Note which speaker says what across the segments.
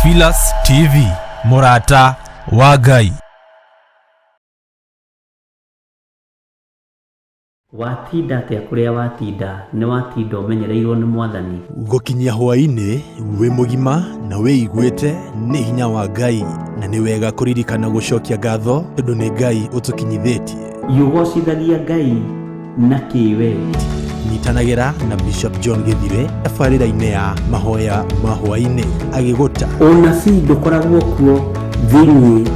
Speaker 1: Theophilus TV, mũrata wa Ngai.
Speaker 2: Watinda atĩa kũrĩa watinda, nĩ watinda ũmenyereirwo nĩ Mwathani.
Speaker 1: Gũkinyia hwaĩ-inĩ wĩ mũgima na wĩiguĩte nĩ hinya wa Ngai, na nĩ wega kũririkana gũcokia ngatho tondũ nĩ Ngai ũtũkinyithĩtie.
Speaker 2: Ũgocithagia Ngai na kĩ we?
Speaker 1: Nyitanagĩra na Bishop John Gĩthire tabarĩra-inĩ ya mahoya ma hwaĩ-inĩ agĩgũta.
Speaker 2: Ũnabii ndũkoragwo kuo thĩinĩ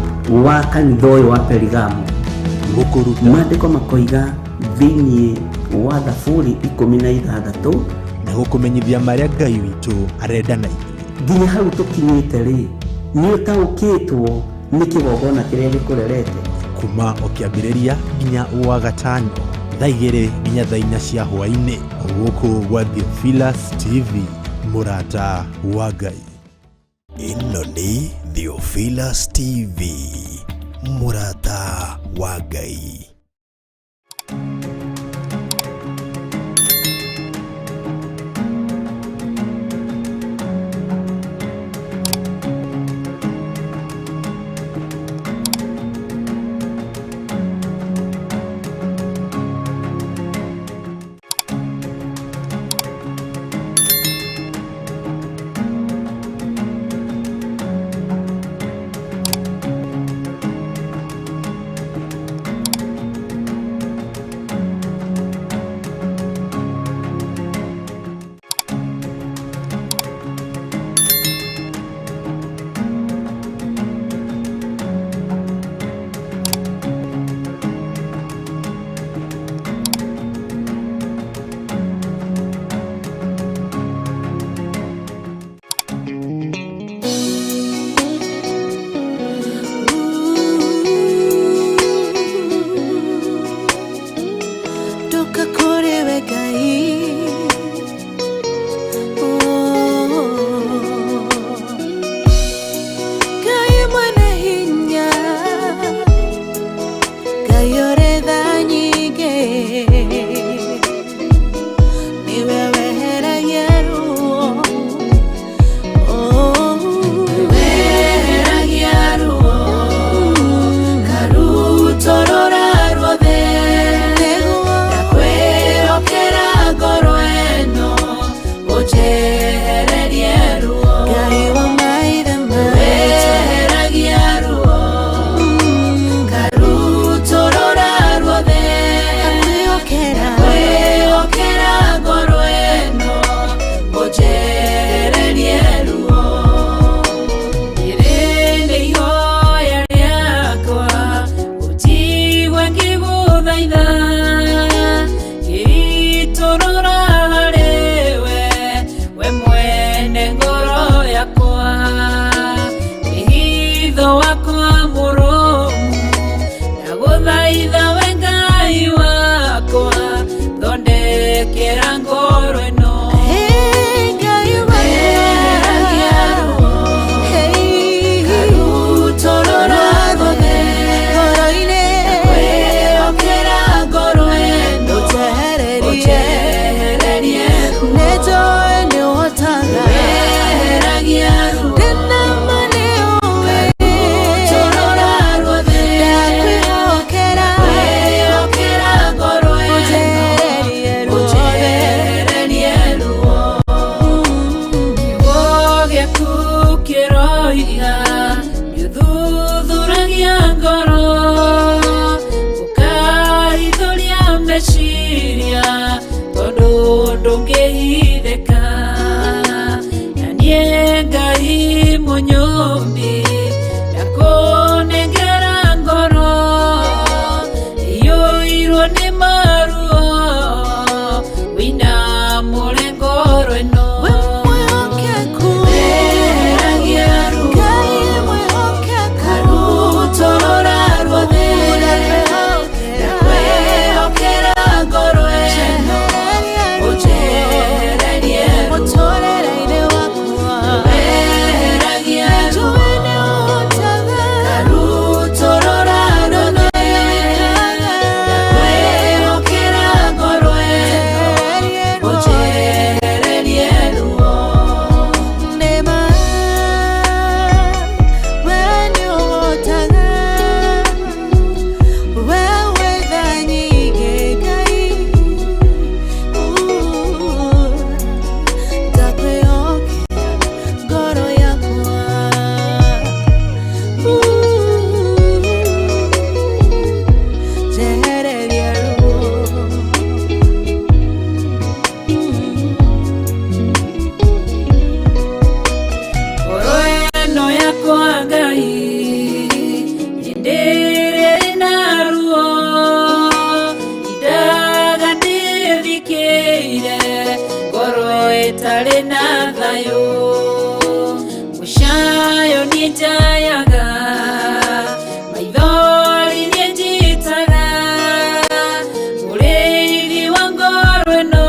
Speaker 2: wa kanitha ũyũ wa Perigamo.
Speaker 1: Gũkũruta.
Speaker 2: Maandĩko makoiga thĩinĩ wa Thaburi 16
Speaker 1: na gũkũmenyithia marĩa Ngai witũ arenda na ithuĩ.
Speaker 2: Nginya hau tũkinyĩte rĩ, nĩ ũtaũkĩtwo nĩ kĩgongona kĩrĩa gĩkũrerete.
Speaker 1: Kuma o kĩambĩrĩria nginya wa gatano thaa 2 nginya thaa 4 cia hwaĩ-inĩ, gũkũ gwa Theophilus TV, mũrata wa Ngai.
Speaker 3: Ĩno nĩ Theophilus TV, mũrata wa Ngai.
Speaker 4: Ndoka kũrĩ we Ngai. Oh. Ngai mwene hinya, Ngai ũrĩ tha nyingĩ, nĩwe weheragia ruo. Oh. Weheragia ruo, karutorora ruothe. Ndakwĩhokera ngoro ĩno, ũnjehererie ruo. Ngai wa maithe maitũ. Weheragia ruo, karutorora ruothe. Ndakwĩhokera ngoro ĩno, ũnjehererie ruo. Rĩrĩ nĩ ihoya rĩakwa, ũnjigue ngĩgũthaitha, ngĩitũrũra harĩ we, we mwene ngoro yakwa. Wĩhitho wakwa mũrũmu, ndagũthaitha we Ngai wakwa, thondekera ngoro ĩno. Weheragia ruo, karutorora ruothe. Ndakwĩhokera ngoro ĩno, ũnjehererie ruo. Weheragia ruo, karutorora ruothe. Ndakwĩhokera ngoro ĩno, ũnjehererie ruo. Kiugo gĩaku kĩroiga nĩũthuthuragia ngoro, ũkahithũria meciria, tondũ ndũngĩhithĩka. Na niĩ Ngai mũnyũmbi, ndakũnengera ngoro iyũirwo nĩ maruo, wĩinamũre ngoro ĩno. Weheragia ruo, karutorora ruothe. Ndakwĩhokera ngoro ĩno, ũnjehererie ruo. Weheragia ruo, Niĩ njayaga, maithori niĩ njitaga, mũrĩithi wa ngoro ĩno,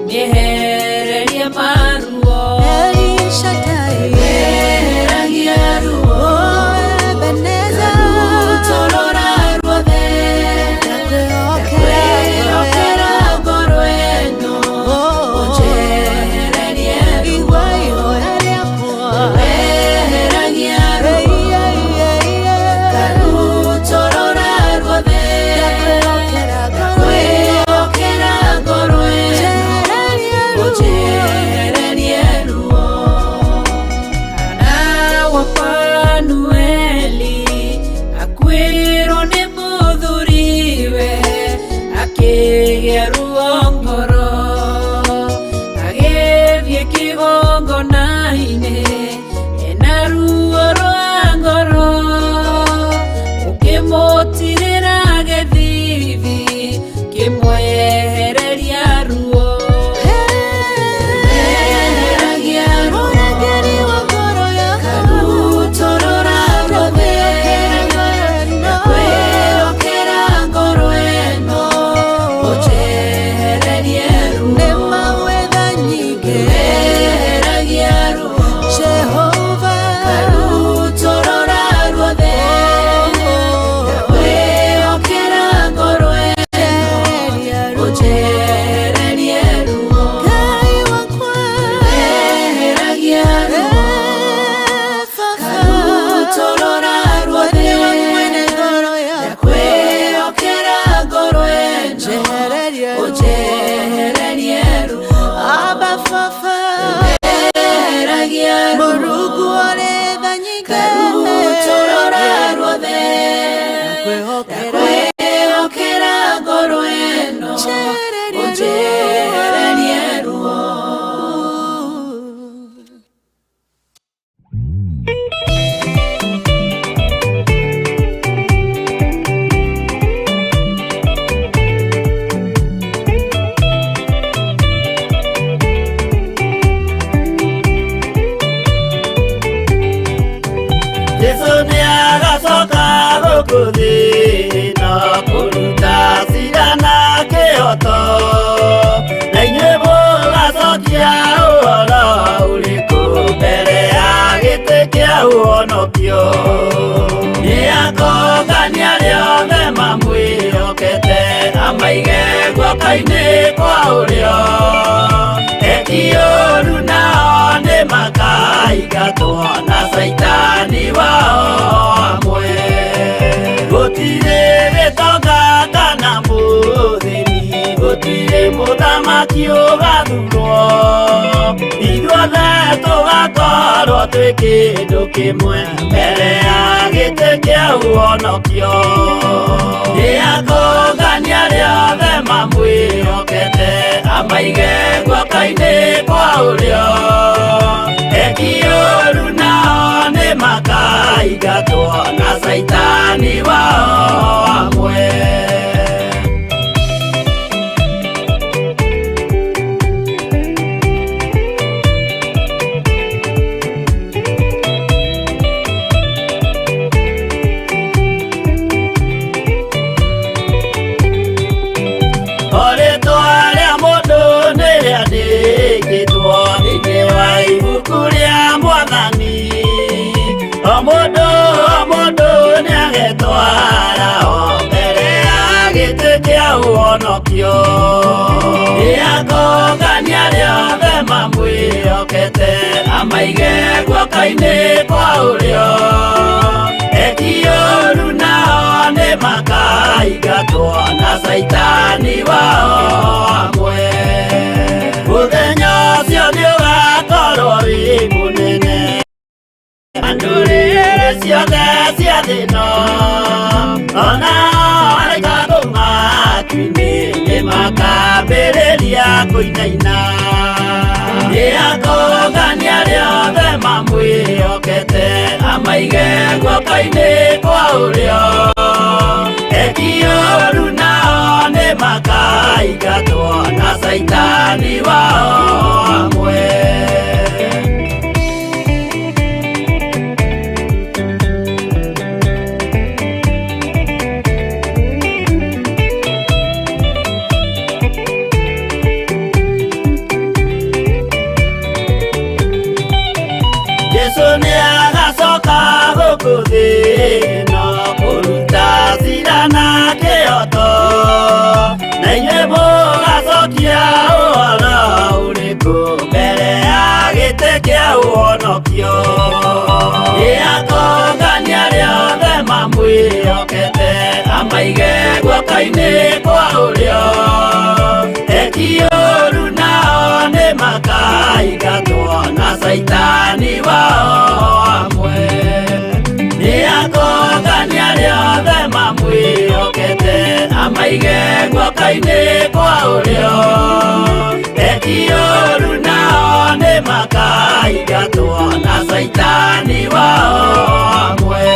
Speaker 4: nĩehererie maruo.
Speaker 5: El Shaddai,
Speaker 4: Weheragia ruo,
Speaker 5: oh Ebenezer,
Speaker 4: rũtorora ruothe,
Speaker 5: ndakwĩhokera
Speaker 4: ndakwĩhokera ngoro ĩno,
Speaker 5: Oh,
Speaker 4: ũnjehererie ruo.
Speaker 5: Igua ihoya rĩakwa.
Speaker 4: Weheragia ruo,
Speaker 5: Ei, ei, ei, ei.
Speaker 4: karutorora ruothe,
Speaker 5: Ndakwĩhokera ngoro ĩno,
Speaker 4: ndakwĩhokera ngoro ĩno,
Speaker 5: njehererie ruo.
Speaker 4: ũnjehererie ruo. Hana wa Fanueli akuĩrĩirwo nĩ mũthuriwe, akĩgĩa ruo ngoro, agĩthiĩ kĩgongona-inĩ ena ruo rwa ngoro, ũkĩmũtirĩra gĩthithi kĩmwehereria ruo. Weheragia ruo,
Speaker 5: Mũrangĩri wa ngoro yakwa,
Speaker 4: karutorora ruothe,
Speaker 5: ndakwĩhokera ngoro ĩno.
Speaker 4: ndakwĩhokera ngoro ĩno, ũnjehererie ruo.
Speaker 5: Nĩ mawetha nyingĩ,
Speaker 4: Weheragia ruo,
Speaker 5: Jehova,
Speaker 4: karutorora ruothe, ndakwĩhokera ngoro ĩno,
Speaker 5: njehereria ruo.
Speaker 4: ũnjehererie ruo.
Speaker 5: Ngai wakwa,
Speaker 4: Weheragia ruo,
Speaker 5: eh, Baba,
Speaker 4: karutorora ruothe,
Speaker 5: nĩwe mwene ngoro yakwa,
Speaker 4: ndakwĩhokera ngoro ĩno,
Speaker 5: njehererie ruo.
Speaker 4: ũnjehererie ruo.
Speaker 5: Abba Baba,
Speaker 4: Weheragia ruo,
Speaker 5: Mũrungu ũrĩ tha nyingĩ,
Speaker 4: karutorora ruothe,
Speaker 5: ndakwĩhokera,
Speaker 4: ndakwĩhokera ngoro ĩno,
Speaker 5: njehererie ruo.
Speaker 4: ũnjehererie ruo.
Speaker 6: Jesu nĩagacoka gũkũ thĩ ĩno kũruta cira na kĩhoto, na inyuĩ mũgacokia ũhoro ũrĩkũ mbere ya gĩtĩ kĩa ũhonokio. Nĩakongania arĩa othe mamwĩhokete, amaige guoko-inĩ kwa ũrĩo. Eki ũũru nao nĩmakaingatwo na caitani wao amwe. Gũtirĩ gĩtonga kana mũthĩni, gũtirĩ mũthamaki ũgathurwo, ithuothe tũgakorwo twĩ kĩndũ kĩmwe mbere ya gĩtĩ kĩa ũhonokio. Nĩakongania arĩa othe mamwĩhokete, amaige guoko-inĩ kwa ũrĩo. Eki ũũru nao nĩmakaingatwo na caitani wao amwe. O rĩtwa rĩa mũndũ nĩrĩandĩkĩtwo thĩinĩ wa ibuku rĩa Mwathani. O mũndũ o mũndũ nĩagetwara o mbere ya gĩtĩ kĩa ũhonokio. Nĩakongania arĩa othe mamwĩhokete, amaige guoko-inĩ kwa ũrĩo. Eki ũũru nao nĩmakaingatwo na caitani wao amwe. Mũthenya ũcio nĩũgakorwo wĩ mũnene, ndũrĩrĩ ciothe cia thĩ ĩno, ona araika kũu matu-inĩ nĩmakambĩrĩria kũinaina. Nĩakongania arĩa othe mamwĩhokete, amaige guoko-inĩ kwa ũrĩo. Eki ũũru nao nĩmakaingatwo na caitani wao amwe. Jesu nĩagacoka gũkũ thĩ ĩno kũruta cira na kĩhooto, na inyuĩ mũgacokia ũhoro ũrĩkũ mbere ya gĩtĩ kĩa ũhonokio? Nĩakongania arĩa othe mamwĩhokete, amaige guoko-inĩ kwa ũrĩo. Eki ũũru nao nĩmakaingatwo na Caitani wao hamwe. Nĩakongania arĩa othe mamwĩhokete, amaige guoko-inĩ kwa ũrĩo. Eki ũũru nao nĩmakaingatwo na Caitani wao hamwe.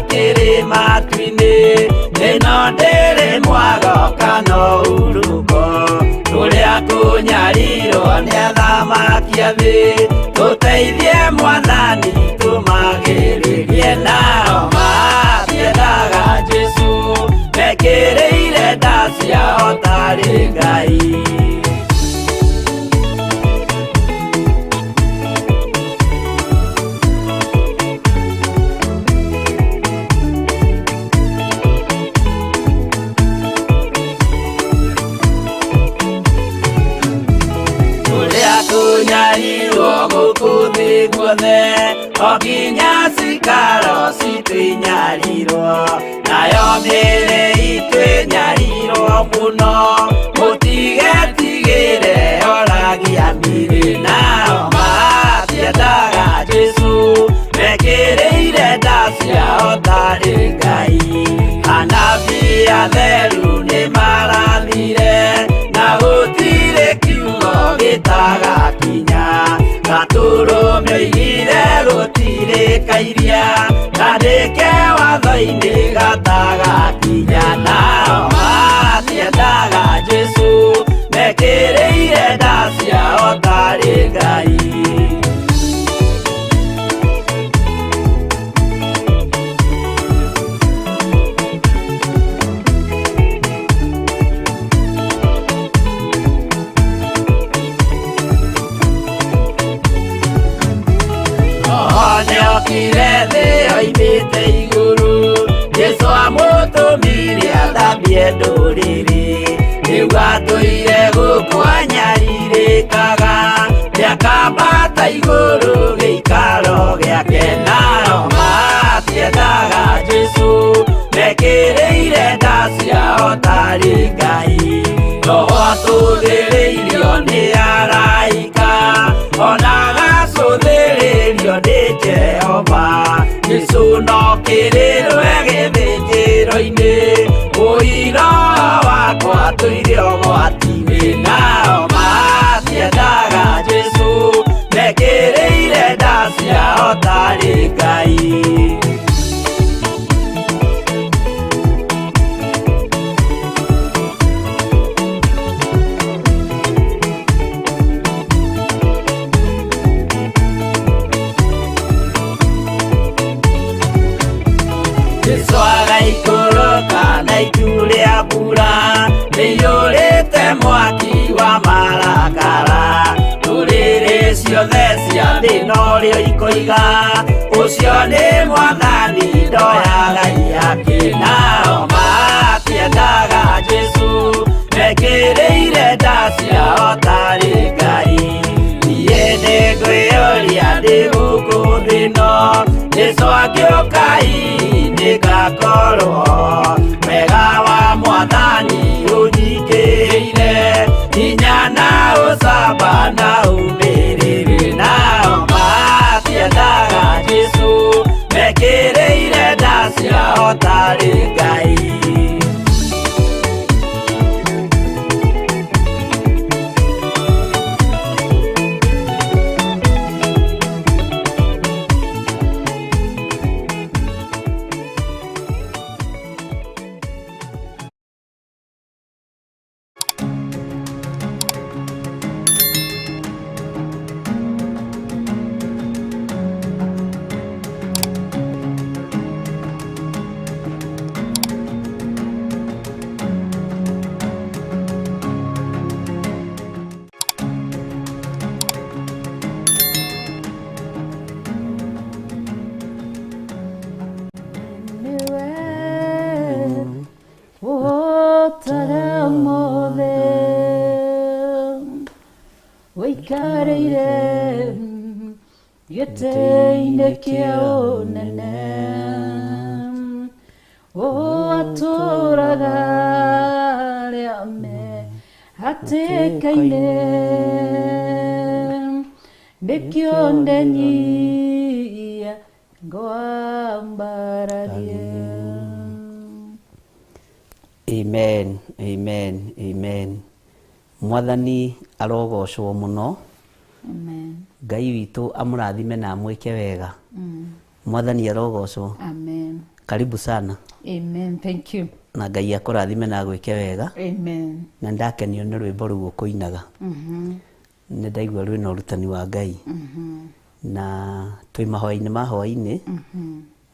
Speaker 6: kĩrĩ matu-inĩ ĩno ndĩrĩ mwago kana ũhurũko tũrĩa kũnyarirwo nĩ athamaki a thĩ tũteithie mwathani tũmagĩrĩrie nao matiendaga Jesũ mekĩrĩire nda ciao tarĩ Ngai. Kunyarirwo gũkũ thĩ guothe o nginya cikaro citũ inyarirwo nayo mĩĩrĩ itũ ĩnyarirwo mũno mũtigetigĩre oragia mĩĩrĩ nao matiendaga Jesũ mekĩrĩire nda ciao tarĩ Ngai. Anabii atheru nĩmarathire na gũtirĩ kiugo gĩtagakinya gatũrũme oigire gũtirĩ kairia kandĩke watho-inĩ gatagakinya nao matiendaga Jesũ mekĩrĩire nda ciao tarĩ Ngai. Nĩokire thĩ oimĩte igũrũ Jesũ amũtũmire athambie ndũrĩrĩ rĩu atũire gũkũ anyarirĩkaga nĩakambata igũrũ gĩikaro gĩake nao matiendaga Jesũ mekĩrĩire nda ciao tarĩ Ngai. Roho atũthĩrĩirio nĩ araika ona agacũthĩrĩrio nĩ Jehova Jesũ no kĩrĩrwe gĩthĩnjĩro-inĩ ũira wakwa tũire ũgwati-inĩ nao matiendaga Jesũ mekĩrĩire nda ciao tarĩ Ngai. Jesũ agaikũrũka na itu rĩa mbura rĩiyũrĩte mwaki wa marakara ndũrĩrĩ ciothe cia thĩ norĩo ikoiga ũcio nĩ mwathani ndoyaga ihaki nao matiendaga Jesũ mekĩrĩire nda ciao tarĩ Ngai. Niĩ nĩngwĩyũria ndĩ gũkũ thĩ ĩno Jesũ angĩũka nĩngakorwo wega wa mwathani ũnyingĩrĩire hinya na ũcamba na ũmĩrĩru nao matiendaga Jesũ mekĩrĩire nda ciao tarĩ Ngai.
Speaker 4: Gĩtĩ-inĩ kĩa ũnene atũũraga arĩa me hatĩka-inĩ nĩkĩo ndenyia ngwambararie.
Speaker 2: Amen, amen, amen. Mwathani arogocwo mũno.
Speaker 4: Amen.
Speaker 2: Ngai witũ amũrathime na amwĩke wega. Mwathani arogocwo.
Speaker 4: Amen.
Speaker 2: Karibu sana.
Speaker 7: Amen. Thank you.
Speaker 2: Na Ngai akũrathime na agwĩke wega.
Speaker 7: Amen.
Speaker 2: Na ndakenio nĩ rwĩmbo rũu ũkũinaga. Nĩ ndaigua rwĩna ũrutani wa Ngai. Na twĩ mahoya-inĩ ma hwaĩ-inĩ.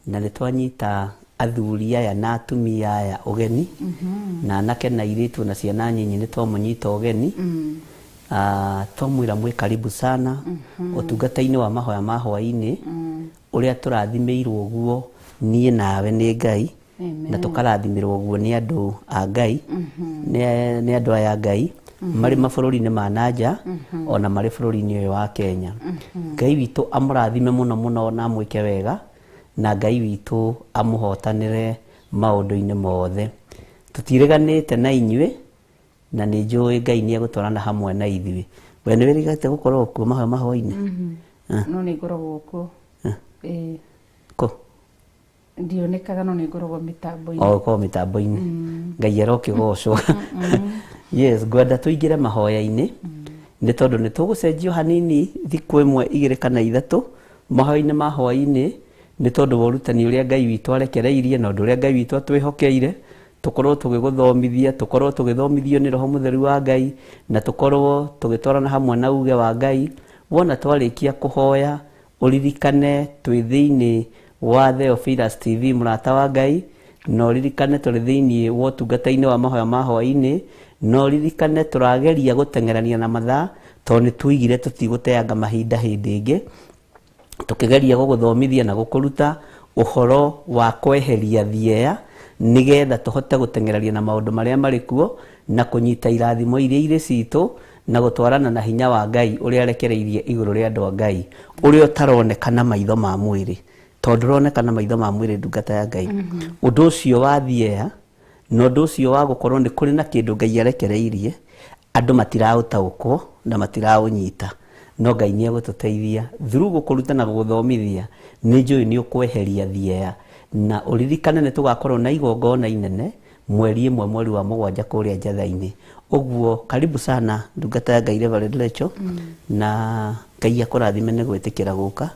Speaker 2: Na nĩ twanyita athuri aya na atumia aya ũgeni. Na anake na airĩtu na ciana nyinyi nĩ twamũnyita ũgeni. Twamwĩra mwĩ karibu sana ũtungata-inĩ wa mahoya ma hwaĩ-inĩ ũrĩa tũrathimĩirwo ũguo niĩ nawe nĩ Ngai.
Speaker 7: Amen.
Speaker 2: Na tũkarathimĩrwo ũguo nĩ andũ a Ngai, nĩ andũ aya a Ngai marĩ mabũrũri-inĩ ma nanja ona marĩ bũrũri-inĩ ũyũ wa Kenya. Ngai witũ amũrathime mũno mũno na amwĩke wega, na Ngai witũ amũhotanĩre maũndũ-inĩ mothe. Tũtireganĩte na inyuĩ, na nĩ njũĩ Ngai nĩ egũtwarana hamwe na ithuĩ. We nĩ wĩrĩgĩte gũkorwo kuo mahoya ma hwaĩ-inĩ?
Speaker 7: No nĩ ngoragwo kuo. Ĩĩ.
Speaker 2: Kũ?
Speaker 7: Ndionekaga no nĩ ngoragwo mĩtambo-inĩ.
Speaker 2: O ũkorwo mĩtambo-inĩ. Ngai arokĩgocwo. Yes, ngwenda tũingĩre mahoya-inĩ nĩ tondũ nĩ tũgũcenjio hanini thikũ ĩmwe igĩrĩ kana ithatũ mahoya-inĩ ma hwaĩ-inĩ nĩ tondũ wa ũrutani ũrĩa Ngai witũ arekereirie na ũndũ ũrĩa Ngai witũ atwĩhokeire, tũkorwo tũgĩgũthomithia, tũkorwo tũgĩthomithio nĩ Roho Mũtheru wa Ngai, na tũkorwo tũgĩtwarana hamwe na uge wa Ngai. Wona twarĩkia kũhoya ũririkane twĩ thĩinĩ wa Theophilus TV mũrata wa Ngai, na ũririkane tũrĩ thĩinĩ wa ũtungata-inĩ wa mahoya ma hwaĩ-inĩ, na ũririkane tũrageria gũteng'erania na mathaa tondũ nĩ tuigire tũtigũteanga mahinda hĩndĩ ĩngĩ, tũkĩgeria gũgũthomithia na gũkũruta ũhoro wa kweheria thieya nĩgetha tũhote gũteng'erania na maũndũ marĩa marĩ kuo na kũnyita irathimo iria irĩ citũ na gũtwarana na hinya wa Ngai ũrĩa arekereirie igũrũ rĩa andũ a Ngai ũrĩa ũtaroneka na maitho ma mwĩrĩ, tondũ ũroneka na maitho ma mwĩrĩ ndungata ya Ngai. Ũndũ ũcio wa thieya na ũndũ ũcio wa gũkorwo nĩ kũrĩ na kĩndũ Ngai arekereirie andũ matiraũtaũkwo na matiraũnyita, no Ngai nĩ egũtũteithia through gũkũruta na gũgũthomithia. Nĩ njũĩ nĩ ũkweheria thieya, na ũririkane nĩ tũgakorwo na igongona inene mweri ĩmwe mweri wa mũgwanja kũrĩa Njatha-inĩ. Ũguo karibu sana ndungata ya Ngai Reverend Rachel, na Ngai akũrathime nĩ gwĩtĩkĩra gũka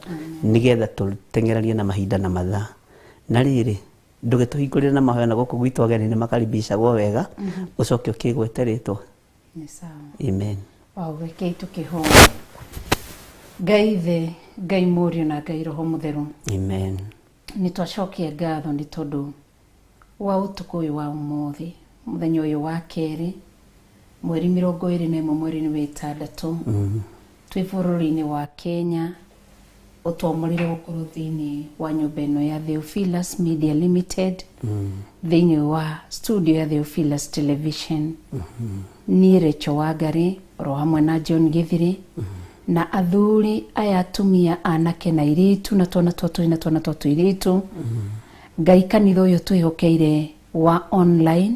Speaker 2: nĩgetha tũteng'eranie na mahinda na mathaa. Na rĩrĩ ndũgĩtũhingũrĩre na mahoya na gũkũ gwitũ ageni nĩ makaribicagwo wega, ũcoke ũkĩgwete rĩtwa.
Speaker 7: Nĩ sawa.
Speaker 2: Amen.
Speaker 7: Wow, rekei tũkĩhoya. Ngai Ithe, Ngai Mũriũ na Ngai Roho Mũtheru.
Speaker 2: Amen.
Speaker 7: Nĩ twacokia ngatho nĩ tondũ wa ũtukũ ũyũ wa ũmũthĩ, mũthenya ũyũ wa kerĩ, mweri 21 mweri-inĩ wa ĩtandatũ, twĩ bũrũri-inĩ wa Kenya, ũtwamũrire gũkorwo thĩinĩ wa nyũmba ĩno ya Theophilus Media Limited, thĩinĩ wa studio ya Theophilus Television. Niĩ Rachel Wangari oro hamwe na John Githiri na athuri aya atumia anake na airĩtu na twana twa tũhĩĩ na twana twa tũirĩtu. Ngai kanitha ũyũ twĩhokeire wa online,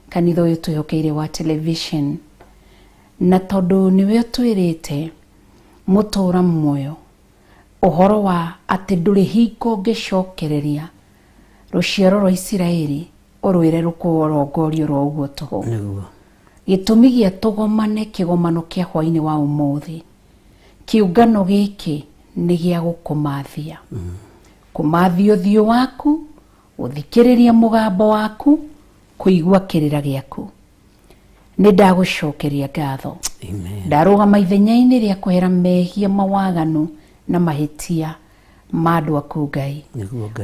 Speaker 7: kanitha ũyũ twĩhokeire wa television, na tondũ nĩwe ũtwĩrĩte mũtũra muoyo ũhoro wa atĩ ndũrĩ hingo ũngĩcokereria rũciaro rwa Isiraeli ũrwĩre rũkũrongorio ro ũguo tũhũ. Gĩtũmi gĩa tũgomane kĩgomano kĩa hwaĩ-inĩ wa ũmũthĩ, kĩũngano gĩkĩ nĩ gĩa gũkũmathia, kũmathia ũthiũ waku, gũthikĩrĩria mũgambo waku, kũigua kĩrĩra gĩaku. Nĩ ndagũcokeria ngatho. Ndarũgama ithenya-inĩ rĩa kwehera mehia mawaganu na mahĩtia ma andũ aku Ngai.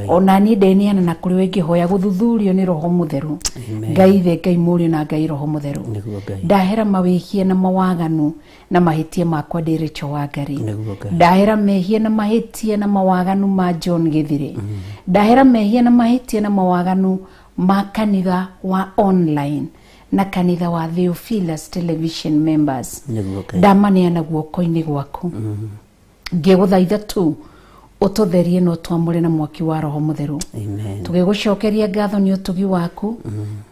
Speaker 7: Ona niĩ ndeneana na kũrĩ we ngĩhoya gũthuthurio nĩ Roho Mũtheru. Ngai Ithe, Ngai Mũriũ na Ngai Roho Mũtheru. Ndahera mawĩhia na mawaganu na mahĩtia makwa ndĩ Rachel Wangari. Ndahera mehia na mahĩtia na mawaganu ma John Githiri. Ndahera mehia na mahĩtia na mawaganu ma kanitha wa online na kanitha wa Theophilus Television members. Ndamaneana guoko-inĩ gwaku. Ngĩgũthaitha tu ũtũtherie na ũtwamũre na mwaki wa Roho Mũtheru. Tũgĩgũcokeria ngatho nĩ ũtugi waku,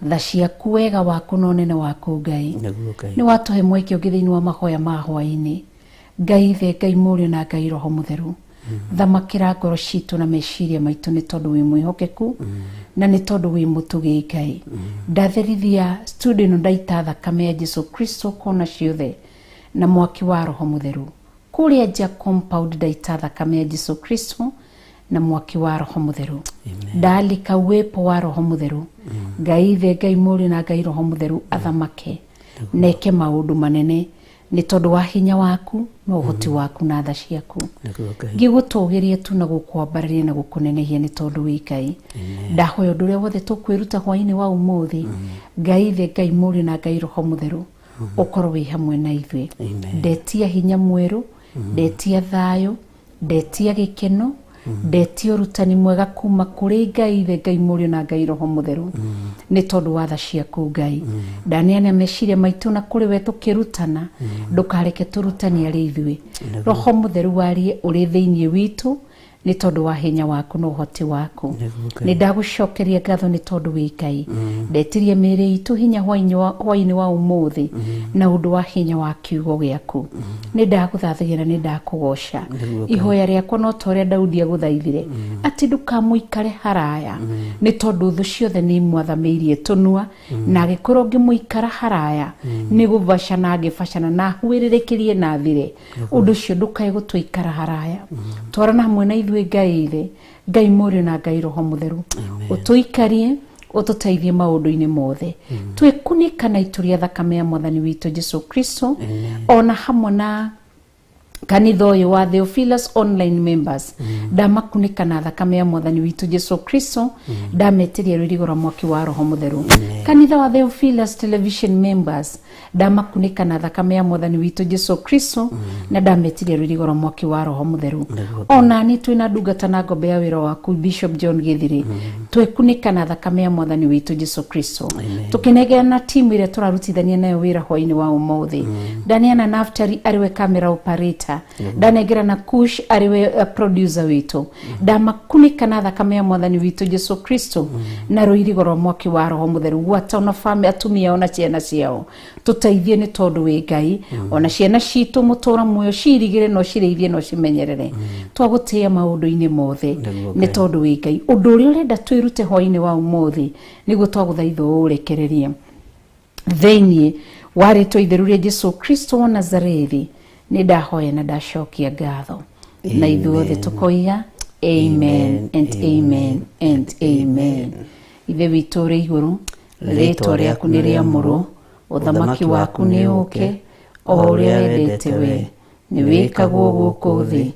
Speaker 7: tha ciaku, wega waku na ũnene waku Ngai. Nĩ watũhe mweke ũngĩ thĩinĩ wa mahoya ma hwaĩ-inĩ. Ngai Ithe, Ngai Mũriũ na Ngai Roho Mũtheru. Thamakĩra ngoro citũ na meciria maitũ nĩ tondũ wĩ mwĩhokeku na nĩ tondũ wĩ mũtugi Ngai. Ndatherithia studio ĩno ndaita thakame ya Jesu Kristo kona ciothe na mwaki wa Roho Mũtheru. Kũrĩa nja compound ndaita thakame ya Jesu Kristo Na mwaki wa Roho Mũtheru. Ndalika uwepo wa Roho Mũtheru, Ngai Ithe, Ngai Mũriũ na Ngai Roho Mũtheru athamake neke maũndũ manene nĩ tondũ wa hinya waku na ũhoti waku na tha ciaku.
Speaker 2: Nĩguo Ngai.
Speaker 7: Ngĩgũtũgĩria tu na gũkwambararia na gũkũnenehia nĩ tondũ wĩ Ngai. Ndahoya ũndũ ũrĩa wothe tũkwĩruta hwainĩ wa ũmũthĩ, Ngai Ithe, Ngai Mũriũ na Ngai Roho Mũtheru ũkorwo wĩ hamwe na ithuĩ.
Speaker 2: Amen.
Speaker 7: Ndetia hinya mwerũ, ndetia thayũ, ndetia gĩkeno, ndetia ũrutani mwega kuma kũrĩ Ngai Ithe, Ngai Mũriũ na Ngai Roho Mũtheru nĩ tondũ wa tha ciaku Ngai. Ndaneana meciria maitũ na kũrĩ we tũkĩrutana, ndũkareke tũrutani arĩ ithuĩ. Roho Mũtheru warie ũrĩ thĩinĩ witũ nĩ tondũ wa hinya waku na ũhoti waku.
Speaker 2: Nĩguo Ngai.
Speaker 7: Nĩ ndagũcokeria ngatho nĩ tondũ wĩ Ngai. Ndetirie mĩĩrĩ itũ hinya hwainĩ wa ũmũthĩ na ũndũ wa hinya wa kiugo gĩaku. Nĩ ndagũthathaia na nĩ ndakũgoca.
Speaker 2: Nĩguo Ngai.
Speaker 7: Ihoya rĩakwa no ta ũrĩa Daudi agũthaithire atĩ ndũkamũikare haraya nĩ tondũ thũ ciothe nĩ imwathamĩirie tũnua, na agĩkorwo ngĩmũikara haraya nĩ gũbacana angĩbacana na ahuĩrĩrĩkĩrie na thire. Ũndũ ũcio ndũkae gũtũikara haraya. Twarana hamwe na ithuĩ Ngai Ithe, Ngai Mũriũ na Ngai Roho Mũtheru, ũtũikarie, ũtũteithie maũndũ-inĩ mothe. Twĩkunĩka na itu rĩa thakame ya Mwathani witũ Jesu Kristo, ona hamwe na kanitha ũyũ wa Theophilus online members. Ndamakunĩka na thakame ya Mwathani witũ Jesu Kristo, ndametĩria rũirigo rwa mwaki wa Roho Mũtheru. Kanitha wa Theophilus television members, ndamakunĩka na thakame ya Mwathani witũ Jesu Kristo na ndametĩria rũirigo rwa mwaki wa Roho Mũtheru. Ona nĩ twĩna ndungata na ngombe ya wĩra waku Bishop John Githiri, twekunĩka na thakame ya Mwathani witũ Jesu Kristo. Tũkĩnengera timu ĩrĩa tũrarutithania nayo wĩra hwainĩ wa ũmũthĩ, ndaneana Naftali arĩwe camera operator, ndanengera na Kush arĩwe producer witũ. Ndamakunĩka na thakame ya Mwathani witũ Jesu Kristo na rũirigo rwa mwaki wa Roho Mũtheru, gwata ona famĩ atumia ona ciana ciao. Tũteithie nĩ tondũ wĩ Ngai. Ona ciana citũ mũtũra muoyo cirigĩre no cirĩithie no cimenyerere. Twagũtĩĩa maũndũ-inĩ mothe
Speaker 2: Nĩguo
Speaker 7: nĩ
Speaker 2: Ngai.
Speaker 7: tondũ wĩ Ngai. Ũndũ ũrĩa ũrenda twĩrute hwainĩ wa ũmũthĩ nĩguo twagũthaitha ũũrekererie thĩinĩ wa rĩtwa itheru rĩa Jesu Kristo wa Nazarethi. Nĩ ndahoya na ndacokia ngatho na ithuothe tũkoiga amen and amen and amen. Ithe witũ ũrĩ igũrũ, rĩtwa rĩaku nĩ rĩamũrwo, ũthamaki waku nĩ ũũke, o ũrĩa wendete we nĩ wĩkagwo gũkũ thĩ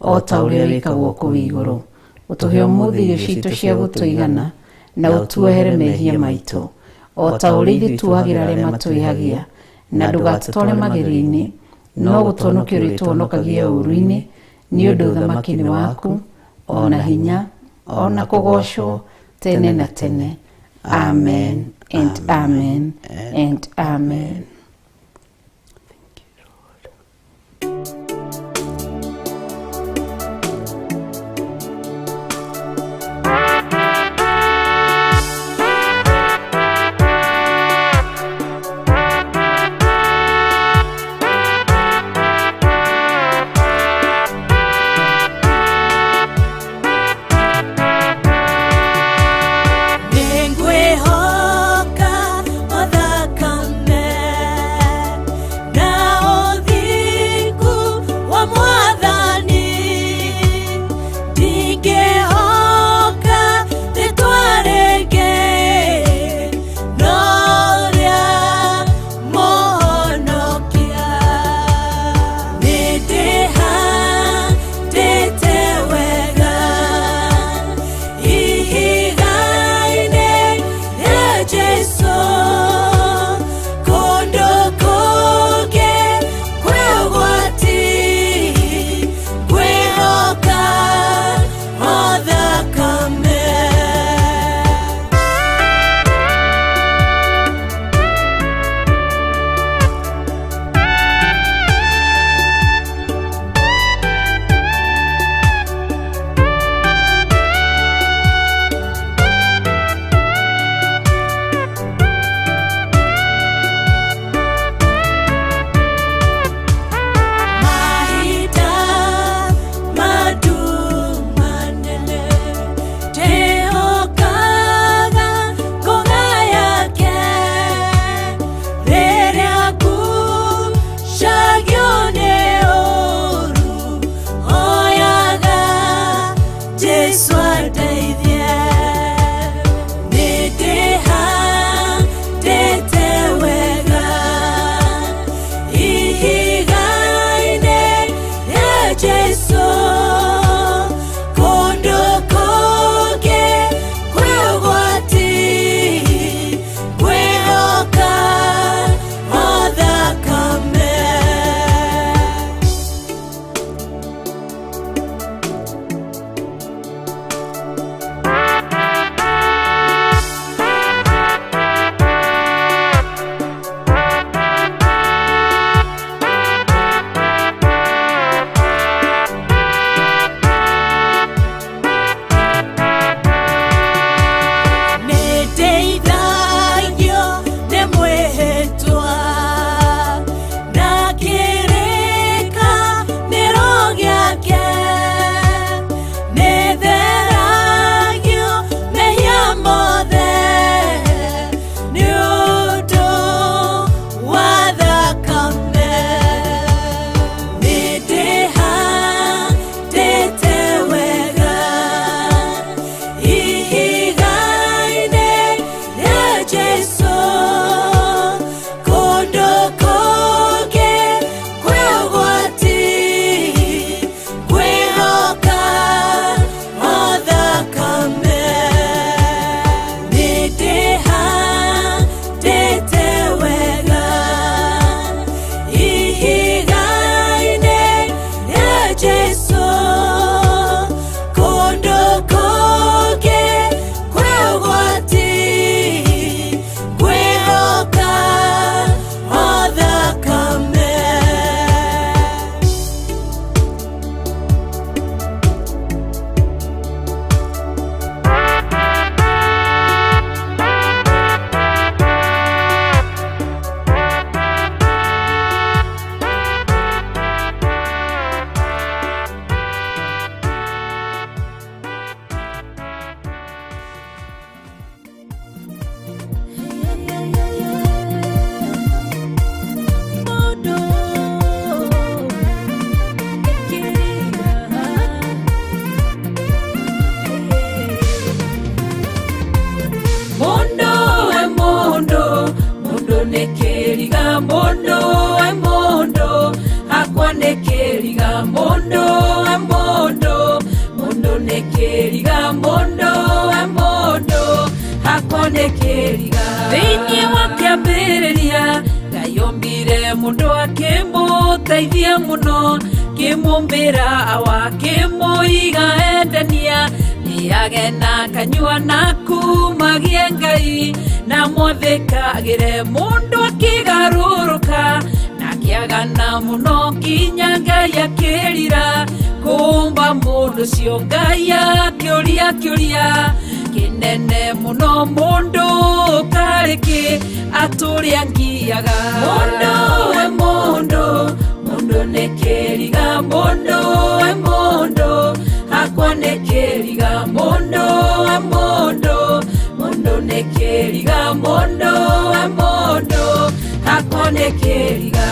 Speaker 7: o ta ũrĩa wĩkagwo kũu igũrũ. Ũtũhe ũmũthĩ irio citũ cia gũtũigana, na ũtuohere mehia maitũ o ta ũrĩa ithuĩ tuohagĩra arĩa matwĩhagia, na ndũgatũtware magerio-inĩ, no gũtũhonokia ũrĩtũhonokagia ũũru-inĩ, nĩ ũndũ ũthamaki nĩ waku, ona hinya, ona kũgoocwo tene na tene. Amen and amen and amen.
Speaker 4: Nĩngwĩhoka o thakame. Jesu andeithie. Nĩndĩhandĩte wega ihiga-inĩ rĩa Jesu, kũndũ kũngĩ kwĩ ũgwati, kwĩhoka o thakame. Nĩndeithagio nĩ mwĩhĩtwa na kĩrĩkanĩro gĩake, nĩtheragio mehia mothe nĩ ũndũ wa thakame. Nĩndĩhandĩte wega ihiga-inĩ rĩa Jesu, kũndũ kũngĩ kwĩ ũgwati, kwĩhoka o thakame. Nĩndĩhandĩte wega ihiga-inĩ rĩa Jesu, kũndũ kũngĩ kwĩ ũgwati, kwĩhoka o thakame.
Speaker 8: Mundu we mundu, mundu nĩ kĩriga, mundu we mundu, hakwa nĩ kĩriga, mundu we mundu, mundu nĩ kĩriga, mundu we mundu, hakwa nĩ kĩriga. Thĩinĩ wa kĩambĩrĩria Ngai ombire mũndũ akĩmũteithia mũno, kĩmũmbĩra awa kĩmũiga endania, nĩage na kanyua na kumagie Ngai, na mwathĩkagĩre mũndũ akĩgarũrũka, na akĩagana mũno nginya Ngai akĩrira kũmba mũndũ ũcio. Ngai akĩũria kĩũria kĩnene mũno, mũndũ karĩ kĩ atũrĩa angiaga. Mũndũ we mũndũ, mũndũ nĩ kĩriga, mũndũ we mũndũ, hakwa nĩ kĩriga, mũndũ we mũndũ, mũndũ nĩ kĩriga, mũndũ we mũndũ, hakwa nĩ kĩriga.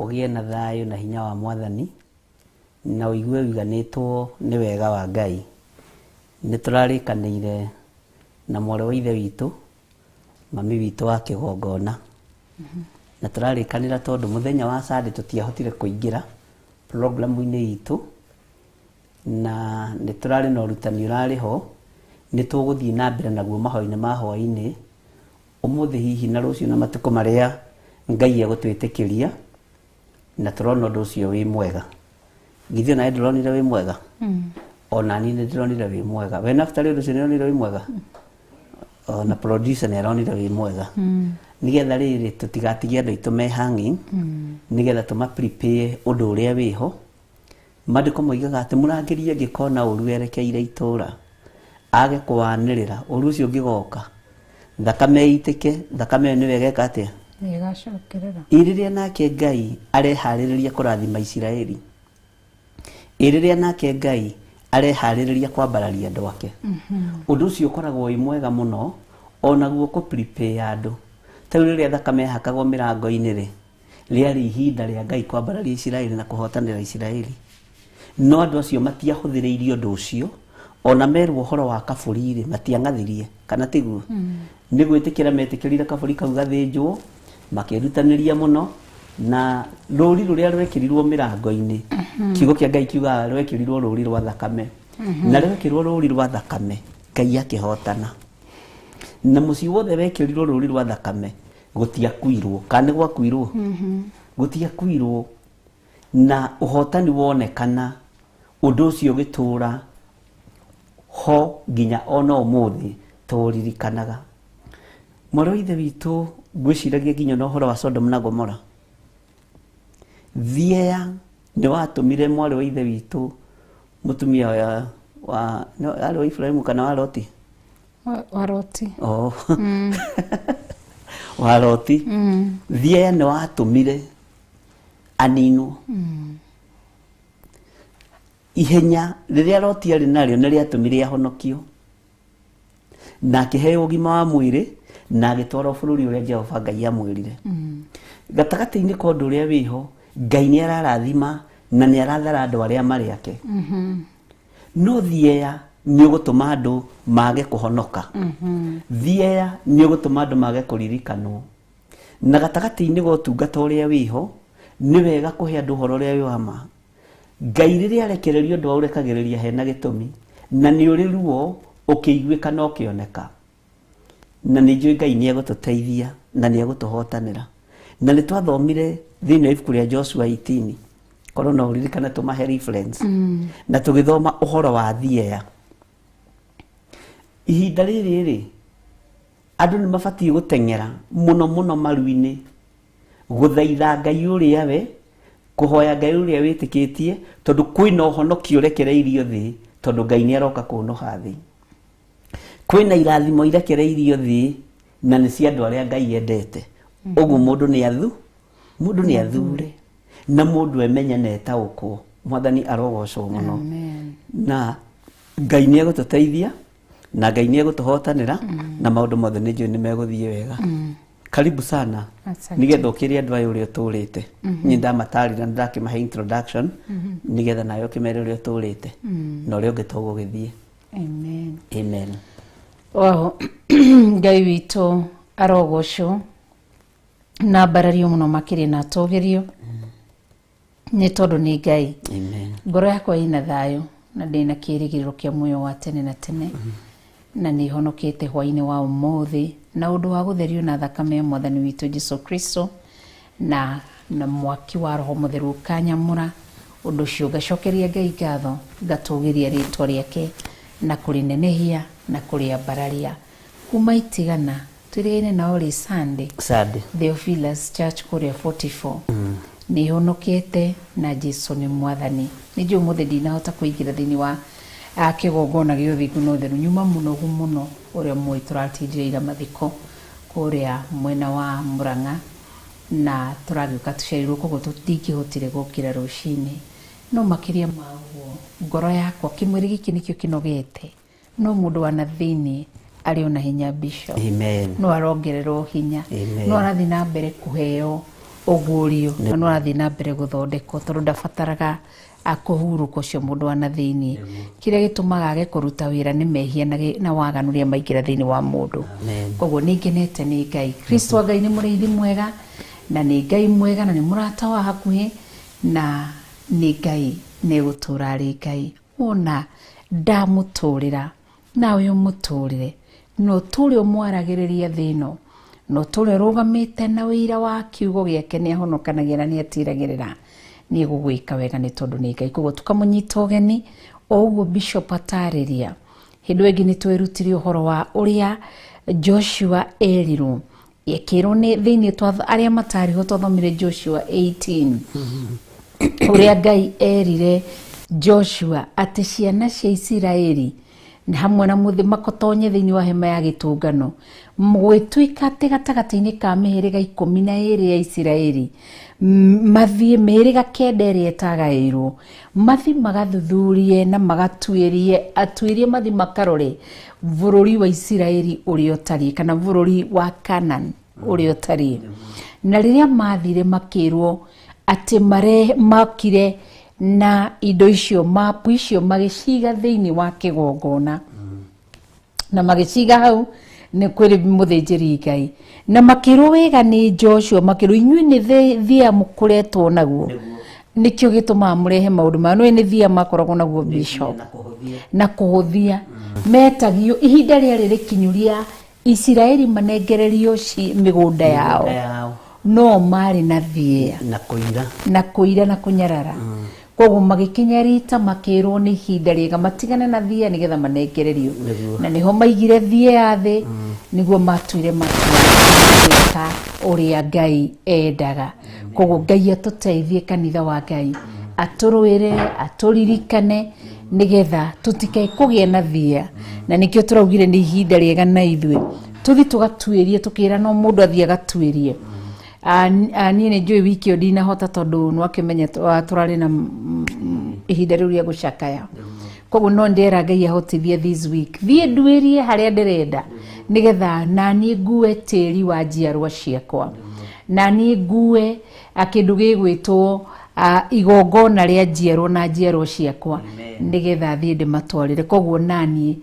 Speaker 2: Ũgĩe na thayũ na hinya wa Mwathani, na ũigue ũiganĩtwo nĩ wega wa Ngai. Nĩ tũrarĩkanĩire na mwarĩ wa ithe witũ, mami witũ wa kĩgongona, na tũrarĩkanĩra tondũ mũthenya wa Sunday tũtiahotire kũingĩra programu-inĩ itũ, na nĩ tũrarĩ na ũrutani ũrarĩ ho, nĩ tũgũthiĩ na mbere naguo mahoya-inĩ ma hwaĩ-inĩ ũmũthĩ hihi na rũciũ na matukũ marĩa Ngai egũtwĩtĩkĩria, na tũrona ũndũ ũcio wĩ mwega. Githĩ onawe ndũronire wĩ mwega? Ona niĩ nĩ ndĩronire wĩ mwega. We Naftali ũndũ ũcio nĩũronire wĩ mwega? Ona producer nĩ aronire wĩ mwega. Nĩgetha rĩrĩ tũtigatigie andũ aitũ me hanging, nĩgetha tũma prepare ũndũ ũrĩa wĩho. Maandĩko moigaga atĩ mũrangĩri angĩkona ũru erekeire itũra, age kwanĩrĩra ũru ũcio ũngĩgoka, thakame ĩitĩke, thakame ĩyo nĩyo ĩgeka atĩa?
Speaker 7: Nĩĩgacokerera.
Speaker 2: Ĩ rĩrĩa nake Ngai areharĩrĩria kũrathima Isiraeli, ĩ rĩrĩa nake Ngai areharĩrĩria kwambararia andũ ake, ũndũ ũcio ũkoragwo wĩ mwega mũno onaguo kũ prepare andũ, Ta rĩu rĩrĩa thakame yahakagwo mĩrango-inĩ rĩ, rĩarĩ ihinda rĩa Ngai kwambararia Isiraeli na kũhotanĩra Isiraeli. No andũ acio matiahũthĩrĩirie ũndũ ũcio, ona merwo ũhoro wa kabũri rĩ, matiang'athirie, kana tiguo? Nĩ gwĩtĩkĩra metĩkĩrire kabũri kau gathĩnjwo, makĩrutanĩria mũno, na rũri rũrĩa rwekĩrirwo mĩrango-inĩ, kiugo kĩa Ngai kiugaga rwekĩrirwo rũri rwa thakame. Na rwekĩrwo rũri rwa thakame, Ngai akĩhotana. Na mũciĩ wothe wekĩrirwo rũri rwa thakame, gũtiakuirwo. Kana nĩ gwakuirwo? Gũtiakuirwo. Na ũhotani wonekana, ũndũ ũcio ũgĩtũra ho nginya ona ũmũthĩ tũũririkanaga. Mwarĩ wa ithe witũ, ngwĩciragia nginya na ũhoro wa Sodom na Gomora. Thieya nĩ watũmire mwarĩ wa ithe witũ, mũtumia wa arĩ wa Ibrahimu kana wa Loti?
Speaker 7: Wa Loti.
Speaker 2: Oh. Wa Loti. Thieya nĩ watũmire aninwo. Ihenya rĩrĩa Loti arĩ narĩo nĩ rĩatũmire ahonokio, na akĩheo ũgima wa mwĩrĩ, na agĩtwarwo bũrũri ũrĩa Jehova Ngai amwĩrire. Gatagatĩ-inĩ ka ũndũ ũrĩa wĩho, Ngai nĩ ararathima na nĩ arathara andũ arĩa marĩ ake. No thieya nĩ ũgũtũma andũ mage kũhonoka. Thieya nĩ ũgũtũma andũ mage kũririkanwo. Na gatagatĩ-inĩ ga ũtungata ũrĩa wĩho, nĩ wega kũhe andũ ũhoro ũrĩa wĩ wa ma. Ngai rĩrĩa arekereria ũndũ aũrekagĩrĩria hena gĩtũmi, na nĩ ũrĩ ruo ũkĩiguĩka na ũkĩoneka. Na nĩ njũĩ Ngai nĩ egũtũteithia na nĩ egũtũhotanĩra. Na nĩ twathomire thĩinĩ wa ibuku rĩa Joshua 18, korwo no ũririkane tũmahe reference. Na tũgĩthoma ũhoro wa thieya. Ihinda rĩrĩ rĩ, andũ nĩ mabatiĩ gũteng'era mũno mũno maru-inĩ, gũthaitha Ngai ũrĩa we, kũhoya Ngai ũrĩa wĩtĩkĩtie, tondũ kwĩna ũhonokio ũrekereirio thĩ, tondũ Ngai nĩ aroka kũũnũha thĩ. Kwĩna irathimo irekereirio thĩ, na nĩ cia andũ arĩa Ngai endete. Ũguo mũndũ nĩ athure, na mũndũ emenye na etaũkwo. Mwathani arogocwo mũno. Na Ngai nĩ egũtũteithia, na Ngai nĩ egũtũhotanĩra, na maũndũ mothe nĩ njũĩ nĩ megũthiĩ wega. Karibu sana. Nĩgetha ũkĩre andũ aya ũrĩa ũtũrĩte. Niĩ ndamatarĩra, ndakĩmahe introduction, nĩgetha nawe ũkĩmere ũrĩa ũtũrĩte, na ũrĩa ũngĩ tũgũgĩthiĩ.
Speaker 7: Amen.
Speaker 2: Amen.
Speaker 7: Wow. Ngai witũ arogocwo na mbarario mũno makĩria na atũgĩrio, nĩ tondũ nĩ Ngai.
Speaker 2: Amen.
Speaker 7: Ngoro yakwa ĩna thayũ na ndĩna kĩĩrĩgĩrĩro kĩa muoyo wa tene na tene, na nĩ honokete hwaĩ-inĩ wa ũmũthĩ na ũndũ wa gũtherio na thakame ya Mwathani witũ Jesu Kristo, na mwaki wa Roho Mũtheru ũkanyamũra. Ũndũ ũcio ngacokeria Ngai ngatho, ngatũgĩria rĩtwa rĩake na kũrĩnenehia na kũrĩambararia. Kuma itigana twĩrĩgaine nao rĩ Sunday, Theophilus Church kũrĩa 44. Nĩ honokete na Jesu nĩ Mwathani. Nĩ njũĩ ũmũthĩ ndinahota kũingĩra thĩinĩ wa kĩgongona gĩa ũthingu na ũtheru, nyuma mũnogu mũno ũrĩa mũĩ tũratindire ira mathiko kũrĩa mwena wa Murang'a, na tũragĩũka tũcereirwo, koguo tũtingĩhotire gũkĩra rũcinĩ. No makĩria ma ũguo, ngoro yakwa kĩmwĩrĩ gĩkĩ nĩkĩo kĩnogete, no mũndũ wa na thĩinĩ arĩ ona hinya Bishop.
Speaker 2: Amen.
Speaker 7: No arongererwo hinya.
Speaker 2: Amen.
Speaker 7: No arathiĩ na mbere kũheo ũguũrio, na no arathiĩ na mbere gũthondekwo, tondũ ndabataraga akũhurũka ũcio mũndũ wa na thĩinĩ. Kĩrĩa gĩtũmaga age kũruta wĩra nĩ mehia na waganu ũrĩa maingĩra thĩinĩ wa mũndũ. Koguo nĩ ngenete nĩ Ngai. Kristo wa Ngai nĩ mũrĩithi mwega, na nĩ Ngai mwega, na nĩ mũrata wa hakuhĩ, na nĩ Ngai nĩ egũtũũra arĩ Ngai. Wona ndamũtũũrĩra, nawe ũmũtũũrĩre, no tũrĩ ũmwaragĩrĩria thĩ ĩno, no tũrĩ ũrũgamĩte na ũira wa kiugo gĩake, nĩ ahonokanagia na nĩ atiragĩrĩra, nĩ egũgwĩka wega nĩ tondũ nĩ Ngai. Koguo tũkamũnyita ũgeni o ũguo Bishop atarĩria. Hĩndĩ ĩngĩ nĩ twerutire ũhoro wa ũrĩa Joshua erirwo, ekĩrwo nĩ thĩinĩ arĩa matarĩ ho, twathomire Joshua 18, ũrĩa Ngai erire Joshua atĩ ciana cia Isiraeli hamwe na mũthĩ makotonye thĩinĩ wa hema ya gĩtũngano, gwĩtuĩka atĩ gatagatĩ-inĩ ka mĩhĩrĩga 12 ya Isiraeli, mathiĩ mĩhĩrĩga 9 ĩrĩa ĩtagaĩirwo, mathiĩ magathuthurie na magatuĩrie, atuĩrie mathiĩ makarore bũrũri wa Isiraeli ũrĩa ũtariĩ, kana bũrũri wa Canaan. Ũrĩa ũtariĩ. Na rĩrĩa mathire makĩrwo atĩ mare makire na indo icio, mapu icio, magĩciga thĩinĩ wa kĩgongona na magĩciga hau nĩ kwĩrĩ mũthĩnjĩri Ngai, na makĩrwo wega nĩ Joshua, makĩrwo inyuĩ nĩ thia mũkoretwo naguo, nĩkĩo gĩtũmaga mũrehe maũndũ maya. Nĩũĩ nĩ thia makoragwo naguo, Bishop, na kũhũthia. Metagio ihinda rĩarĩ rĩkinyu rĩa Isiraeli manengererio mĩgũnda yao,
Speaker 2: yao,
Speaker 7: no marĩ na thia
Speaker 2: na kũira,
Speaker 7: na kũira na kũnyarara. Koguo magĩkinya rita makĩrwo nĩ ihinda rĩega matigane na thia nĩgetha manengererio. Na nĩho maigire thia thĩ, nĩguo matuire matua gwĩka ũrĩa Ngai endaga. Koguo Ngai atũteithie, kanitha wa Ngai, atũrũĩre, atũririkane nĩgetha tũtikae kũgĩa na thia. Na nĩkĩo tũraugire nĩ ihinda rĩega na ithuĩ tũthi tũgatuĩrie, tũkĩra no mũndũ athiĩ agatuĩrie. Niĩ nĩ njũĩ wiki ĩyo ndinahota tondũ nĩwakĩmenya tũrarĩ na ihinda rĩu rĩa gũcakaya. Koguo no ndĩra Ngai ahotithie this week thiĩ nduĩrie harĩa ndĩrenda nĩgetha naniĩ ngue tĩri wa njiarwa ciakwa, naniĩ ngue kĩndũ gĩgwĩtwo igongona rĩa njiarwo na njiarwa ciakwa nĩgetha thiĩ ndĩmatwarĩre. Koguo naniĩ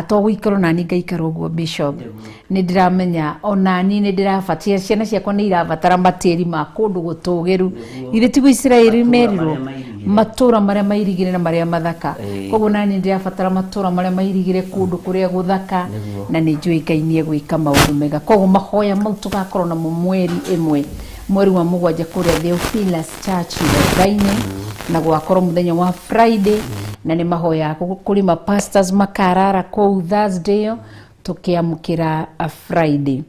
Speaker 7: to gũikara nani ngaikara ũguo, Bishop, nĩ ndĩramenya onani nĩ ndĩrabatia, ciana ciakwa nĩ irabatara matĩri ma kũndũ gũtũgĩru. Githĩ tiguo Isiraeli merirwo matũra marĩa mairigire na marĩa mathaka? Koguo nani ndĩrabatara matũra marĩa mairigire, kũndũ kũrĩa gũthaka, na nĩ njũĩ Ngai nĩ egwĩka maũndũ mega. Koguo mahoya mau tũgakorwo namo 1 mweri wa mũgwanja kũrĩa Theophilus Church Nyũmba-inĩ, na gũgakorwo mũthenya wa Friday, na nĩ mahoya kũrĩ ma pastors makarara kũu Thursday ĩyo tũkĩamũkĩra a Friday.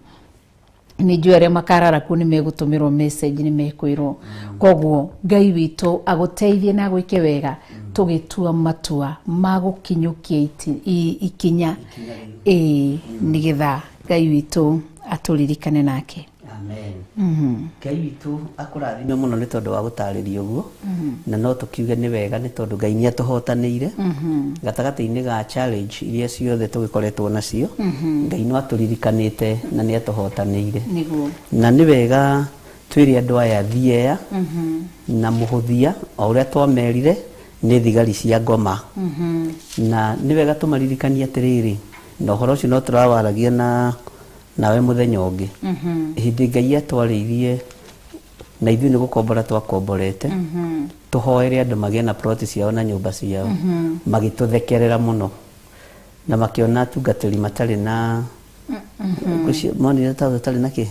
Speaker 7: Nĩ njũĩ arĩa makarara kuo nĩ megũtũmĩrwo message, nĩ mekwĩrwo. Koguo Ngai witũ agũteithie na agwĩke wega tũgĩtua matua ma gũkinyũkia ikinya ĩĩ nĩgetha Ngai witũ atũririkane nake.
Speaker 2: Amen. Ngai witũ akũrathime mũno nĩ tondũ wa gũtarĩria ũguo. Na no tũkiuge nĩ wega nĩ tondũ Ngai nĩ atũhotanĩire gatagatĩ-inĩ ga challenge iria ciothe tũgĩkoretwo nacio. Ngai no atũririkanĩte na nĩ atũhotanĩire. Na nĩ wega twĩre andũ aya thieya na mũhũthia o ũrĩa twamerire nĩ thigari cia ngoma, na nĩ wega tũmaririkanie atĩrĩrĩ, na ũhoro ũcio no tũrawaragia na nawe mũthenya ũngĩ, hĩndĩ Ngai atwarĩirie na ithuĩ nĩ gũkombora twakomborete tũhoere andũ magĩe na plot ciao na nyũmba ciao, magĩtũthekerera mũno na makĩona atungatĩri matarĩ na monire ta tũtarĩ na kĩ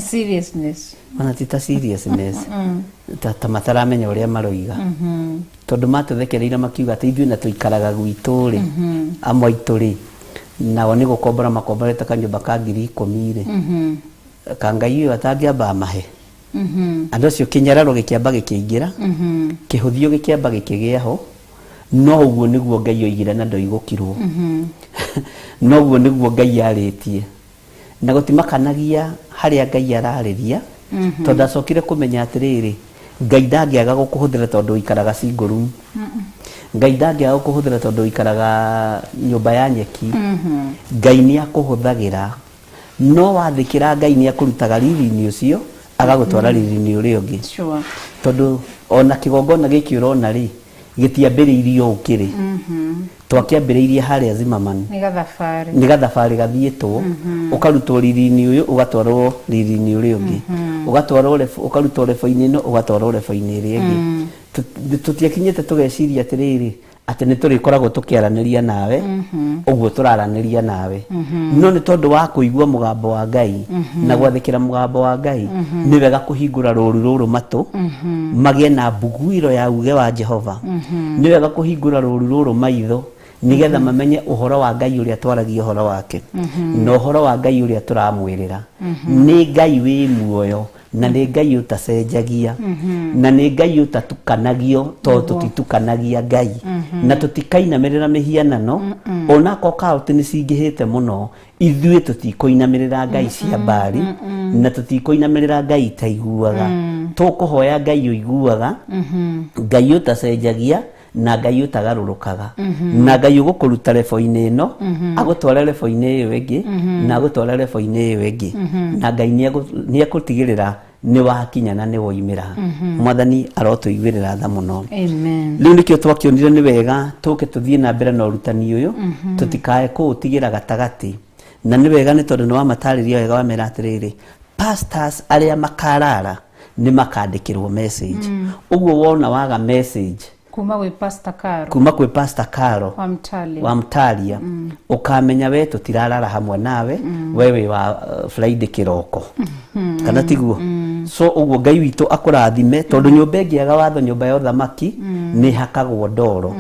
Speaker 7: Seriousness.
Speaker 2: Ona ti ta seriousness, ta mataramenya ũrĩa maroiga, tondũ matũthekereire makiuga atĩ ithuĩ na tũikaraga gwitũ rĩ, amwe aitũ rĩ, nao nĩ gũkombora makomborete kanyũmba ka 10,000 rĩ, ka Ngai ũyũ atangĩamba amahe. Andũ acio kĩnyararo gĩkĩamba gĩkĩingĩra, kĩhũthio gĩkĩamba gĩkĩgĩa ho. No ũguo nĩguo Ngai oigire na ndoigũkirwo, no ũguo nĩguo Ngai arĩtie na gũtimakanagia harĩa Ngai ararĩria, tondũ acokire kũmenya atĩrĩrĩ, Ngai ndangĩaga gũkũhũthĩra tondũ ũikaraga single room, Ngai ndangĩaga gũkũhũthĩra tondũ ũikaraga nyũmba ya nyeki. Ngai nĩ akũhũthagĩra, no wathĩkĩra Ngai nĩ akũrutaga riri-inĩ ũcio agagũtwara riri-inĩ ũrĩa ũngĩ. Tondũ ona kĩgongona gĩkĩ ũrona rĩ, gĩtiambĩrĩirio ũkĩrĩ, twakĩambĩrĩirie harĩa Zimmerman.
Speaker 7: Nĩ gathabarĩ.
Speaker 2: Nĩ gathabarĩ gathiĩtwo, ũkarutwo riri-inĩ ũyũ ũgatwarwo riri-inĩ ũrĩa ũngĩ, ũgatwarwo ũkarutwo rebo-inĩ ĩno ũgatwarwo rebo-inĩ ĩrĩa ĩngĩ. Tũtiakinyĩte tũgeciria atĩrĩrĩ atĩ nĩ tũrĩkoragwo tũkĩaranĩria nawe ũguo tũraranĩria nawe, no nĩ tondũ wa kũigua mũgambo wa Ngai na gwathĩkĩra mũgambo wa Ngai, nĩ wega kũhingũra rũru rũrũ matũ magĩe na mbuguiro ya uge wa Jehova. Nĩ wega kũhingũra rũru rũrũ maitho nĩgetha mamenye ũhoro wa Ngai ũrĩa twaragia ũhoro wake, na ũhoro wa Ngai ũrĩa tũramwĩrĩra nĩ Ngai wĩ muoyo, na nĩ Ngai ũtacenjagia, na nĩ Ngai ũtatukanagio, tondũ tũtitukanagia Ngai na tũtikainamĩrĩra mĩhianano. Onakorwo kaũntĩ nĩ cingĩhĩte mũno, ithuĩ tũtikũinamĩrĩra ngai cia mbari na tũtikũinamĩrĩra ngai itaiguaga. Tũkũhoya Ngai ũiguaga, Ngai ũtacenjagia, Na Ngai ũtagarũrũkaga, na Ngai ũgũkũruta rebo-inĩ ĩno, agũtware rebo-inĩ ĩyo ĩngĩ, na agũtware rebo-inĩ ĩyo ĩngĩ, na Ngai nĩ ekũtigĩrĩra nĩ wakinya na nĩ woimĩra. Mwathani arotũiguĩrĩra tha mũno.
Speaker 7: Amen.
Speaker 2: Rĩu nĩkĩo twakĩonire nĩ wega tũke tũthiĩ na mbere na ũrutani ũyũ, tũtikae kũũtigĩra gatagatĩ. Na nĩ wega nĩ tondũ nĩ wamatarĩria wega, wamera atĩrĩrĩ, pastors arĩa makarara nĩ makandĩkĩrwo message. Ũguo wona waga message
Speaker 7: kuma gwĩ Pastor Caro,
Speaker 2: kuma kwĩ Pastor Caro
Speaker 7: wa Mtalia,
Speaker 2: wa Mtalia, ũkamenya we tũtirarara hamwe nawe, we wĩ wa Friday kĩroko kana tiguo? So ũguo Ngai witũ akũrathime, tondũ nyũmba ĩngĩaga watho, nyũmba ya ũthamaki nĩ hakagwo ndoro.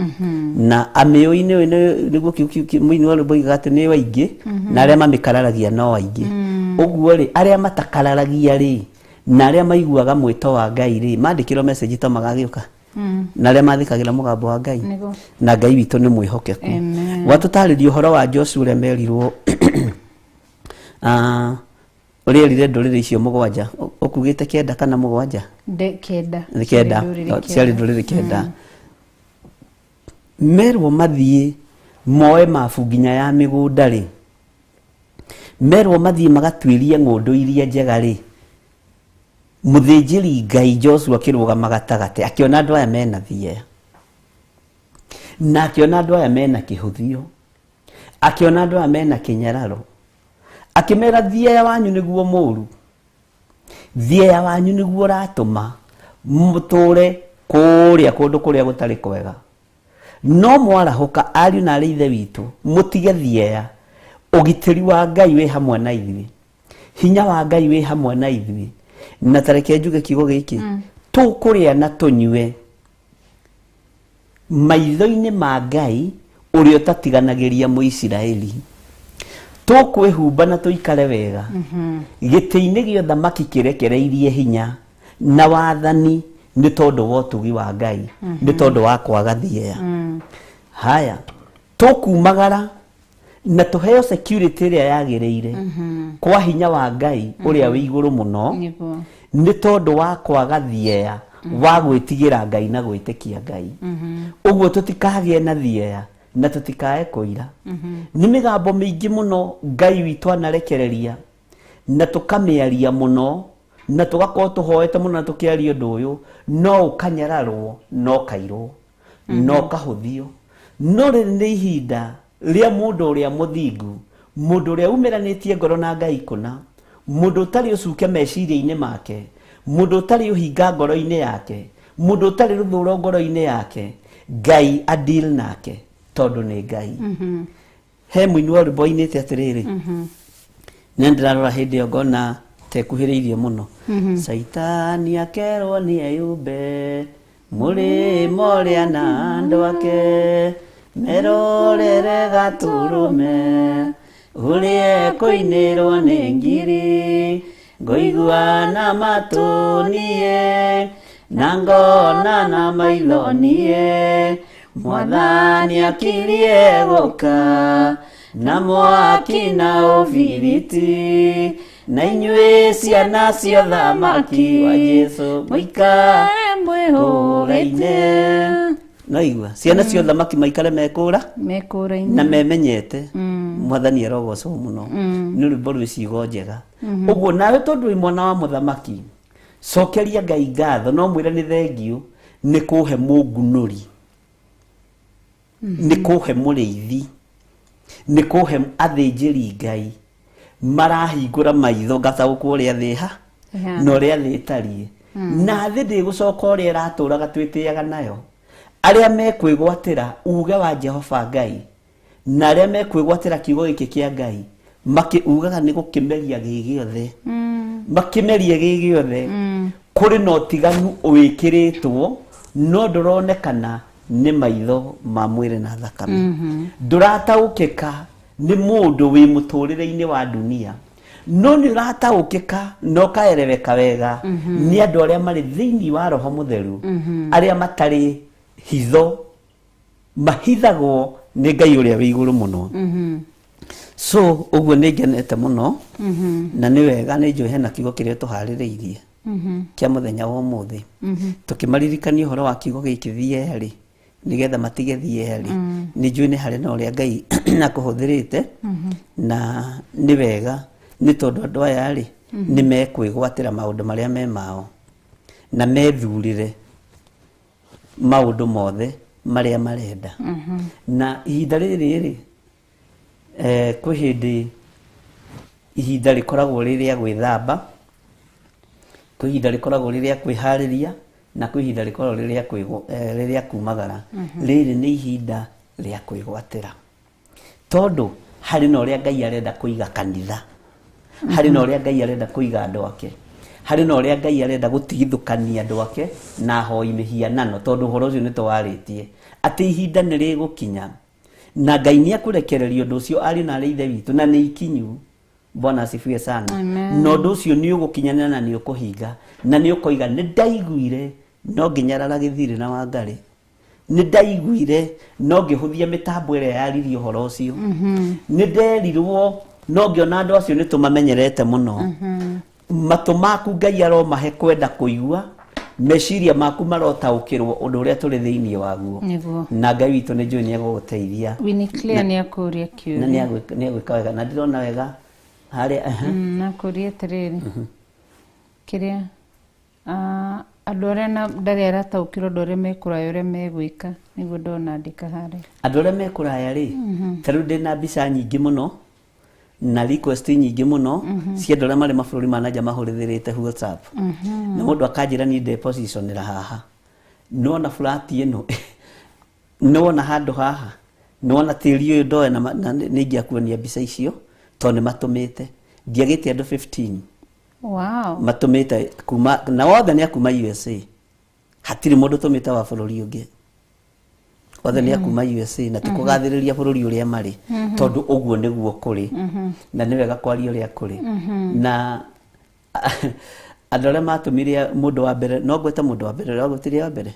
Speaker 2: Na amĩũi-inĩ ũyũ nĩguo mũini wa rwĩmbo oigaga atĩ nĩ waingĩ na arĩa mamĩkararagia no aingĩ. Ũguo rĩ, arĩa matakararagia rĩ, na arĩa maiguaga mwĩto wa Ngai rĩ, mandĩkĩrwo message to magagĩũka, na arĩa mathĩkagĩra mũgambo wa Ngai.
Speaker 7: Nĩguo.
Speaker 2: Na Ngai witũ nĩ mwĩhokeku.
Speaker 7: Amen.
Speaker 2: Watũtarĩria ũhoro wa Joshua ũrĩa merirwo, ũrĩa erire ndũrĩrĩ icio 7, ũkugĩte 9 kana 7?
Speaker 7: 9.
Speaker 2: Nĩ 9.
Speaker 7: Ndũrĩrĩ.
Speaker 2: Ciarĩ ndũrĩrĩ 9. Merwo mathiĩ moe mabu nginya ya mĩgũnda rĩ, merwo mathiĩ magatuĩrie ng'ũndũ iria njega rĩ, mũthĩnjĩri Ngai Joshua akĩrũgama gatagatĩ, akĩona andũ aya mena thieya, na akĩona andũ aya mena kĩhũthio, akĩona andũ aya mena kĩnyararo, akĩmera thieya wanyu nĩguo mũru, thieya wanyu nĩguo ũratũma mũtũre kũrĩa kũndũ kũrĩa gũtarĩ kwega. No mwarahũka, ariũ na arĩ ithe witũ, mũtige thieya. Ũgitĩri wa Ngai wĩ hamwe na ithuĩ, hinya wa Ngai wĩ hamwe na ithuĩ. Na tareke njuge kiugo gĩkĩ, tũkũrĩa na tũnyue maitho-inĩ ma Ngai ũrĩa ũtatiganagĩria Mũisiraeli. Tũkwĩhumba na tũikare wega gĩtĩ-inĩ gĩa ũthamaki kĩrekereirie hinya na wathani, nĩ tondũ wa ũtugi wa Ngai, nĩ tondũ wa kwaga thieya. Haya, tũkumagara na tũheo security ĩrĩa yagĩrĩire kwa hinya wa Ngai ũrĩa wĩ igũrũ mũno,
Speaker 7: Nĩguo.
Speaker 2: nĩ tondũ wa kwaga thieya wa gwĩtigĩra Ngai na gwĩtĩkia Ngai. Ũguo tũtikagĩe na thieya na tũtikae kũira. Nĩ mĩgambo mĩingĩ mũno Ngai witũ anarekereria, na tũkamĩaria mũno, na tũgakorwo tũhoete mũno na tũkĩaria ũndũ ũyũ, no ũkanyararwo, no ũkairwo, no ũkahũthio. No rĩrĩ nĩ ihinda rĩa mũndũ ũrĩa mũthingu, mũndũ ũrĩa umĩranĩtie ngoro na Ngai kũna, mũndũ ũtarĩ ũcuke meciria-inĩ make, mũndũ ũtarĩ ũhinga ngoro-inĩ yake, mũndũ ũtarĩ rũthũro ngoro-inĩ yake, Ngai adeal nake tondũ nĩ Ngai. He mũini wa rwĩmbo ainĩte atĩrĩrĩ, nĩ ndĩrarora hĩndĩ ĩyo ngona tekuhĩrĩirie mũno. Caitani akerwo nĩ eyumbe mũrĩmo ũrĩa na andũ ake merorere gatũrũme ũrĩa ekũinĩrwo nĩ ngiri, ngũigua na matũ niĩ na ngona na maitho niĩ, Mwathani akirie gũka na mwaki na ũbiriti, na inyuĩ ciana cia ũthamaki wa Jesũ mũikare
Speaker 7: mwĩhũgĩte.
Speaker 2: No igua ciana cia ũthamaki maikare mekũra
Speaker 7: mekũra-inĩ
Speaker 2: na memenyete. Mwathani arogocwo mũno, nĩ rwĩmbo rwĩ ciugo njega. Ũguo nawe tondũ wĩ mwana wa mũthamaki, cokeria Ngai ngatho, no mwĩre nĩ thengiũ nĩ kũhe mũngunũri, nĩ kũhe mũrĩithi, nĩ kũhe athĩnjĩri Ngai marahingũra maitho ngataũkwo ũrĩa thĩ ha
Speaker 7: Ĩhana.
Speaker 2: na ũrĩa thĩ ĩtariĩ, na thĩ ndĩgũcoka ũrĩa ĩratũraga twĩtĩaga nayo. Arĩa mekwĩgwatĩra uge wa Jehova Ngai na arĩa mekwĩgwatĩra kiugo gĩkĩ kĩa Ngai, makĩugaga nĩ gũkĩmeria gĩ gĩothe, makĩmerie gĩ gĩothe. Kũrĩ na ũtiganu wĩkĩrĩtwo no ndũronekana nĩ maitho ma mwĩrĩ na thakame, ndũrataũkĩka nĩ mũndũ wĩ mũtũrĩre-inĩ wa dunia, no nĩ ũrataũkĩka na ũkaereweka wega nĩ andũ arĩa marĩ thĩinĩ wa Roho Mũtheru, arĩa matarĩ hitho, mahithagwo nĩ Ngai ũrĩa wĩ igũrũ mũno. So ũguo nĩ ngenete mũno, na nĩ wega nĩ njũĩ hena kiugo kĩrĩa tũharĩrĩirie kĩa mũthenya wa ũmũthĩ, tũkĩmaririkania ũhoro wa kiugo gĩkĩ thieya rĩ, Nĩgetha matigethiĩ rĩ, nĩ njũĩ nĩ harĩ na ũrĩa Ngai akũhũthĩrĩte, na nĩ wega nĩ tondũ andũ aya rĩ nĩ mekwĩgwatĩra maũndũ marĩa me mao na methurĩre maũndũ mothe marĩa marenda. Na ihinda rĩrĩ rĩ, kwĩ hĩndĩ ihinda rĩkoragwo rĩ rĩa gwĩthamba, kwĩ ihinda rĩkoragwo rĩ rĩa kwĩharĩria, na kwĩ ihinda rĩkoragwo rĩ rĩa rĩ rĩa kumagara. Rĩrĩ nĩ ihinda rĩa kwĩgwatĩra, tondũ harĩ na ũrĩa Ngai arenda kũiga kanitha, harĩ na ũrĩa Ngai arenda kũiga andũ ake, harĩ na ũrĩa Ngai arenda gũtigithũkania andũ ake na ahoi mĩhianano, tondũ ũhoro ũcio nĩ tũwarĩtie atĩ ihinda nĩ rĩgũkinya na Ngai nĩ ekũrekereria ũndũ ũcio ariũ na arĩ ithe witũ, na nĩ ikinyu. Bwana asifiwe sana.
Speaker 7: Amen.
Speaker 2: Na ũndũ ũcio nĩ ũgũkinyanĩra na nĩ ũkũhinga na nĩ ũkoiga nĩ ndaiguire no nginyarara gĩthirĩ na Wangarĩ, nĩ ndaiguire no ngĩhũthia mĩtambo ĩrĩa yaririe ũhoro ũcio, nĩ nderirwo no ngĩona andũ acio nĩ tũmamenyerete mũno. Matũ maku Ngai aromahe kwenda kũigua, meciria maku marotaũkĩrwo ũndũ ũrĩa tũrĩ thĩinĩ waguo.
Speaker 7: Nĩguo.
Speaker 2: Na Ngai witũ nĩ njũĩ nĩ egũgũteithia.
Speaker 7: Winnie Claire nĩ akũria
Speaker 2: Na
Speaker 7: kĩũria.
Speaker 2: nĩ egwĩka wega na ndĩrona wega harĩa ehe.
Speaker 7: Nakũria atĩrĩrĩ, kĩrĩa andũ arĩa ndarĩ arataũkĩrwo andũ arĩa mekũraya ũrĩa megwĩka, nĩguo ndona andĩka harĩa.
Speaker 2: Andũ arĩa me kũraya rĩ, ta rĩu ndĩna mbica nyingĩ mũno na request nyingĩ mũno cia andũ arĩa marĩ mabũrũri ma nanja mahũrĩrĩte WhatsApp, na mũndũ akanjĩra niĩ ndĩ positionĩra haha, nĩwona flat ĩno, nĩwona handũ haha, nĩwona tĩri ũyũ ndoe, na nĩ ingĩakuonia mbica icio tondũ nĩ matũmĩte. Ndiagĩte andũ 15 matũmĩte kuma, na wothe nĩ akuma USA, hatirĩ mũndũ ũtũmĩte wa bũrũri ũngĩ, othe nĩ akuma USA, na tikũgathĩrĩria bũrũri ũrĩa marĩ tondũ ũguo nĩguo kũrĩ, na nĩ wega kwaria ũrĩa kũrĩ. Na andũ arĩa matũmire, mũndũ wa mbere no ngwĩte, mũndũ wa mbere ũrĩa wagwĩtirie wa mbere.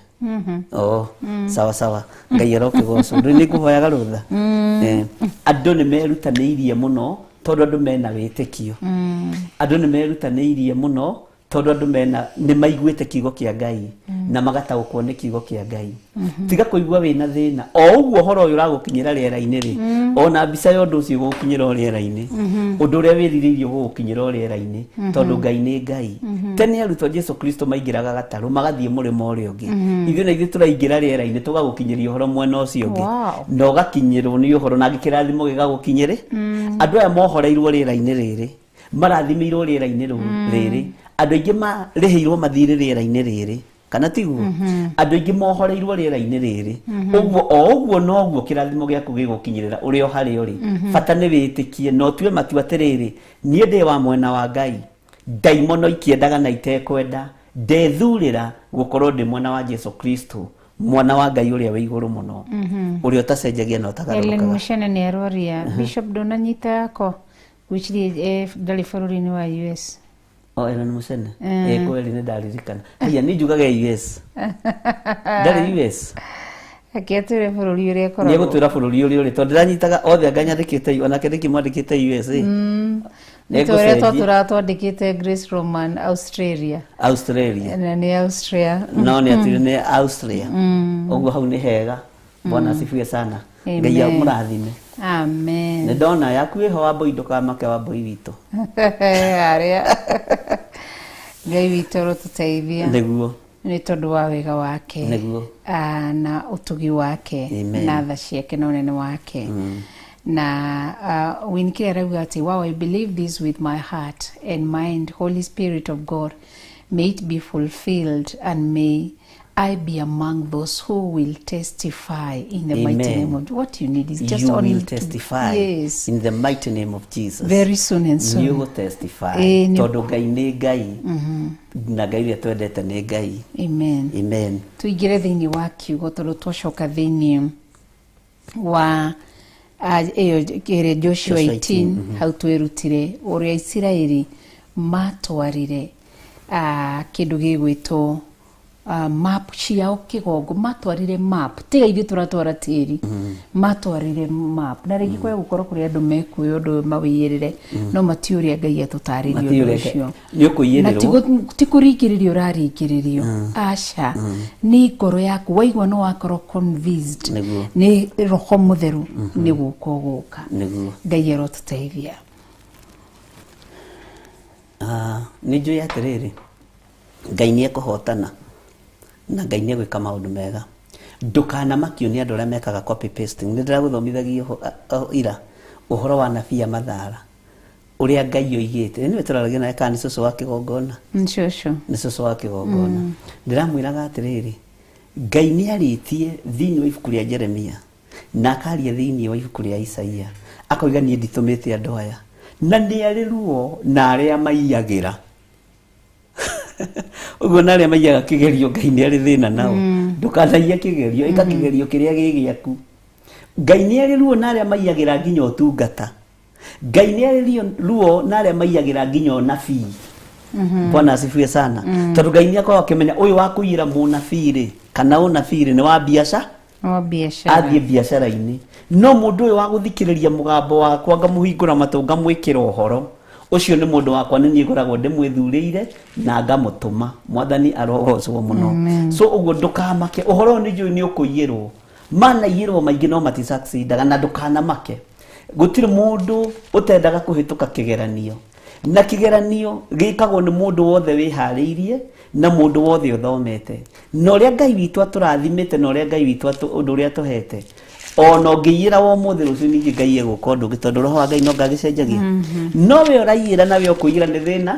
Speaker 2: Oh, sawa sawa, Ngai arokĩgocwo. Rĩu nĩ ngũhoyaga rũtha. Andũ nĩ merutanĩirie mũno tondũ andũ mena wĩtĩkio, andũ nĩ merutanĩirie mũno tondũ andũ mena nĩ maiguĩte kiugo kĩa Ngai na magataũkwo nĩ kiugo kĩa Ngai. Tiga kũigua wĩna thĩna o ũguo ũhoro ũyũ ũragũkinyĩra rĩera-inĩ rĩ, ona mbica ya ũndũ ũcio ũgũkinyĩra o rĩera-inĩ, ũndũ ũrĩa wĩrirĩirie ũgũgũkinyĩra o rĩera-inĩ, tondũ Ngai nĩ Ngai. Tene arutwo Jesu Kristo maingĩraga gatarũ magathiĩ mũrĩmo ũrĩa ũngĩ. Ithuĩ na ithuĩ tũraingĩra rĩera-inĩ tũgagũkinyĩria ũhoro mwena ũcio ũngĩ, na ũgakinyĩrwo nĩ ũhoro na kĩrathimo gĩgagũkinyĩrĩ. Andũ aya mohoreirwo rĩera-inĩ rĩrĩ, marathimĩirwo rĩera-inĩ rĩrĩ, andũ aingĩ marĩhĩirwo mathirĩ rĩera-inĩ rĩrĩ, kana tiguo? Andũ aingĩ mohoreirwo rĩera-inĩ rĩrĩ. Ũguo o ũguo noguo kĩrathimo gĩaku gĩgũkinyĩrĩra ũrĩ o harĩa ũrĩ. Bata nĩ wĩtĩkie na ũtue matua atĩrĩrĩ, niĩ ndĩ wa mwena wa Ngai, ndaimono ikĩendaga na itekwenda, ndethurĩra gũkorwo ndĩ mwena wa Jesu Kristo, mwana wa Ngai ũrĩa wĩ igũrũ mũno, ũrĩa ũtacenjagia na
Speaker 7: Ellen
Speaker 2: ũtagarũrũkaga.
Speaker 7: Mushene nĩ aroria, Bishop ndũnanyita yakwa, gwĩciria ndarĩ bũrũri-inĩ wa US.
Speaker 2: O Ellen Mushene? Kweli nĩ ndaririkana. Haya, nĩ njugaga US, ndarĩ US.
Speaker 7: Ake atwĩre bũrũri ũrĩa
Speaker 2: Nĩ
Speaker 7: akoragwo.
Speaker 2: egũtwĩra bũrũri ũrĩa ũrĩ, tondũ ndĩranyitaga othe anga nyandĩkĩte, onake ndĩkĩmwandĩkĩte USA.
Speaker 7: Nĩ tũrĩa twatũraga twandĩkĩte Grace Roman Australia.
Speaker 2: Australia.
Speaker 7: Na nĩ Austria.
Speaker 2: No nĩ atwĩre nĩ Austria, ũguo hau nĩ hega. Bwana asifiwe sana. Ngai
Speaker 7: Amen.
Speaker 2: amũrathime.
Speaker 7: Amen.
Speaker 2: Nĩ ndona yaku ĩho, Wambũi, ndũkamake, Wambũi witũ.
Speaker 7: Arĩa Ngai witũ arotũteithia.
Speaker 2: Nĩguo.
Speaker 7: Nĩ tondũ wa wega wake.
Speaker 2: Nĩguo.
Speaker 7: Na ũtugi wake.
Speaker 2: Amen.
Speaker 7: Na tha ciake na ũnene wake. Na Winkie arauga atĩ, "Wow, I believe this with my heart and mind. Holy Spirit of God, may it be fulfilled and may I be among those who will testify in the mighty
Speaker 2: Amen.
Speaker 7: name of." What you need is just
Speaker 2: You
Speaker 7: only
Speaker 2: will testify
Speaker 7: yes,
Speaker 2: in the mighty name of Jesus.
Speaker 7: Very soon and soon.
Speaker 2: Nĩ ũgũtestify. Tondũ Ngai nĩ Ngai, na Ngai ũrĩa twendete nĩ Ngai.
Speaker 7: Amen.
Speaker 2: Amen.
Speaker 7: Tuingire thĩinĩ wa kiugo, tondũ twacoka thĩinĩ wa ĩyo ĩrĩa Joshua
Speaker 2: Joshua
Speaker 7: 18,
Speaker 2: 18,
Speaker 7: hau twĩrutire ũrĩa Isiraeli matwarire kĩndũ gĩgwĩtwo Map ciao kĩgongo matwarire map, tiga ithuĩ tũratwara tĩri, matwarire map na rĩngĩ kwaya gũkorwo kũrĩ andũ mekuoya ũndũ ũyũ mawĩyĩrĩre, no mati ũrĩa Ngai atũtarĩrie
Speaker 2: Matiũĩ
Speaker 7: ũndũ
Speaker 2: ũrĩa
Speaker 7: ũcio.
Speaker 2: Nĩ ũkũiyĩrĩrwo.
Speaker 7: Na ti kũringĩrĩrio ũraringĩrĩrio, aca, nĩ ngoro yaku waigua nĩ wakorwo convinced nĩ roho mũtheru nĩ gũka ũgũka. Ngai arotũteithia.
Speaker 2: Ah, nĩ njũĩ atĩrĩrĩ, Ngai nĩ ekũhotana na Ngai nĩ egwĩka maũndũ mega. Ndũkanamakio nĩ andũ arĩa mekaga copy pasting. Nĩ ndĩragũthomithagia ira ũhoro wa nabii a Mathara, ũrĩa Ngai oigĩte. Nĩwe tũraragia nawe kana nĩ cũcũ wa kĩgongona?
Speaker 7: Nĩ cũcũ.
Speaker 2: Nĩ cũcũ wa kĩgongona. Ndĩramwĩraga atĩrĩrĩ, Ngai nĩ arĩtie thĩinĩ wa ibuku rĩa Jeremia na akaria thĩinĩ wa ibuku rĩa Isaia, akoiga niĩ nditũmĩte andũ aya, na nĩ arĩ ruo na arĩa maiyagĩra. Ũguo na arĩa maiyaga kĩgerio, Ngai nĩ arĩ thĩna nao. Ndũkanaiye kĩgerio, ĩka kĩgerio kĩrĩa gĩ gĩaku. Ngai nĩ arĩ ruo na arĩa maiyagĩra nginya ũtungata. Ngai nĩ arĩ ruo na arĩa maiyagĩra nginya ũnabii. Bwana asifiwe sana. Tondũ Ngai nĩ akoragwo akĩmenya ũyũ wa kũiyĩra mũnabii rĩ, kana ũnabii rĩ, nĩ wa biaca,
Speaker 7: wa biacara,
Speaker 2: athiĩ biacara-inĩ. No mũndũ ũyũ wa gũthikĩrĩria mũgambo wakwa, ngamũhingũra matũ, ngamwĩkĩra ũhoro ũcio, nĩ mũndũ wakwa, nĩ niĩ ngoragwo ndĩmwĩthurĩire na ngamũtũma. Mwathani arogocwo mũno. So ũguo ndũkamake, ũhoro ũyũ nĩ njũĩ nĩ ũkũiyĩrwo, manaiyĩrwo maingĩ no matisucceedaga. Na ndũkanamake, gũtirĩ mũndũ ũtendaga kũhĩtũka kĩgeranio, na kĩgeranio gĩkagwo nĩ mũndũ wothe wĩharĩirie na mũndũ wothe ũthomete. Na ũrĩa Ngai witũ atũrathimĩte na ũrĩa Ngai witũ ũndũ ũrĩa atũhete, ona ũngĩiyĩra wa ũmũthĩ, rũciũ ningĩ Ngai egũka ũndũ ũngĩ, tondũ roho wa Ngai no ngagĩcenjagia. No we ũraiyĩra na we ũkũiyĩra nĩ thĩna,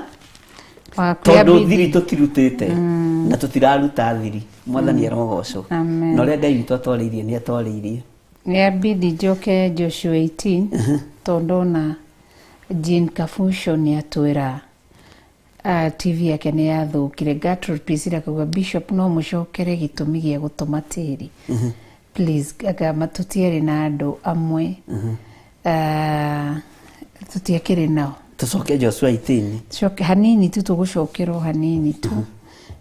Speaker 2: tondũ thiri tũtirutĩte na tũtiraruta thiri. Mwathani arogocwo.
Speaker 7: Amen.
Speaker 2: Na ũrĩa Ngai witũ atwarĩirie nĩ atwarĩirie.
Speaker 7: Nĩ njoke Joshua 18, tondũ ona Jean Kafusho nĩ atwĩra TV yake nĩ yathũkire. Gertrude Priscilla akauga, "Bishop, no mũcokere gĩtũmi gĩa gũtũma tĩri please." Agamba tũtiarĩ na andũ amwe, tũtiakĩrĩ nao.
Speaker 2: Tũcoke Joshua 18.
Speaker 7: Coke hanini tu, tũgũcokerwo hanini tu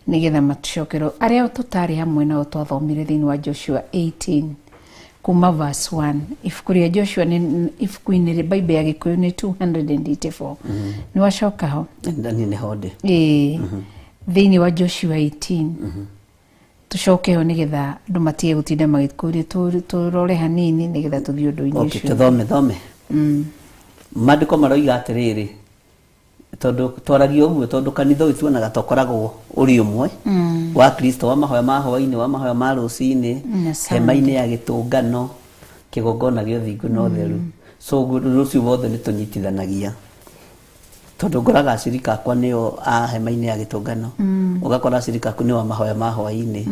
Speaker 7: nĩgetha matũcokerwo arĩa tũtarĩ hamwe nao. Twathomire thĩinĩ wa Joshua 18 kuma verse 1. Ibuku rĩa Joshua nĩ ibuku-inĩ rĩ Bible ya Gĩkũyũ nĩ 284. Nĩ wacoka ho?
Speaker 2: Niĩ nĩho ndĩ.
Speaker 7: Ĩĩ, thĩinĩ wa Joshua 18 tũcoke ho nĩgetha andũ matige gũtinda magĩkũria. Tũrore hanini nĩgetha tũthiĩ ũndũ-inĩ ũcio.
Speaker 2: Tũthome thome. Maandĩko maroiga atĩrĩrĩ, tondũ twaragia ũguo tondũ kanitha ũyũ tuonaga tokoragwo ũrĩ ũmwe wa Kristo, wa mahoya ma hwaĩ-inĩ, wa mahoya ma rũcinĩ,
Speaker 7: Na Sunday.
Speaker 2: Hema-inĩ ya gĩtũngano, kĩgongona gĩa ũthingu na ũtheru. So ũguo rũciũ wothe nĩ tũnyitithanagia, tondũ ngoraga acirika akwa nĩo a hema-inĩ ya gĩtũngano, ũgakora acirika aku nĩo a mahoya ma hwaĩ-inĩ.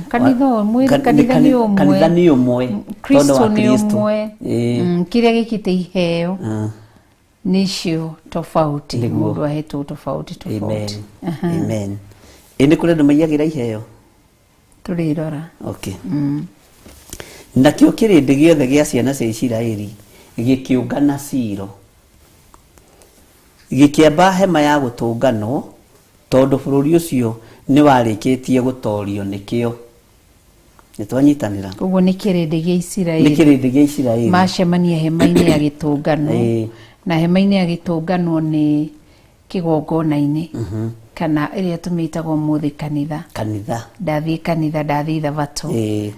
Speaker 7: Kanitha ũmwe, kanitha nĩ ũmwe.
Speaker 2: Kanitha nĩ ũmwe tondũ
Speaker 7: Kristo
Speaker 2: wa
Speaker 7: nĩ
Speaker 2: Kristo.
Speaker 7: ũmwe. Kĩrĩa gĩkĩte iheo nĩcio tofauti. Mũndũ ahetwo tofauti tofauti.
Speaker 2: Amen. Amen. Ĩ nĩ kũrĩ andũ maiyagĩra iheo?
Speaker 7: Tũrĩrora.
Speaker 2: Okay. Nakĩo kĩrĩndĩ gĩothe gĩa ciana cia Isiraeli gĩkĩũngana Silo, gĩkĩamba hema ya gũtũnganwo, tondũ bũrũri ũcio nĩ warĩkĩtie gũtorio nĩkĩo. Nĩ twanyitanĩra?
Speaker 7: Ũguo nĩ kĩrĩndĩ gĩa
Speaker 2: Nĩ
Speaker 7: Isiraeli
Speaker 2: kĩrĩndĩ gĩa Isiraeli
Speaker 7: macemania hema-inĩ ya gĩtũngano. Na hema-inĩ ya gĩtũnganwo nĩ kĩgongona-inĩ, kana ĩrĩa tũmĩtaga ũmũthĩ kanitha.
Speaker 2: Kanitha.
Speaker 7: Ndathiĩ kanitha, ndathiĩ thabatũ.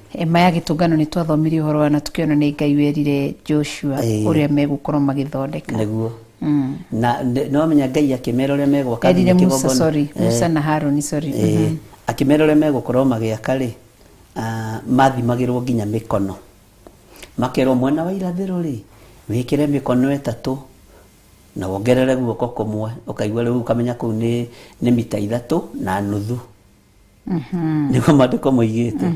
Speaker 7: Hema ya gĩtũngano nĩ twathomire ũhoro wa na tũkĩona nĩ Ngai werire Joshua ũrĩa megũkorwo magĩthondeka.
Speaker 2: Nĩguo. Na nĩ wamenya Ngai akĩmera ũrĩa megwaka
Speaker 7: Erire
Speaker 2: nginya
Speaker 7: Musa.
Speaker 2: kĩgongona.
Speaker 7: Sorry, Musa na Haroni, sorry.
Speaker 2: Akĩmera ũrĩa megũkorwo magĩaka rĩ, mathimagĩrwo nginya mĩkono, makerwo mwena wa irathĩro rĩ, wĩkĩre mĩkono 3 na wongerere guoko kũmwe, ũkaigua rĩu ũkamenya kũu nĩ mita 3.5, nĩguo maandĩko moigĩte.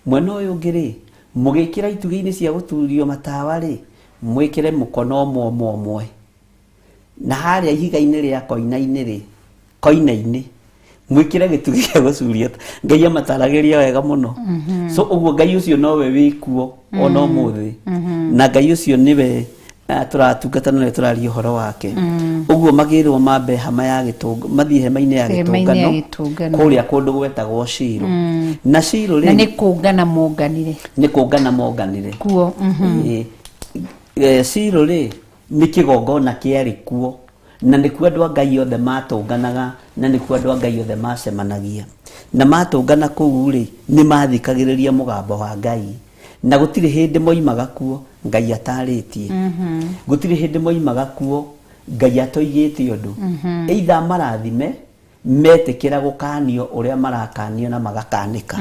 Speaker 2: Mwena ũyũ ũngĩ rĩ, mũgĩkĩra itugĩ-inĩ cia gũturio matawa rĩ, mwĩkĩre mũkono ũmwe ũmwe ũmwe, na harĩa ihiga-inĩ rĩa koina-inĩ rĩ, koina-inĩ mwĩkĩre gĩtugĩ gĩa gũcuria. Ngai amataragĩria wega mũno. So ũguo Ngai ũcio nowe wĩkuo ona ũmũthĩ, na Ngai ũcio nĩwe. Tũratungata na tũraria ũhoro wake. Ũguo magĩrwo mambe hema ya gĩtũngano, mathiĩ hema-inĩ ya gĩtũngano kũrĩa kũndũ gwetagwo Shilo. Na Shilo rĩ,
Speaker 7: na nĩ kũngana monganire,
Speaker 2: nĩ kũngana monganire
Speaker 7: kuo.
Speaker 2: Shilo rĩ nĩ kĩgongona kĩarĩ kuo, na nĩkuo andũ a Ngai othe matũnganaga, na nĩkuo andũ a Ngai othe macemanagia. Na matũngana kũu rĩ, nĩ mathikagĩrĩria mũgambo wa Ngai, na gũtirĩ hĩndĩ moimaga kuo Ngai atarĩtie. Gũtirĩ hĩndĩ moimaga kuo Ngai atoigĩte ũndũ. Either marathime metĩkĩra gũkanio ũrĩa marakanio na magakanĩka,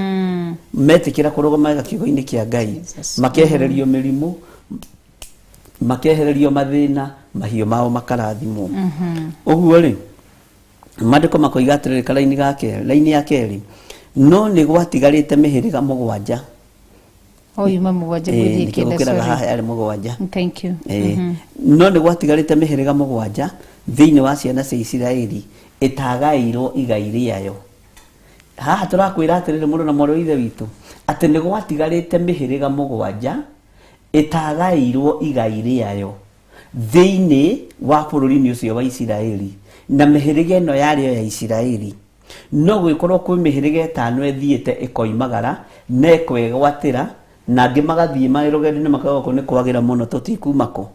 Speaker 2: metĩkĩra kũrũgama wega kiugo-inĩ kĩa Ngai, makehererio mĩrimũ, makehererio mathĩna, mahiũ mao makarathimwo. Ũguo rĩ, maandĩko makoiga atĩrĩrĩ, karaini ga kerĩ, raini ya kerĩ, no nĩ gwatigarĩte mĩhĩrĩga 7.
Speaker 7: Yuma 7
Speaker 2: gũthiĩ kenda, haha yarĩ 7.
Speaker 7: Thank you.
Speaker 2: No nĩ gwatigarĩte mĩhĩrĩga 7 thĩinĩ wa ciana cia Isiraeli ĩtagaĩirwo igai rĩayo. Haha tũrakwĩra atĩrĩrĩ, mũrũ na mwarĩ wa Ithe witũ, atĩ nĩ gwatigarĩte mĩhĩrĩga 7 ĩtagaĩirwo igai rĩayo thĩinĩ wa bũrũri-inĩ ũcio wa Isiraeli, na mĩhĩrĩga ĩno yarĩ ya Isiraeli. No gwĩkorwo kwĩ mĩhĩrĩga 5 ĩthiĩte ĩkoimagara na ĩkwegwatĩra, na angĩ magathiĩ marĩ rũgendo-inĩ makauga kũ nĩ kwagĩra mũno tũtikuma kũ.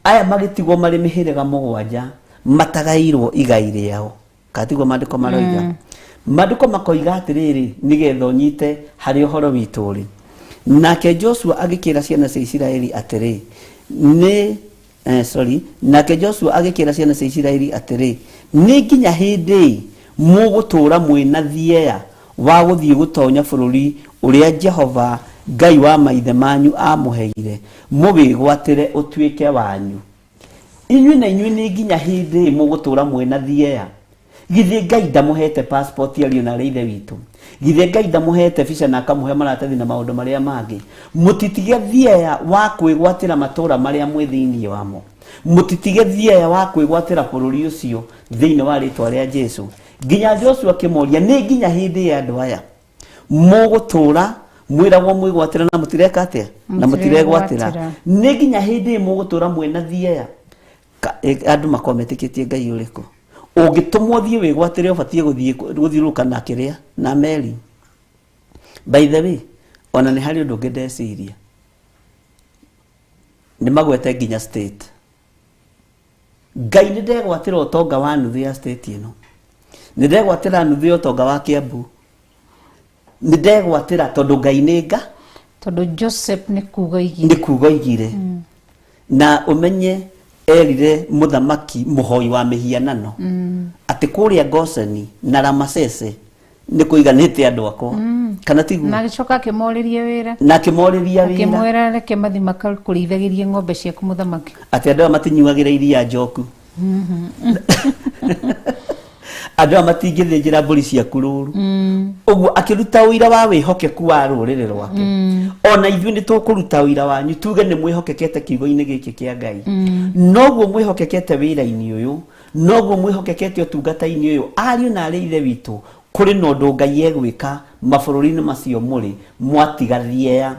Speaker 2: Aya magĩtigwo marĩ mĩhĩrĩga 7 matagaĩirwo igai rĩao. Katiguo maandĩko maroiga. Maandĩko makoiga atĩrĩrĩ, nĩgetha ũnyite harĩ ũhoro witũ rĩ. Nake Joshua agĩkĩra ciana cia Isiraeli atĩrĩ, nĩ nake Joshua agĩkĩra ciana cia Isiraeli atĩrĩ, nĩ nginya hĩndĩ mũgũtũũra mwĩna thieya wa gũthiĩ gũtonya bũrũri ũrĩa Jehova Ngai wa maithe manyu amũheire, mũwĩgwatĩre ũtuĩke wanyu. Inyuĩ na inyuĩ nĩ nginya hĩndĩ mũgũtũũra mwĩna thieya. Githĩ Ngai ndamũhete passport ariũ na arĩ Ithe witũ? Githĩ Ngai ndamũhete visa na akamũhe maratathi na maũndũ marĩa mangĩ? Mũtitige thieya wa kwĩgwatĩra matũũra marĩa mwĩ thĩinĩ wamo. Mũtitige thieya wa kwĩgwatĩra bũrũri ũcio thĩinĩ wa rĩtwa rĩa Jesu. Nginya Joshua akĩmoria, nĩ nginya hĩndĩ ya andũ aya mũgũtũũra mwĩragwo mwĩgwatĩra na mũtireka atĩa? Na mũtiregwatĩra. Nĩ nginya hĩndĩ mũgũtũũra mwĩna thieya? Andũ makorwo metĩkĩtie Ngai ũrĩkũ? Ũngĩtũmwo thiĩ wĩgwatĩre ũbatiĩ gũthiĩ gũthiũrũrũka na kĩrĩa na meri. By the way, ona nĩ harĩ ũndũ ũngĩ ndeciria, nĩ magwete nginya state. Ngai nĩ ndegwatĩra ũtonga wa nuthu ya state ĩno, nĩ ndegwatĩra nuthu ya ũtonga wa Kiambu, nĩ ndegwatĩra tondũ Ngai nĩ nga,
Speaker 7: tondũ Joseph nĩ kuga oigire,
Speaker 2: nĩ kuga oigire. Na ũmenye erire mũthamaki mũhoi wa mĩhianano atĩ kũrĩa Goseni na Ramasese nĩ kũiganĩte andũ akwa. Kana tiguo?
Speaker 7: Na agĩcoka akĩmorĩria wĩra,
Speaker 2: na akĩmorĩria wĩra,
Speaker 7: akĩmwĩra reke mathiĩ makakũrĩithagĩrie ng'ombe ciaku mũthamaki,
Speaker 2: atĩ andũ aya matinyuagĩra iria njoku, andũ aya matingĩthĩnjĩra mbũri ciaku rũru. Ũguo akĩruta ũira wa wĩhokeku wa rũrĩrĩ rwake. Ona ithuĩ nĩ tũkũruta ũira wanyu tuge nĩ mwĩhokekete kiugo-inĩ gĩkĩ kĩa Ngai. Noguo mwĩhokekete wĩra-inĩ ũyũ, noguo mwĩhokekete ũtungata-inĩ ũyũ, ariũ na arĩ Ithe witũ, kũrĩ na ũndũ Ngai egwĩka mabũrũri-inĩ macio mũrĩ mwatiga thieya.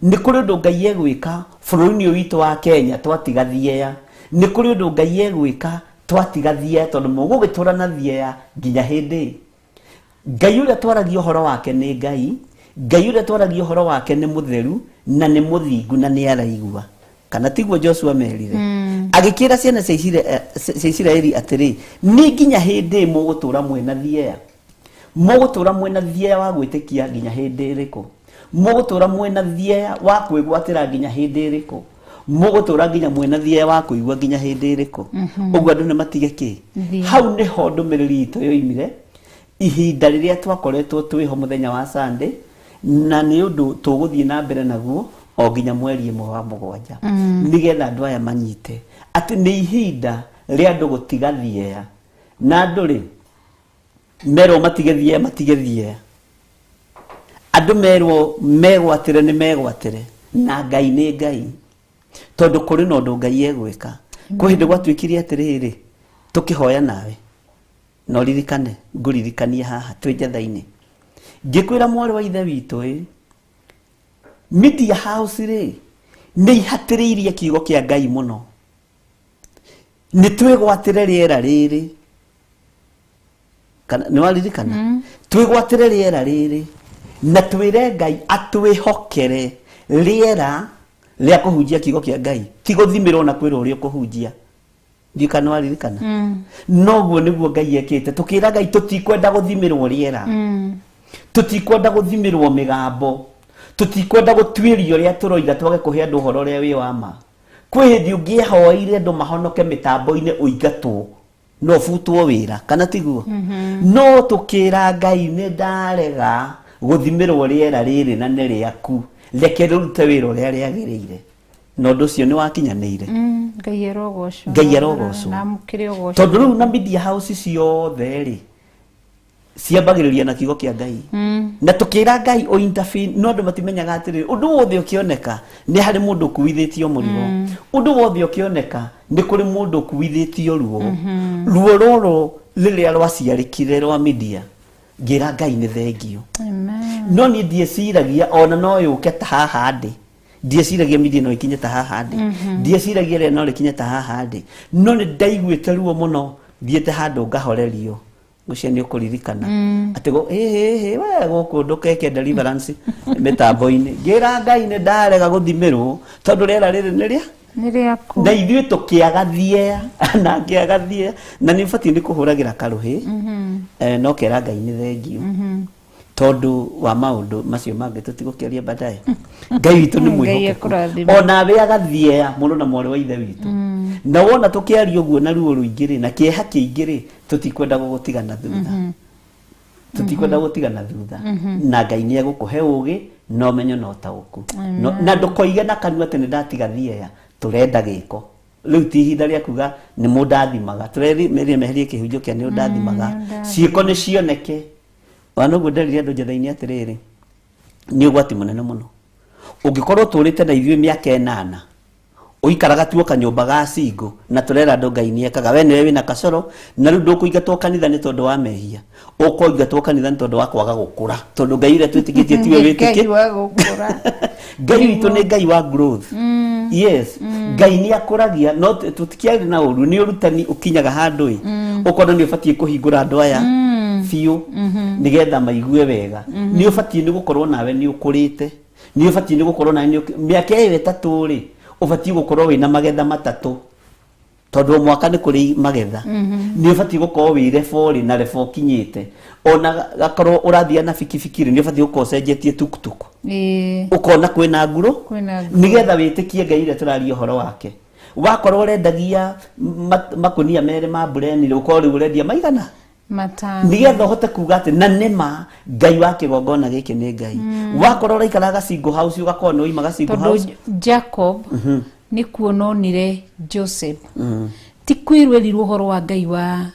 Speaker 2: Nĩ kũrĩ ũndũ Ngai egwĩka bũrũri-inĩ ũyũ witũ wa Kenya twatiga thieya. Nĩ kũrĩ ũndũ Ngai egwĩka twatiga thieya, tondũ mũgũgĩtũũra na thieya nginya hĩndĩ. Ngai ũrĩa twaragia ũhoro wake nĩ Ngai, Ngai ũrĩa twaragia ũhoro wake nĩ mũtheru na nĩ mũthingu na nĩ araigua. Kana tiguo Joshua merire? Agĩkĩra ciana cia Isiraeli atĩrĩ, nĩ nginya hĩndĩ mũgũtũũra mwĩna thieya? Mũgũtũũra mwĩna thieya wa gwĩtĩkia nginya hĩndĩ ĩrĩkũ? Mũgũtũũra mwĩna thieya wa kwĩgwatĩra nginya hĩndĩ ĩrĩkũ? Mũgũtũũra nginya mwĩna thieya wa kũigua nginya hĩndĩ ĩrĩkũ? Ũguo andũ nĩ matige kĩ? Hau nĩho ndũmĩrĩri itũ yoimire ihinda rĩrĩa twakoretwo twĩho mũthenya wa Sunday, na nĩ ũndũ tũgũthiĩ na mbere naguo o nginya mweri 1 wa 7, nĩgetha andũ aya manyite atĩ nĩ ihinda rĩa andũ gũtiga thieya. Na andũ rĩ merwo matige thieya, matige thieya. Andũ merwo megwatĩre nĩ megwatĩre, na Ngai nĩ Ngai, tondũ kũrĩ na ũndũ Ngai egwĩka. Kwĩ hĩndĩ gwatuĩkire atĩrĩrĩ, tũkĩhoya nawe na ũririkane, ngũririkanie haha twĩ njatha-inĩ, ngĩkwĩra mwarĩ wa Ithe witũ ĩ, media house rĩ nĩ ihatĩrĩirie kiugo kĩa Ngai mũno. Nĩ twĩgwatĩre rĩera rĩrĩ. Kana nĩ waririkana? Twĩgwatĩre rĩera rĩrĩ na twĩre Ngai atwĩhokere rĩera rĩa kũhunjia kiugo kĩa Ngai, ti gũthimĩrwo na kwĩrwo ũrĩa ũkũhunjia. Ndiũ kana waririkana? Noguo nĩguo Ngai ekĩte. Tũkĩra Ngai tũtikwenda gũthimĩrwo rĩera, tũtikwenda gũthimĩrwo mĩgambo, tũtikwenda gũtuĩrio ũrĩa tũroiga twage kũhe andũ ũhoro ũrĩa wĩ wa ma. Kwĩ hĩndĩ ũngĩehoeire andũ mahonoke mĩtambo-inĩ ũingatwo no ũbutwo wĩra, kana tiguo? No tũkĩra Ngai nĩ ndarega gũthimĩrwo rĩera rĩrĩ na nĩ rĩaku, reke rĩrute wĩra ũrĩa rĩagĩrĩire. Na ũndũ ũcio nĩ wakinyanĩire.
Speaker 7: Ngai arogocwo.
Speaker 2: Ngai arogocwo.
Speaker 7: Na amũkĩre ũgoco.
Speaker 2: Tondũ rĩu na media house ciothe rĩ ciambagĩrĩria na kiugo kĩa Ngai. Na tũkĩra Ngai o intervene, no andũ matimenyaga atĩrĩrĩ, ũndũ wothe ũkĩoneka nĩ harĩ mũndũ ũkuithĩtio mũrigo. Ũndũ wothe ũkĩoneka nĩ kũrĩ mũndũ ũkuithĩtio ruo. Ruo rũrũ rĩrĩa rwaciarĩkire rwa media, ngĩra Ngai nĩ thengio.
Speaker 7: Amen.
Speaker 2: No niĩ ndieciragia ona no yũke ta haha ndĩ. Ndieciragia media no ĩkinye ta haha ndĩ. Ndieciragia rĩera no rĩkinye ta haha ndĩ. No nĩ ndaiguĩte ruo mũno thiĩte handũ ngahorerio. Ũcio nĩ ũkũririkana atĩ ĩ we gũkũ ndũkeke deliverance mĩtambo-inĩ. Ngĩra Ngai nĩ ndarega gũthimĩrwo tondũ rĩera rĩrĩ nĩ rĩa
Speaker 7: Nĩ rĩaku.
Speaker 2: na ithuĩ tũkĩagathie na ngĩagathie na nĩ batiĩ nĩ kũhũragĩra karũhĩ no kera Ngai nĩ thengio tondũ wa maũndũ macio mangĩ tũtigũkĩaria baadaye. Ngai witũ nĩ
Speaker 7: Ngai
Speaker 2: mwĩhokeku
Speaker 7: akũrathime.
Speaker 2: onawe agathiea mũrũ na mwarĩ wa ithe witũ. Na wona tũkĩaria ũguo na ruo rũingĩ rĩ na kĩeha kĩingĩ rĩ, tũtikwenda gũgũtigana thutha. Tũtikwenda gũtigana thutha. Na Ngai nĩ egũkũhe ũgĩ na ũmenyo na ũtaũku. Na ndũkoige na kanua atĩ nĩ ndatiga thiea, tũrenda gĩko. Rĩu ti ihinda rĩa kuga nĩ mũndathimaga. Tũremerie meherie kĩhunjio kĩa nĩ ũndathimaga. Ciĩko nĩ cioneke. Ona ũguo nderire andũ njatha-inĩ atĩrĩrĩ, nĩ ũgwati mũnene mũno. Ũngĩkorwo ũtũrĩte na ithuĩ mĩaka 8, ũikaraga tuo kanyũmba ga singo na tũrera andũ Ngai nĩ ekaga, we nĩwe wĩna kacoro na rĩu ndũkũingatwo kanitha nĩ tondũ wa mehia, ũkũingatwo kanitha nĩ tondũ wa kwaga gũkũra, tondũ Ngai ũrĩa twĩtĩkĩtie tiwe
Speaker 7: Ngai
Speaker 2: wĩtĩkĩ.
Speaker 7: wa gũkũra.
Speaker 2: Ngai witũ nĩ Ngai wa growth. Yes, Ngai nĩ akũragia, no tũtikĩarĩ na ũru, nĩ ũrutani ũkinyaga handũ ĩ ũkona nĩ ũbatiĩ kũhingũra andũ aya biũ nĩgetha maigue wega. Nĩ ũbatiĩ nĩ gũkorwo nawe nĩ ũkũrĩte, nĩ ũbatiĩ nĩ gũkorwo nawe nĩ mĩaka ĩyo 3 rĩ ũbatiĩ gũkorwo wĩna magetha 3, tondũ o mwaka nĩ kũrĩ magetha. Nĩ ũbatiĩ gũkorwo wĩ rebo rĩ na rebo ũkinyĩte, ona gakorwo ũrathiĩ na bikibiki rĩ nĩ ũbatiĩ gũkorwo ũcenjetie tuktuk, ũkona kwĩna nguro
Speaker 7: Kwĩna nguro.
Speaker 2: nĩgetha wĩtĩkie Ngai ũrĩa tũraria ũhoro wake. Wakorwo ũrendagia makũnia 2 ma mbureni rĩ, ũkorwo rĩu ũrendia maigana
Speaker 7: 5,
Speaker 2: nĩgetha ũhote kuga atĩ na nĩma Ngai wa kĩgongona gĩkĩ nĩ Ngai. Wakorwo ũraikara gacingo house, ũgakorwo nĩ waima gacingo house.
Speaker 7: Tondũ Jacob nĩ kuona onire Joseph, ti kwĩrwo ũhoro wa Ngai wa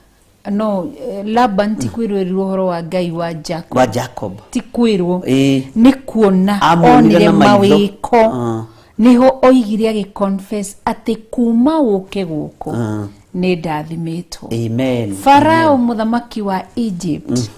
Speaker 7: no Laban, ti kwĩrwo ũhoro wa Ngai wa Jacob,
Speaker 2: wa Jacob
Speaker 7: ti kwĩrwo,
Speaker 2: Ĩĩ.
Speaker 7: nĩ kuona
Speaker 2: Amuonire
Speaker 7: onire
Speaker 2: na maitho.
Speaker 7: mawĩko, nĩho oigire agĩ confess atĩ kuma ũke gũkũ nĩ ndathimĩtwo.
Speaker 2: Amen.
Speaker 7: Farao mũthamaki wa Egypt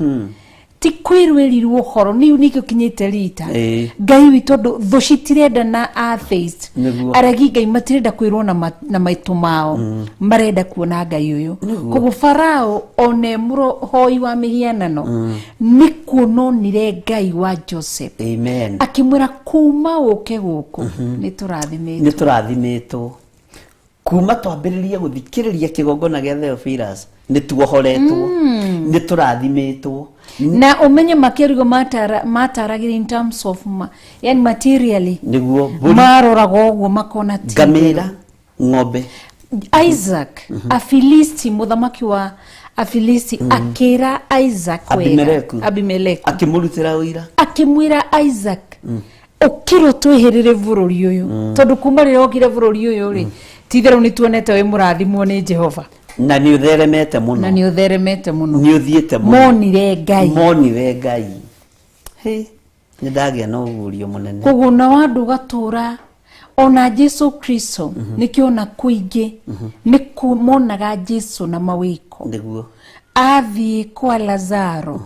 Speaker 7: ti kwĩrwĩrirwo ũhoro nĩu nĩkĩo kinyĩte rita.
Speaker 2: Ĩĩ.
Speaker 7: Ngai witũ tondũ thũ citirenda na atheist,
Speaker 2: Nĩguo.
Speaker 7: aregi Ngai matirenda kwĩrwo na maitũ mao, marenda kuona Ngai ũyũ. Koguo Farao one mũhoi wa mĩhianano nĩ kuona onire Ngai wa Joseph.
Speaker 2: Amen.
Speaker 7: Akĩmwĩra kuma ũke gũkũ nĩ tũrathimĩtwo.
Speaker 2: Nĩ tũrathimĩtwo. Kuma twambĩrĩrie gũthikĩrĩria kĩgongona gĩa Theophilus nĩ tuohoretwo, nĩ tũrathimĩtwo.
Speaker 7: Na ũmenye makĩrigo mataragĩria in terms of yani materially,
Speaker 2: Nĩguo mbũri,
Speaker 7: maroraga ũguo makona ti
Speaker 2: ngamĩra, ng'ombe.
Speaker 7: Isaac, Afilisti, mũthamaki wa Afilisti akĩra Isaac wega,
Speaker 2: Abimeleku.
Speaker 7: Abimeleku
Speaker 2: Akĩmũrutĩra ũira,
Speaker 7: akĩmwĩra Isaac ũkĩrwo twĩhĩrĩre bũrũri ũyũ, tondũ kuma rĩrĩa okire bũrũri ũyũ rĩ, ti itherũ nĩ tuonete wĩ mũrathimwo nĩ Jehova
Speaker 2: na nĩ ũtheremete mũno,
Speaker 7: na nĩ ũtheremete mũno,
Speaker 2: nĩ ũthiĩte mũno.
Speaker 7: Monire Ngai,
Speaker 2: monire Ngai. Hĩ, nĩ ndagĩa na ũguũrio mũnene.
Speaker 7: Koguo na wandũ ũgatũra ona Jesu Kristo nĩkĩo ona kũingĩ nĩ monaga Jesu na mawĩko.
Speaker 2: Nĩguo.
Speaker 7: Athiĩ kwa Lazaro,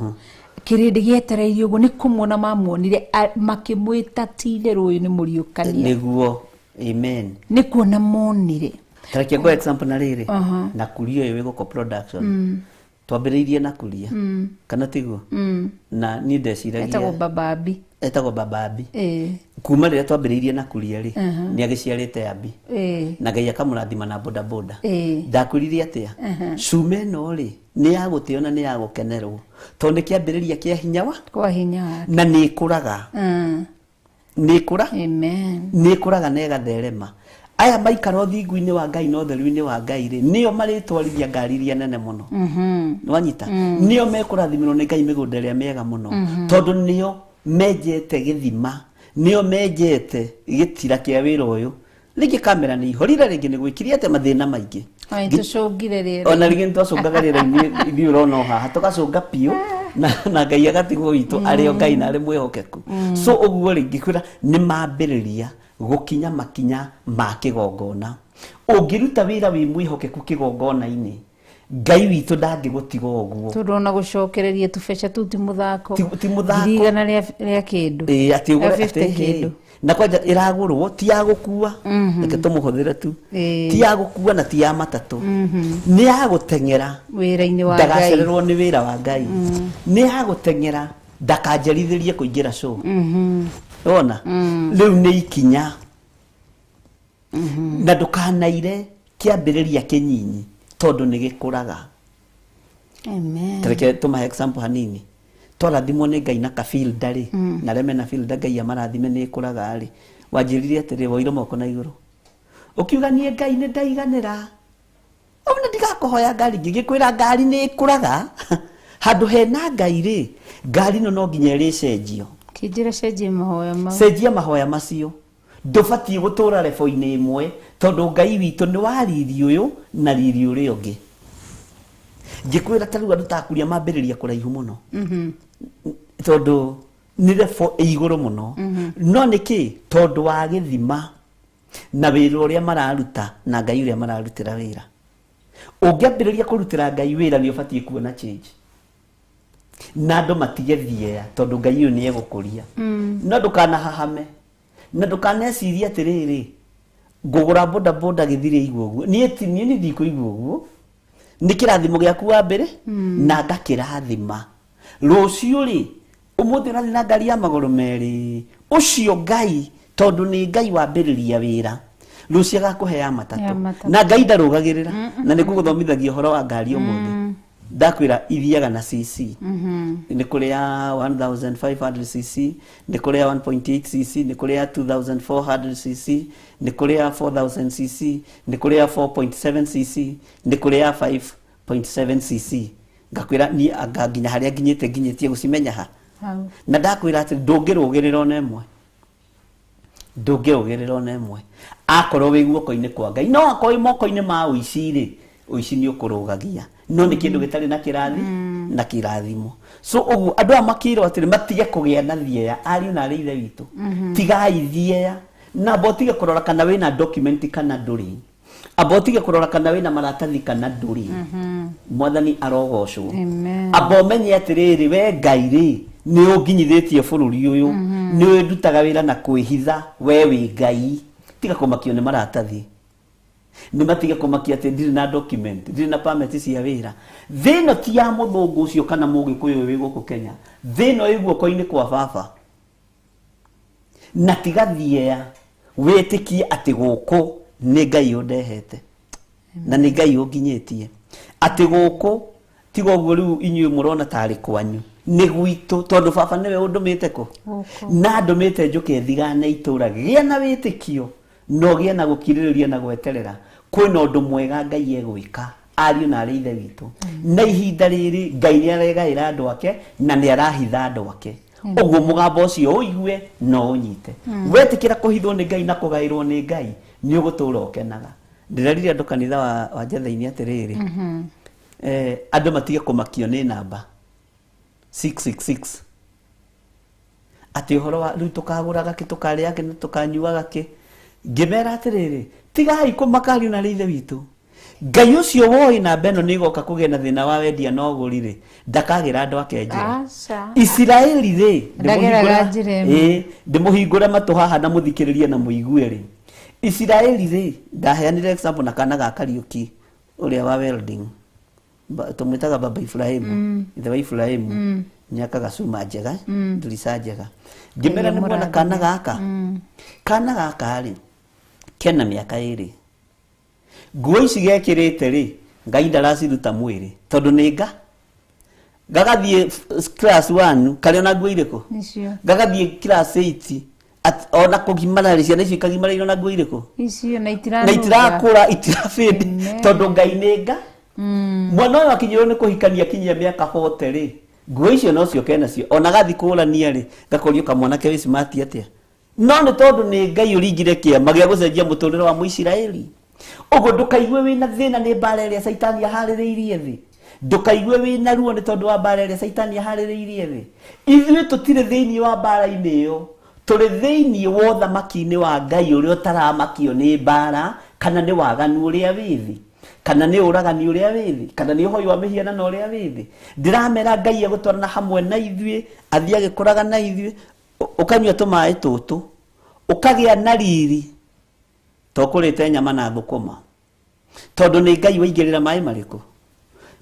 Speaker 7: kĩrĩndĩ gĩetereirie ũguo nĩ kũmuona mamuonire, makĩmwĩta ti itherũ ũyũ nĩ mũriũkania.
Speaker 2: Nĩguo. Amen.
Speaker 7: Nĩ kuona monire.
Speaker 2: Tareke ngo example na rĩrĩ na kuria ũyũ wĩ gũkũ production twambĩrĩirie na kuria kana tiguo na niĩ ndeciragia
Speaker 7: Etagwo bababi.
Speaker 2: Etagwo bababi.
Speaker 7: Ĩĩ.
Speaker 2: Kuma rĩrĩa twambĩrĩirie na kuria rĩ, nĩ agĩciarĩte Abi na Ngai akamũrathima na bodaboda. Ndakwĩrire atĩa? Cuma ĩno rĩ, nĩ ya gũtĩo na nĩ ya gũkenerwo tondũ nĩ kĩambĩrĩria kĩa hinya wa
Speaker 7: Kwa hinya wake.
Speaker 2: Na nĩ ĩkũraga. Nĩ ĩkũra.
Speaker 7: Amen.
Speaker 2: Nĩ ĩkũraga na ĩgatherema. Aya maikara ũthingu-inĩ wa Ngai na ũtheru-inĩ wa Ngai rĩ, nĩo marĩtwarithia ngari iria nene mũno. Nĩwanyita? Nĩo mekũrathimĩrwo nĩ Ngai mĩgũnda ĩrĩa mĩega mũno, tondũ nĩo menjete gĩthima, nĩo menjete gĩtira kĩa wĩra ũyũ. Rĩngĩ kamera nĩ ihorire, rĩngĩ nĩ gwĩkire atĩa, mathĩna maingĩ.
Speaker 7: Ona nĩtũcũngire rĩera.
Speaker 2: Ona rĩngĩ nĩtwacũngaga rĩera-inĩ, ithuĩ ũrona o haha tũgacũnga biũ na Ngai agatigwo witũ arĩ o Ngai na arĩ mwĩhokeku. So ũguo rĩ, ngĩkwĩra nĩ mambĩrĩria gũkinya makinya ma kĩgongona. Ũngĩruta wĩra wĩ mwĩhokeku kĩgongona-inĩ, Ngai witũ ndangĩgũtiga ũguo.
Speaker 7: Tondũ ona gũcokereria tũbeca tũu ti mũthako.
Speaker 2: Ti mũthako.
Speaker 7: 100,000 rĩa kĩndũ.
Speaker 2: Ĩĩ, atĩ ũgũre
Speaker 7: Rĩa 50
Speaker 2: atĩ hĩ.
Speaker 7: kĩndũ.
Speaker 2: Na kwanja ĩragũrwo ti ya gũkua, reke tũmũhũthĩre tu, ti ya gũkua na ti ya matatũ, nĩ ya gũteng'era
Speaker 7: wĩra-inĩ wa Ngai.
Speaker 2: Ndagacererwo nĩ wĩra wa Ngai. Nĩ ya gũteng'era ndakanjerithĩrie kũingĩra show. Wona rĩu nĩ ikinya na ndũkanaire kĩambĩrĩria kĩnyinyi tondũ nĩ gĩkũraga.
Speaker 7: Amen.
Speaker 2: Tareke tũmahe example hanini. Twarathimwo nĩ Ngai na kabilda rĩ, na arĩa mena bilda Ngai amarathime nĩ ĩkũraga rĩ, wanjĩrire atĩrĩ, woire moko na igũrũ ũkiuga niĩ Ngai nĩ ndaiganĩra, ona ndigakũhoya ngari. Ngĩgĩkwĩra ngari nĩ ĩkũraga. Handũ hena Ngai rĩ, ngari ĩno no nginya ĩrĩcenjio.
Speaker 7: Kĩnjĩra cenjie mahoya mau.
Speaker 2: Cenjia mahoya macio. Ndũbatiĩ gũtũra rebo-inĩ ĩmwe tondũ Ngai witũ nĩ wa riri ũyũ na riri ũrĩa ũngĩ. Ngĩkwĩra ta rĩu andũ takuria mambĩrĩria kũraihu mũno tondũ nĩ rebo ĩ igũrũ mũno, no nĩkĩ? Tondũ wa gĩthima na wĩra ũrĩa mararuta na Ngai ũrĩa mararutĩra wĩra. Ũngĩambĩrĩria kũrutĩra Ngai wĩra nĩ ũbatiĩ kuona change na andũ matige thieya tondũ Ngai ũyũ nĩ egũkũria. No ndũkanahahame na ndũkanecirie atĩrĩrĩ, ngũgũra boda boda gĩthire igua ũguo. Niĩ ti niĩ, nĩ ndikũigua ũguo. Nĩ kĩrathimo gĩaku wa mbere na ngakĩrathima rũciũ rĩ, ũmũthĩ ũrathiĩ na ngari ya magũrũ merĩ, ũcio Ngai tondũ nĩ Ngai wambĩrĩria wĩra, rũciũ agakũhe ya
Speaker 7: Ya
Speaker 2: matatũ.
Speaker 7: matatũ.
Speaker 2: Na Ngai ndarũgagĩrĩra na nĩ ngũgũthomithagia ũhoro wa ngari ũmũthĩ. Ndakwĩra ithiaga na cc, nĩ kũrĩ ya 1500 cc, nĩ kũrĩ ya 1.8 cc, nĩ kũrĩ ya 2400 cc, nĩ kũrĩ ya 4000 cc, nĩ kũrĩ ya 4.7 cc, nĩ kũrĩ ya 5.7 cc. Ngakwĩra niĩ anga nginya harĩa nginyĩte nginyĩtie gũcimenya ha.
Speaker 7: Hau.
Speaker 2: Na ndakwĩra atĩ ndũngĩrũgĩrĩra ona ĩmwe, ndũngĩrũgĩrĩra ona ĩmwe akorwo wĩ guoko-inĩ kwa Ngai. No akorwo wĩ moko-inĩ ma ũici rĩ, ũici nĩ ũkũrũgagia, no nĩ kĩndũ gĩtarĩ na kĩrathi na kĩrathimo. So ũguo andũ aya makĩrwo atĩrĩ matige kũgĩa na thieya, ariũ na arĩ ithe witũ, tigai thieya na amba ũtige kũrora kana wĩna document kana ndũrĩ, amba ũtige kũrora kana wĩna maratathi kana ndũrĩ. Mwathani arogocwo.
Speaker 7: Amen.
Speaker 2: Amba ũmenye atĩrĩrĩ, we Ngai rĩ, nĩ ũnginyithĩtie bũrũri ũyũ, nĩ ũĩ ndutaga wĩra na kwĩhitha, we wĩ Ngai. Tiga kũmakio nĩ maratathi, nĩ matige kũmakia atĩ ndirĩ na document, ndirĩ na permit cia wĩra. Thĩ ĩno ti ya mũthũngũ ũcio kana mũgĩkũyũ wĩ gũkũ Kenya, thĩ ĩno ĩ guoko-inĩ kwa baba. Na tiga thieya, wĩtĩkie atĩ gũkũ nĩ Ngai ũndehete na nĩ Ngai ũnginyĩtie, atĩ gũkũ tiga ũguo rĩu inyuĩ mũrona tarĩ kwanyu, nĩ gwitũ tondũ baba nĩwe ũndũmĩte kũ na ndũmĩte njũke thigane itũra. Gĩa na wĩtĩkio na ũgĩe na gũkirĩrĩria na gweterera, kwĩna ũndũ mwega Ngai egwĩka, ariũ na arĩ ithe witũ. Na ihinda rĩrĩ Ngai nĩ aregaĩra andũ ake na nĩ arahitha andũ ake. Ũguo mũgambo ũcio ũigue na ũnyite. Wetĩkĩra kũhithwo nĩ Ngai na kũgaĩrwo nĩ Ngai, nĩ ũgũtũra ũkenaga. Ndĩrerire andũ kanitha wa Njetha-inĩ atĩrĩrĩ, andũ matige kũmakio nĩ namba 666, atĩ ũhoro wa rĩu tũkagũraga kĩ, tũkarĩa kĩ na tũkanyuaga kĩ. Ngĩmera atĩrĩrĩ, tigai kũmaka, ariũ na arĩ ithe witũ. Ngai ũcio woĩ namba ĩno nĩ ĩgoka kũgĩa na thĩna wa wendia na ũgũri rĩ, ndakagĩra andũ ake njĩra.
Speaker 7: Aca.
Speaker 2: Isiraeli rĩ,
Speaker 7: Ndageraga njĩra ĩmwe.
Speaker 2: Ĩĩ, ndĩmũhingũre matũ haha na mũthikĩrĩrie na mũigue rĩ, Isiraeli rĩ, ndaheanire example na kana ga Kariũki ũrĩa wa welding, tũmwĩtaga baba Ibrahimu, ithe wa Ibrahimu, nĩakaga cuma njega, ndirica njega. Ngĩmera nĩ muona kana gaka, kana gaka rĩ kena mĩaka 2, nguo ici gekĩrĩte rĩ, Ngai ndaraciruta mwĩrĩ tondũ nĩ nga gagathiĩ class 1 karĩ ona nguo irĩkũ, gagathiĩ class 8 ona kũgimara rĩ, ciana icio ikagimarĩirwo na nguo irĩkũ
Speaker 7: icio, na
Speaker 2: na itirakũra, itirabĩndĩ, tondũ Ngai nĩ nga. Mwana ũyũ akinyĩrwo nĩ kũhikania akinyia mĩaka 40 rĩ, nguo icio no cio kenacio, ona gathi kũrania rĩ, gakorio kamwanake wĩ smart atĩa, no nĩ tondũ nĩ Ngai ũringire kĩama gĩa gũcenjia mũtũrĩre wa Mũisiraeli. Ũguo ndũkaigue wĩna thĩna nĩ mbara ĩrĩa Caitani aharĩrĩirie thĩ, ndũkaigue wĩna ruo nĩ tondũ wa mbara ĩrĩa Caitani aharĩrĩirie thĩ. Ithuĩ tũtirĩ thĩinĩ wa mbara-inĩ ĩyo, tũrĩ thĩinĩ wa ũthamaki-inĩ wa Ngai ũrĩa ũtaramakio nĩ mbara, kana nĩ waganu ũrĩa wĩ thĩ, kana nĩ ũragani ũrĩa wĩ thĩ, kana nĩ ũhoi wa mĩhianano ũrĩa wĩ thĩ. Ndĩramera Ngai egũtwarana hamwe na ithuĩ, athiĩ agĩkũraga na ithuĩ, ũkanyua tũmaĩ tũtũ, ũkagĩa na riri to kũrĩte nyama na thũkũma, tondũ nĩ Ngai waigĩrĩra maĩ marĩkũ,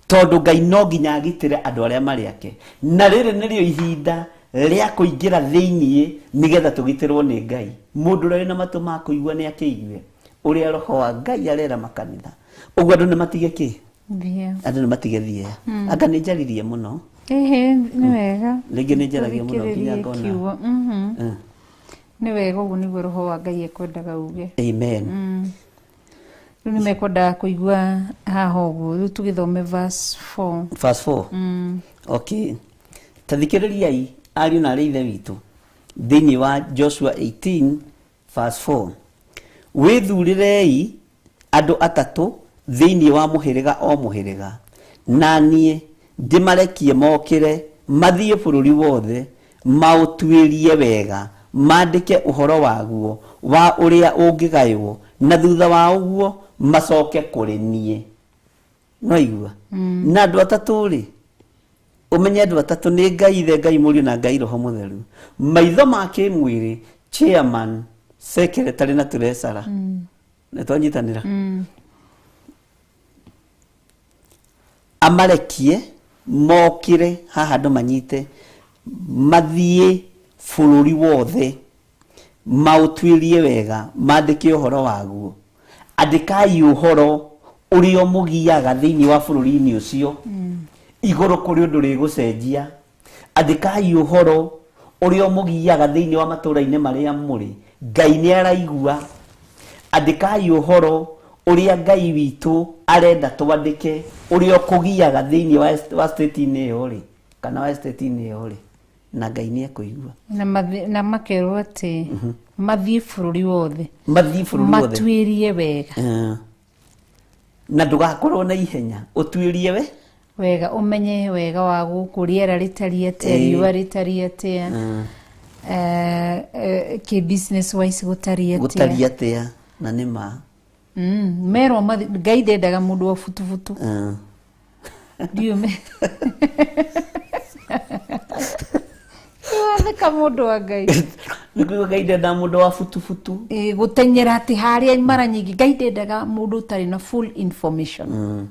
Speaker 2: tondũ Ngai no nginya agitĩre andũ arĩa marĩ ake. Na rĩrĩ nĩrĩo ihinda rĩa kũingĩra thĩiniĩ nĩgetha tũgitĩrwo nĩ Ngai. Mũndũ ũrĩa wĩna matũ ma kũigua nĩ akĩigue ũrĩa Roho wa Ngai arera makanitha. Ũguo andũ nĩ matige kĩ? Andũ nĩ matige thieya. Anga nĩ njaririe mũno.
Speaker 7: Nĩ wega.
Speaker 2: Rĩngĩ nĩ njaragia mũno nginya ngona.
Speaker 7: Nĩ wega, ũguo nĩguo Roho wa Ngai ekwendaga uge.
Speaker 2: Amen.
Speaker 7: Rĩu nĩ mekwendaga kũigua haha ũguo. Rĩu tũgĩthome verse 4.
Speaker 2: Verse 4. Okay. Ta thikĩrĩriai ariũ na arĩ ithe witũ thĩinĩ wa Joshua 18 verse 4. Wĩthurĩrei andũ atatũ thĩinĩ wa mũhĩrĩga o mũhĩrĩga, na niĩ ndĩmarekie mokĩre mathiĩ bũrũri wothe maũtuĩrie wega, mandĩke ũhoro waguo wa ũrĩa ũngĩgaywo, na thutha wa ũguo macoke kũrĩ niĩ. No igua na andũ atatũ rĩ, ũmenye andũ atatũ nĩ Ngai Ithe, Ngai Mũriũ na Ngai Roho Mũtheru. Maitho ma kĩmwĩrĩ, chairman, secretary na treasurer. Nĩ twanyitanĩra. Amarekie mokĩre haha andũ manyite, mathiĩ bũrũri wothe maũtuĩrie wega, mandĩke ũhoro waguo. Andĩkai ũhoro ũrĩa ũmũgiaga thĩinĩ wa bũrũri-inĩ ũcio, igũrũ kũrĩ ũndũ rĩgũcenjia. Andĩkai ũhoro ũrĩa ũmũgiaga thĩinĩ wa matũũra-inĩ marĩa mũrĩ, Ngai nĩ araigua. Andĩkai ũhoro ũrĩa Ngai witũ arenda twandĩke, ũrĩa ũkũgiaga thĩinĩ wa state-inĩ ĩyo rĩ, kana wa estate-inĩ ĩyo rĩ, na Ngai nĩ ekũigua.
Speaker 7: Na makerwo atĩ mathiĩ bũrũri wothe,
Speaker 2: mathiĩ bũrũri wothe
Speaker 7: matuĩrie wega,
Speaker 2: na ndũgakorwo na ihenya, ũtuĩrie we
Speaker 7: wega, ũmenye wega wa gũkũ, rĩera rĩtariĩ atĩa, riũa rĩtariĩ atĩa, kĩ business wise gũtariĩ atĩa,
Speaker 2: gũtariĩ atĩa, na nĩ ma
Speaker 7: merwo Ngai ndendaga mũndũ wa butubutu. Ndiũ watheka mũndũ wa Ngai.
Speaker 2: Nĩkuo Ngai ndendaga mũndũ wa butubutu.
Speaker 7: Gũtenyera atĩ harĩa mara nyingĩ Ngai ndendaga mũndũ ũtarĩ na full information.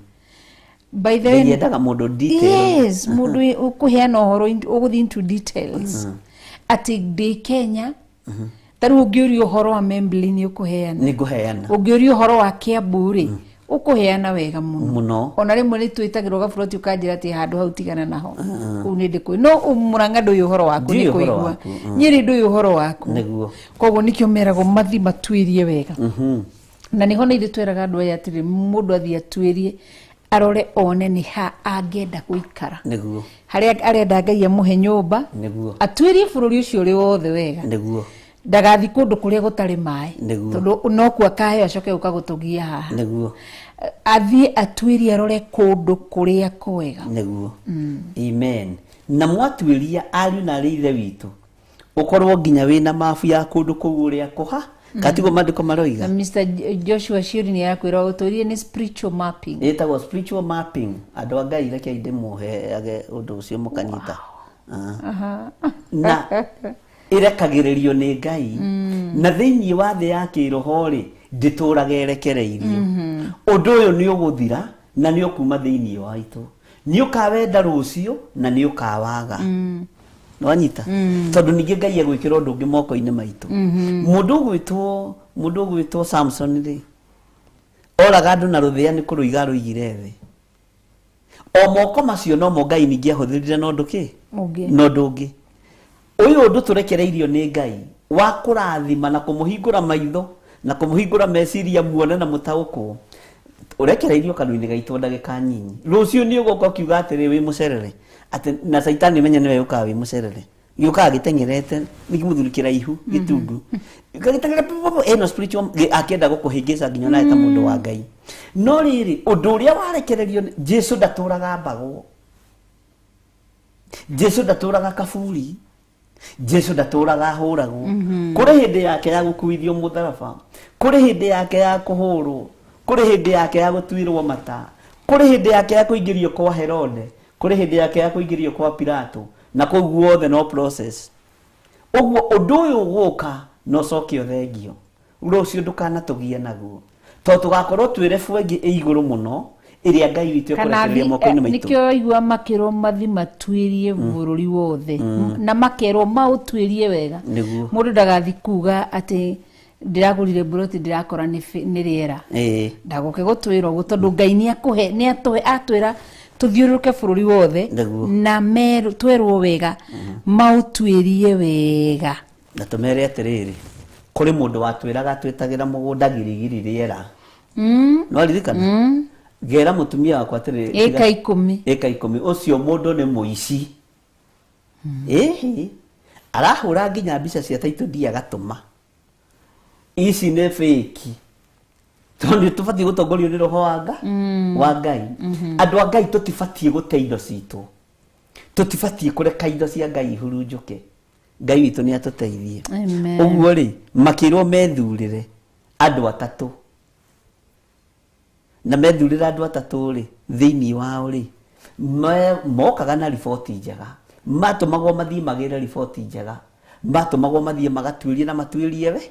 Speaker 7: By the way,
Speaker 2: Ngai endaga mũndũ detail.
Speaker 7: Yes, mũndũ ũkũheana ũhoro ũgũthiĩ into details. Atĩ ndĩ Kenya, ta rĩu ũngĩũria ũhoro wa Membley nĩ ũkũheana.
Speaker 2: Nĩ ngũheana.
Speaker 7: Ũngĩũria ũhoro wa Kiambu rĩ, ũkũheana wega mũno.
Speaker 2: Mũno.
Speaker 7: Ona rĩmwe nĩ twĩtagĩrwo gaburoti ũkanjĩra atĩ handũ hau tigana naho. Kũu nĩ ndĩkũĩ. No Mũrang'a ndũĩ ũhoro waku nĩ kũigua. Nyĩrĩ ndũĩ ũhoro waku.
Speaker 2: Nĩguo.
Speaker 7: Koguo nĩkĩo meragwo mathiĩ matuĩrie wega. Na nĩho na ithuĩ twĩraga andũ aya atĩrĩ, mũndũ athiĩ atuĩrie, arore one nĩ ha angĩenda gũikara.
Speaker 2: Nĩguo.
Speaker 7: Harĩa arenda Ngai amũhe nyũmba.
Speaker 2: Nĩguo.
Speaker 7: Atuĩrie bũrũri ũcio ũrĩ wothe wega.
Speaker 2: Nĩguo.
Speaker 7: Ndagathi kũndũ kũrĩa gũtarĩ maĩ, tondũ no kuo akaheo acoke gũka gũtũgia haha.
Speaker 2: Nĩguo.
Speaker 7: Athiĩ atuĩrie arore kũndũ kũrĩa kwega.
Speaker 2: Nĩguo. Amen. Na mwatuĩria ariũ na arĩ ithe witũ, ũkorwo nginya wĩna mabu ya kũndũ kũu ũrĩa kũha, katiguo maandĩko maroiga.
Speaker 7: Na Mr. Joshua Shiuri nĩ arakwĩra ũtũrie nĩ spiritual mapping.
Speaker 2: Ĩtagwo spiritual mapping. Andũ a Ngai reke ndĩmũheage ũndũ ũcio mũkanyita. Na ĩrekagĩrĩrio nĩ Ngai. Na thĩinĩ wa thĩ ya kĩroho rĩ, ndĩtũraga ĩrekereirio. Ũndũ ũyũ nĩ ũgũthira na nĩ ũkuma thĩinĩ wa itũ. Nĩ ũkawenda rũciũ na nĩ ũkawaga. Nĩwanyita? Tondũ ningĩ Ngai egwĩkĩra ũndũ ũngĩ moko-inĩ maitũ. Mũndũ ũgwĩtwo Samson rĩ, oraga andũ na rũthĩa nĩ kũrũiga arũigire thĩ. O moko macio nomo Ngai ningĩ ahũthĩrire na ũndũ kĩ? Na ũndũ ũngĩ. Ũyũ ũndũ tũrekereirio nĩ Ngai wa kũrathima na kũmũhingũra maitho na kũmũhingũra meciria muone na mũtaũkwo, ũrekereirio kanua-inĩ gaitũ ndagĩka nyinyi. Rũciũ nĩ ũgũka ũkiuga atĩrĩ wĩ mũcerere, atĩ na caitani menye nĩwe yũkaga wĩ mũcerere. Gĩũkaga gĩteng'erete nĩ kĩmũthuri kĩraihu gĩtungu. Gĩteng'ere ĩno spiritual akĩenda gũkũhĩngĩca nginya onawe ta mũndũ wa Ngai. No rĩrĩ ũndũ ũrĩa warekererio Jesu ndatũraga mbagwo. Jesu ndatũraga kaburi. Jesu ndatũraga ahũragwo. Kũrĩ hĩndĩ yake ya gũkuithio mũtharaba, kũrĩ hĩndĩ yake ya kũhũrwo, kũrĩ hĩndĩ yake ya gũtuĩrwo mata, kũrĩ hĩndĩ yake ya kũingĩrio kwa Herode, kũrĩ hĩndĩ yake ya kũingĩrio kwa Pilato, na kũu guothe no process. Ũguo ũndũ ũyũ ũgũka no coke ũthengio. Rũciũ ndũkanatũgie naguo, tondũ tũgakorwo twĩ rebu ĩngĩ ĩ igũrũ mũno ĩrĩa Ngai witũ ekũrekereria moko-inĩ maitũ.
Speaker 7: Nĩkĩo waigua makĩrwo mathi matuĩrie bũrũri wothe na makerwo maũtuĩrie wega. Mũndũ ndagathi kuga atĩ ndĩragũrire mburoti ndĩrakora nĩ rĩera. Ndagũke gũtwĩra ũguo tondũ Ngai nĩakũhe nĩatũhe atwĩra tũthiũrũrũke bũrũri wothe na twerwo wega maũtuĩrie wega.
Speaker 2: Na tũmere atĩrĩrĩ, kũrĩ mũndũ watwĩraga twĩtagĩra mũgũnda girigiri rĩera. No ririkana? Ngera mũtumia wakwa atĩrĩrĩ,
Speaker 7: ĩka 10.
Speaker 2: Ĩka 10. Ũcio mũndũ nĩ mũici. Ĩhĩ. Arahũra nginya mbica cia title deed agatũma. Ici nĩ fake. Tondũ tũbatiĩ gũtongorio nĩ roho wa Ngai. Andũ a Ngai tũtibatiĩ gũte indo citũ. Tũtibatiĩ kũreka indo cia Ngai ihurunjũke. Ngai witũ nĩ atũteithie. Ũguo rĩ, makĩrwo methurĩre andũ atatũ. Na methurĩra andũ atatũ rĩ, thĩinĩ wao rĩ, mokaga na riboti njega. Matũmagwo mathiĩ magĩre riboti njega. Matũmagwo mathiĩ magatuĩrie na matuĩrie we,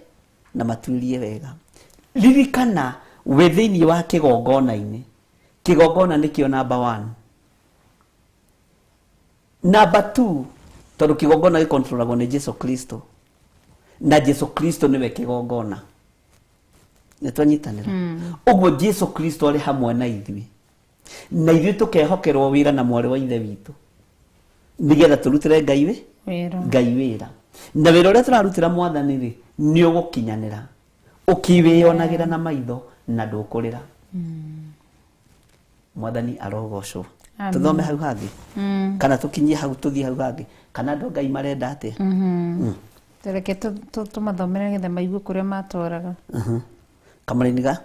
Speaker 2: na matuĩrie wega. Ririkana wĩ thĩinĩ wa kĩgongona-inĩ. Kĩgongona nĩkĩo number 1. Number 2, tondũ kĩgongona gĩkontrolagwo nĩ Jesu Kristo. Na Jesu Kristo nĩwe kĩgongona. Nĩtwanyitanĩra. Ũguo Jesu Kristo arĩ hamwe na ithuĩ. Na ithuĩ tũkehokerwo wĩra na mwarĩ wa ithe witũ. Nĩgetha tũrutĩre Ngai wĩ? Ngai wĩra. Na wĩra ũrĩa tũrarutĩra Mwathani rĩ, nĩ ũgũkinyanĩra. Ũkĩwĩyonagĩra na maitho na ndũkũrĩra. Mwathani arogocwo. Tũthome hau hangĩ. Kana tũkinyie hau tũthiĩ hau hangĩ. Kana andũ Ngai marenda atĩa?
Speaker 7: Reke tũmathomere nĩgetha maigue kũrĩa matwaraga.
Speaker 2: Kamũraini ga?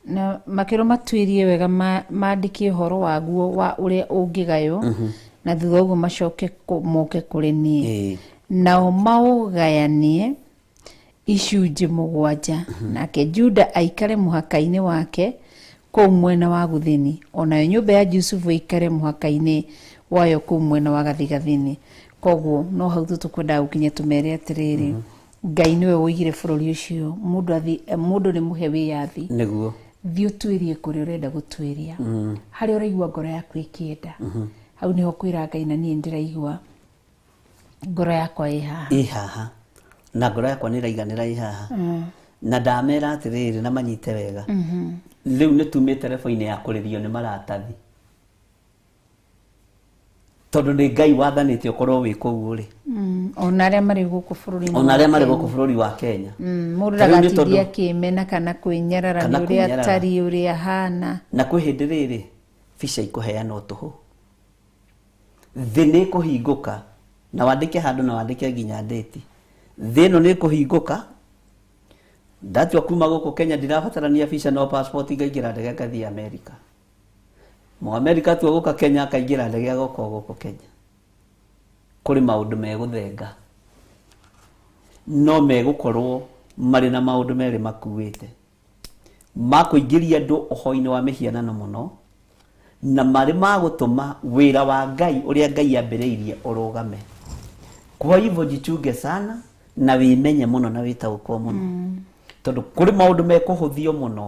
Speaker 7: Na makĩrwo matuĩrie wega mandĩke ũhoro waguo wa ũrĩa ũngĩgaywo na thutha ũguo macoke moke kũrĩ niĩ. Nao maũgayanie icunjĩ 7, nake Juda aikare mũhaka-inĩ wake kũu mwena wa gũthini, onayo nyũmba ya Jusufu ĩikare mũhaka-inĩ wayo kũu mwena wa gathigathini. Koguo no hau tu tũkwendaga gũkinya tũmere atĩrĩrĩ, Ngai nĩwe woigire bũrũri ũcio, mũndũ nĩ mũhe wĩyathi.
Speaker 2: Nĩguo.
Speaker 7: Thiĩ ũtuĩrie kũrĩa ũrenda gũtuĩria. Harĩa ũraigua ngoro yaku ĩkĩenda. Hau nĩho kwĩra Ngai na niĩ ndĩraigua ngoro yakwa ĩ haha.
Speaker 2: Ĩ haha. Na ngoro yakwa nĩ ĩraiganĩra ĩ haha. Na ndamera atĩrĩrĩ na manyite wega. Rĩu nĩ tumĩte rebo-inĩ ya kũrĩrio nĩ maratathi. Tondũ nĩ Ngai wathanĩte ũkorwo wĩ kũu rĩ.
Speaker 7: Ona arĩa marĩ gũkũ bũrũri-inĩ.
Speaker 2: Ona arĩa marĩ gũkũ bũrũri wa Kenya.
Speaker 7: Mũndũ ndagatindie akĩmena kana kwĩnyarara nĩ ũrĩa atariĩ ũrĩa ahana.
Speaker 2: Na kwĩ hĩndĩ rĩrĩ bica ikũheanwo tũhũ. Thĩ nĩ ĩkũhingũka na wandĩke handũ na wandĩke nginya ndĩti. Thĩ ĩno nĩ ĩkũhingũka. Ndatua kuma gũkũ Kenya ndirabatarania bica no passport ngaingĩra ndege ngathiĩ America. Mũamerika tua gũka Kenya akaingĩra ndege agoka gũkũ Kenya. Kũrĩ maũndũ megũthenga. No megũkorwo marĩ na maũndũ merĩ makuĩte. Ma kũingĩria andũ ũhoro-inĩ wa mĩhianano mũno na marĩ ma gũtũma wĩra wa Ngai ũrĩa Ngai ambĩrĩirie ũrũgame. Kwa hivyo jichunge sana na wĩmenye mũno na wĩtaũkwo mũno. Tondũ kũrĩ maũndũ mekũhũthio mũno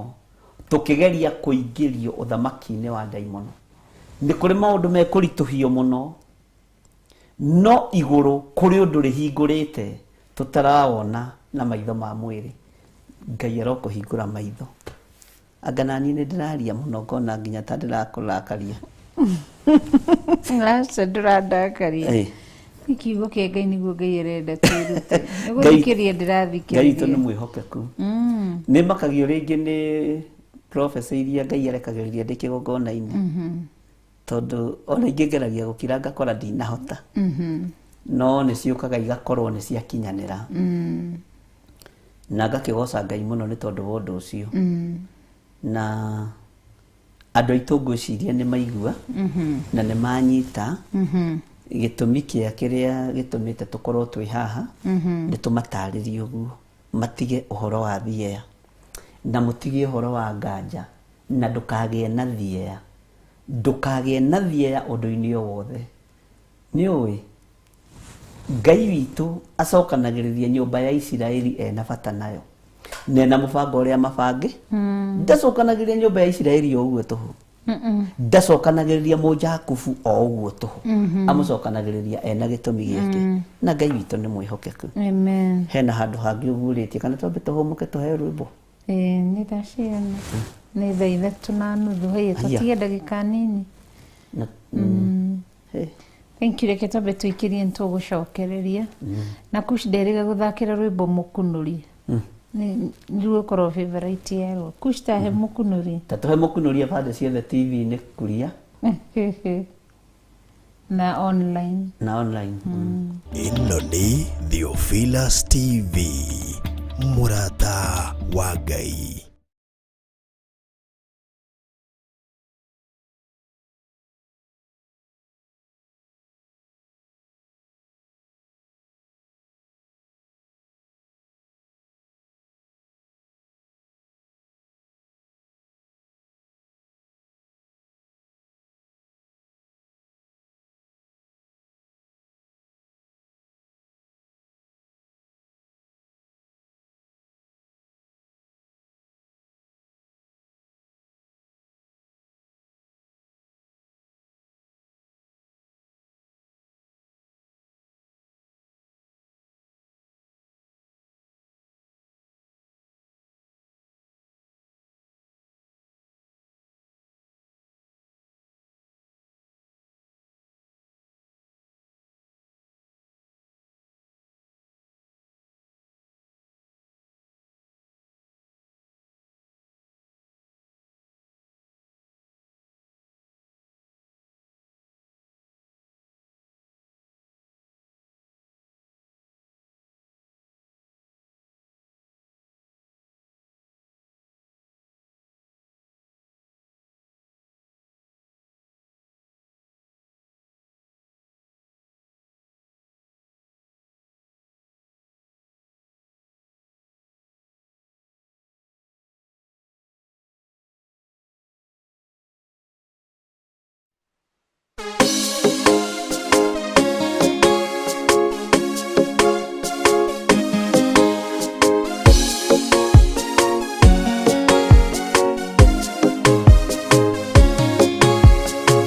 Speaker 2: tũkĩgeria kũingĩrio ũthamaki-inĩ wa ndaimono. Nĩ kũrĩ maũndũ mekũritũhio mũno, no igũrũ kũrĩ ũndũ rĩhingũrĩte tũtarawona na maitho ma mwĩrĩ. Ngai arokũhingũra maitho. Anga naniĩ nĩ ndĩraria mũno ngona nginya ta ndĩrakũrakaria.
Speaker 7: Aca ndũrandakaria.
Speaker 2: Ĩ.
Speaker 7: Nĩ kiugo kĩa Ngai nĩguo Ngai arenda twĩrute. Nĩ
Speaker 2: Ngai-
Speaker 7: gũthikĩrĩria
Speaker 2: Ngai witũ nĩ
Speaker 7: ndĩrathikĩrĩria.
Speaker 2: mwĩhokeku. Nĩ makagio rĩngĩ nĩ prophecy iria Ngai arekagĩrĩria ndĩ kĩgongona-inĩ. Tondũ ona ingĩ ngeragia gũkira ngakora ndinahota. No nĩ ciũkaga igakorwo nĩ ciakinyanĩra. Na ngakĩgoca Ngai mũno nĩ tondũ wa ũndũ ũcio. Na andũ aitũ ngwĩciria nĩ maigua na nĩ manyita gĩtũmi kĩa kĩrĩa gĩtũmĩte tũkorwo twĩ haha. Nĩ tũmatarĩrie ũguo matige ũhoro wa thieya na mũtige ũhoro wa nganja, na ndũkagĩe na thieya, ndũkagĩe na thieya ũndũ-inĩ o wothe. Nĩ ũĩ Ngai witũ acokanagĩrĩria nyũmba ya Isiraeli ena bata nayo na ena mũbango ũrĩa mabange. Ndacokanagĩrĩria nyũmba ya Isiraeli o ũguo tũhũ, ndacokanagĩrĩria mũjakubu o ũguo tũhũ, amũcokanagĩrĩria ena gĩtũmi gĩake, na Ngai witũ nĩ mwĩhokeku.
Speaker 7: Amen.
Speaker 2: Hena handũ hangĩ ũguũrĩtie kana twambe tũhũmũke tũheo rwĩmbo?
Speaker 7: Ĩĩ, nĩ thaa cigana? Nĩ 3:30. Haiya,
Speaker 2: Haiya.
Speaker 7: tũtige ndagĩka nini.
Speaker 2: Na- Hey.
Speaker 7: Thank you, reke twambe tũikĩrie nĩ tũgũcokereria. Na Kush nderĩga gũthakĩra rwĩmbo mũkunũri. Nĩ rũgũkorwo favorite yarwo. Kush tahe mũkunũri.
Speaker 2: Ta tũhe mũkunũria bande ciothe TV-inĩ kuria
Speaker 7: Na online.
Speaker 2: Na online.
Speaker 3: Ĩno nĩ Theophilus TV, mũrata wa Ngai.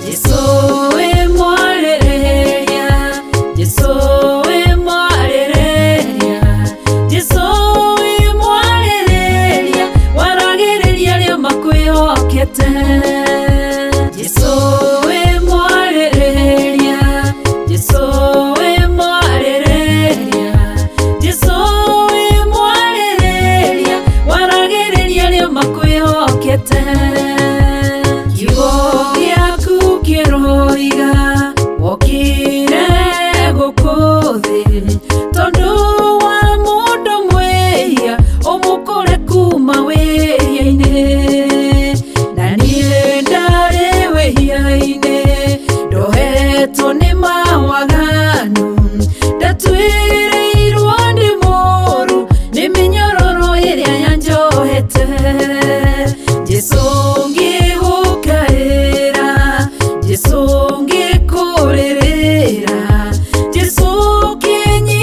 Speaker 8: Jesu we mwarĩrĩria, Jesu we mwarĩrĩria, Jesu we mwarĩrĩria, waragĩrĩria arĩa makwĩhokete. Jesu we mwarĩrĩria, Jesu we mwarĩrĩria, Jesu we mwarĩrĩria, waragĩrĩria arĩa makwĩhokete. Kiugo gĩaku kĩroiga wokire gũkũ thĩ tondũ wa mũndũ mwĩhia ũmũkũre kuma wĩhia-inĩ, na niĩ ndarĩ wĩhia-inĩ ndohetwo nĩ mawaganu, ndatwĩrĩirwo nĩ mũũru nĩ mĩnyororo ĩrĩa yanjohete. Jesu ngĩgũkaĩra, Jesu ngĩkũrĩrĩra, Jesu kĩnyi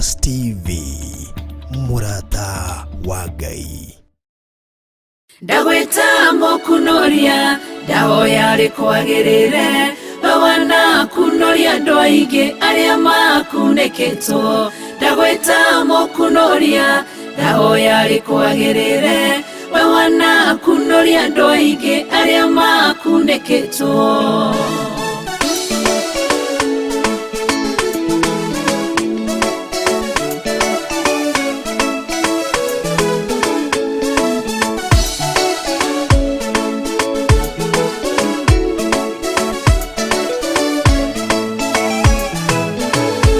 Speaker 3: Theophilus TV, mũrata wa Ngai.
Speaker 8: Ndagwĩta mũkunoria ndahoya rĩkwagĩrĩre we kunoria andũ aingĩ arĩa makunĩkĩtwo. Ndagwĩta mũkunoria ndahoya rĩkwagĩrĩre we kunoria andũ aingĩ arĩa makunĩkĩtwo.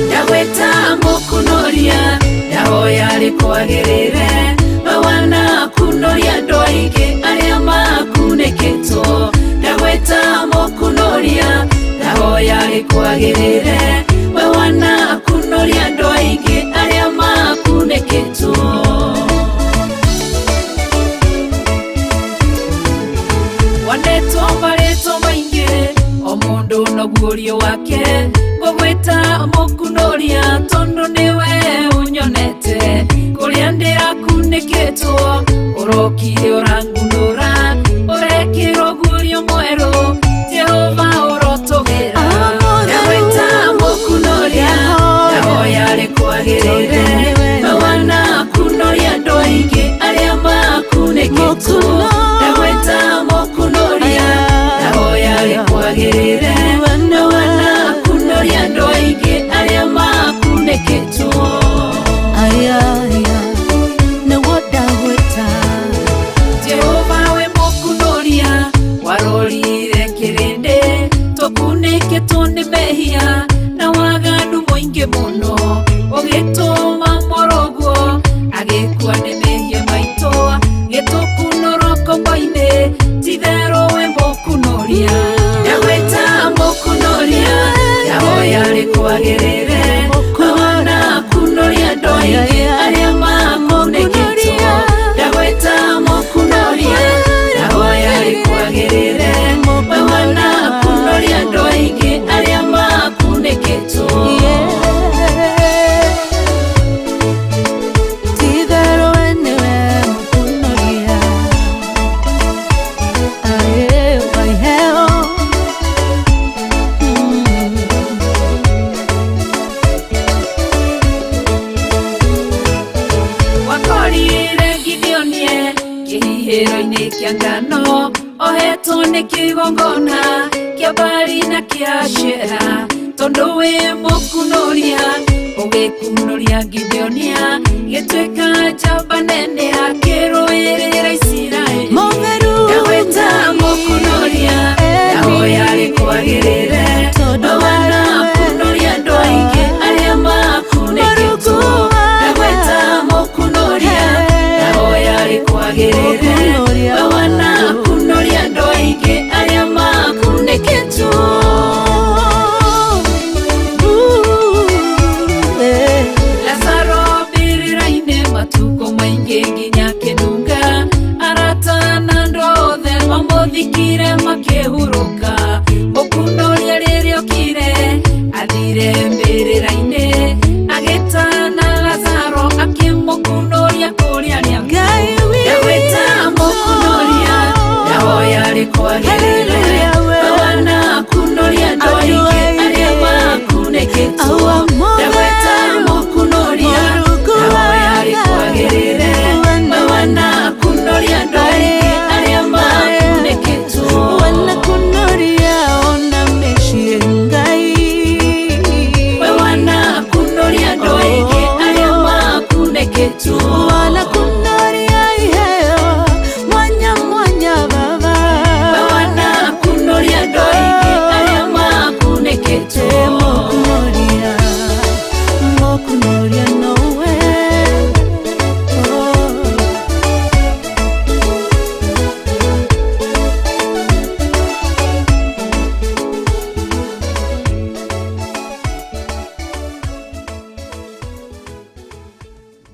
Speaker 8: Ndagwĩta mũkunoria ndahoya rĩkwagĩrĩre we kunoria andũ aingĩ arĩa makunĩkĩtwo. Ndagwĩta mũkunoria ndahoya rĩkwagĩrĩre we kunoria andũ aingĩ arĩa makunĩkĩtwo. Wanetwo marĩtwa maingĩ o mũndũ noguũrio wake ngũgwĩta mũkunoria tondũ nĩwe ũnyonete kũrĩa ndĩrakunĩkĩtwo ũrokire ũrangunũra ũrekĩrwo guũrio mwerũ Jehova ũrotũgĩra. Ndagwĩta mũkunoria ndahoya rĩkwagĩrĩre we kunoria andũ aingĩ arĩa makunĩkĩtwo. Ndagwĩta mũkunoria ndahoya rĩkwagĩrĩre we kunoria andũ aingĩ arĩa makunĩkĩtwo.
Speaker 5: Aya nĩguo ndagwĩta
Speaker 8: Jehova we mũkunoria warorire kĩrĩndĩ tũkunĩkĩtwo nĩ mehia na waganu mũingĩ mũno ũgĩtũma mũrũguo agĩkua nĩ mehia maitũ gĩtũkunũrwo ngombo-inĩ titherũ we mũkunoria. Ndagwĩta mũkunoria ndahoya rĩkwagĩrĩre we kunoria andũ aingĩ arĩa makunĩkĩtwo. Ndagwĩta mũkunoria ndahoya rĩkwagĩrĩre we kunoria andũ aingĩ arĩa makunĩkĩtwo.
Speaker 5: Titherũ we nĩwe mũkunoria ae wa iheo.
Speaker 8: Wakorire Gideonie kĩhihĩro-inĩ kĩa ngano ohetwo nĩ kĩgongona kĩa Baali na kĩa Ashera tondũ wĩ mũkunoria ũgĩkunoria Gideonia gĩtuĩka njamba nene akĩrũĩrĩra Isiraeli.
Speaker 5: Mũtheru
Speaker 8: Ndagwĩta mũkunoria ndahoya rĩkwagĩrĩre we kunoria andũ aingĩ arĩa makunĩkĩtwo. Ndagwĩta mũkunoria ndahoya rĩkwagĩrĩre we kunoria andũ aingĩ arĩa makunĩkĩtwo. Lazaro mbĩrĩra-inĩ matukũ maingĩ nginya kĩnunga arata na andũ othe mamũthikire makĩhurũka. Mũkunoria rĩrĩa okire athire mbĩrĩra-inĩ agĩtana Lazaro akĩmũkunoria kũrĩa arĩa.
Speaker 5: Ngai witũ.
Speaker 8: Ndagwĩta mũkunoria ndahoya rĩkwagĩrĩre we kunoria andũ aingĩ arĩa makunĩkĩtwo. Ndagwĩta mũkunoria ndahoya rĩkwagĩrĩre we kunoria andũ aingĩ arĩa makunĩkĩtwo.
Speaker 5: Wanakunoria ona mĩciĩ Ngai.
Speaker 8: We kunoria andũ aingĩ arĩa makunĩkĩtwo.
Speaker 5: Wanakunoria iheo mwanya mwanya baba.
Speaker 8: We kunoria andũ aingĩ arĩa makunĩkĩtwo.
Speaker 5: Mũkunoria, mũkunoria nowe. Oh.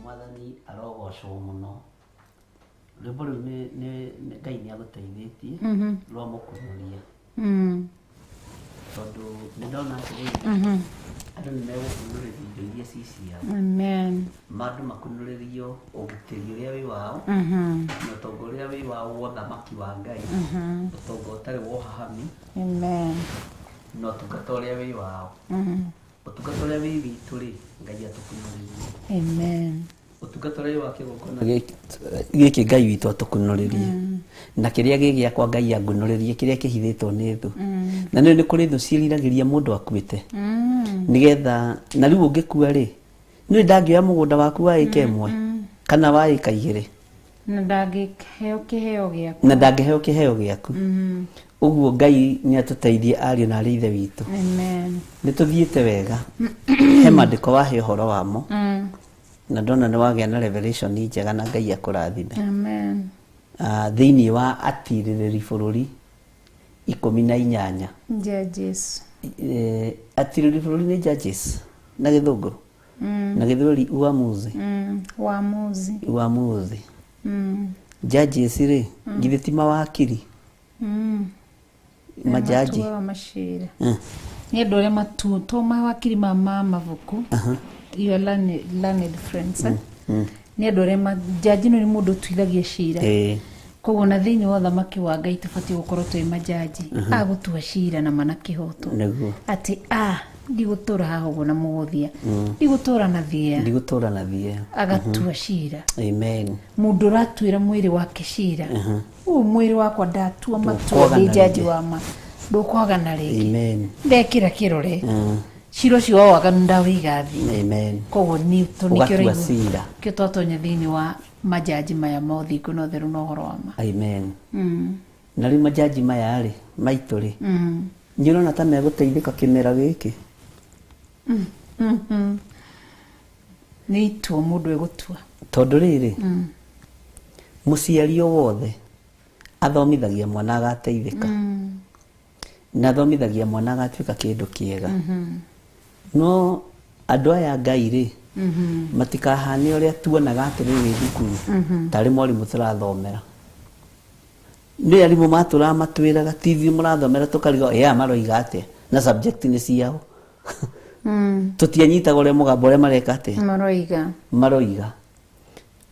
Speaker 2: Mwathani arogocwo mũno. Rwĩmbo rũu Ngai nĩ agũteithĩtie rwa mũkunoria tondũ nĩ ndona atĩrĩrĩ Andũ nĩ megũkunũrĩrio indo iria ci ciao.
Speaker 7: Amen.
Speaker 2: Andũ makunũrĩrio ũgitĩri ũrĩa wĩ wao na ũtonga ũrĩa wĩ wao wa ũthamaki wa Ngai, ũtonga ũtarĩ wa ũhahami
Speaker 7: Amen.
Speaker 2: na ũtungata ũrĩa wĩ wao. Ũtungata ũrĩa wĩ witũ rĩ, Ngai atũkunũrĩrie.
Speaker 7: Amen.
Speaker 2: Ũtungata ũrĩa wĩ wa kĩgongona gĩkĩ Ngai witũ atũkunũrĩrie, na kĩrĩa gĩ gĩakwa Ngai angunũrĩrie kĩrĩa kĩhithĩtwo nĩ thũ. Na nĩ kũrĩ thũ ciĩriragĩria mũndũ akuĩte nĩgetha na rĩu ũngĩkua rĩ, nĩ ndangĩoya mũgũnda waku wa ĩka ĩmwe kana wa ĩka igĩrĩ
Speaker 7: Na ndangĩheo kĩheo gĩaku.
Speaker 2: Na ndangĩheo kĩheo gĩaku. Ũguo Ngai nĩ atũteithie ariũ na arĩ ithe witũ.
Speaker 7: Amen.
Speaker 2: Nĩ tũthiĩte wega, he maandĩko wahe ũhoro wamo na ndona nĩ wagĩa na revelation njega na Ngai akũrathime.
Speaker 7: Amen.
Speaker 2: Thĩinĩ wa atirĩrĩri bũrũri 18.
Speaker 7: Judges.
Speaker 2: Atirĩrĩri bũrũri nĩ judges na gĩthũngũ na gĩthweri uamuzi.
Speaker 7: Waamuzi.
Speaker 2: Uamuzi. Judges rĩ, githĩ ti mawakiri? Majaji.
Speaker 7: Matuaga macira. Nĩ andũ arĩa matu to mawakiri ma mabuku, your learned friends, eh? Nĩ andũ arĩa jaji nĩ mũndũ ũtuithagia cira. Koguo na thĩinĩ wa ũthamaki wa Ngai tũbatiĩ gũkorwo twĩ majaji a gũtua cira na mana kĩhoto.
Speaker 2: Nĩguo.
Speaker 7: Atĩ a ndigũtũra haha ũguo na mũgũthia, ndigũtũra na thĩa.
Speaker 2: Ndigũtũra na thĩa.
Speaker 7: Agatua cira.
Speaker 2: Amen.
Speaker 7: Mũndũ ũratuĩra mwĩrĩ wake cira, ũyũ mwĩrĩ wakwa ndatua matua
Speaker 2: Ndũkwaga
Speaker 7: ndĩ
Speaker 2: na
Speaker 7: jaji
Speaker 2: rĩngĩ.
Speaker 7: wa ma, ndũkwaga na rĩngĩ.
Speaker 2: Amen.
Speaker 7: Ndekĩra kĩrore cira ũcio wa waganu ndawĩiga thĩ.
Speaker 2: Amen.
Speaker 7: Koguo nĩ
Speaker 2: Ũgatua cira.
Speaker 7: Kĩo twatonya thĩinĩ wa majaji maya ma ũthingu na ũtheru na ũhoro wa ma.
Speaker 2: Amen. Na rĩu majaji maya rĩ maitũ rĩ, nĩ ũrona ta megũteithĩka kĩmera gĩkĩ?
Speaker 7: Nĩ itua mũndũ egũtua.
Speaker 2: Tondũ rĩrĩ, mũciari o wothe athomithagia mwana agateithĩka na athomithagia mwana agatuĩka kĩndũ kĩega, no andũ aya Ngai rĩ, matikahane ũrĩa tuonaga atĩrĩrĩ thukuru tarĩ mwarimũ tũrathomera. Nĩ arimũ matũraga matwĩraga ti ithuĩ mũrathomera, tũkarigwo ĩ aya maroiga atĩa na subject nĩ ciao. Tũtianyitaga ũrĩa mũgambo ũrĩa mareka atĩa.
Speaker 7: Maroiga.
Speaker 2: Maroiga.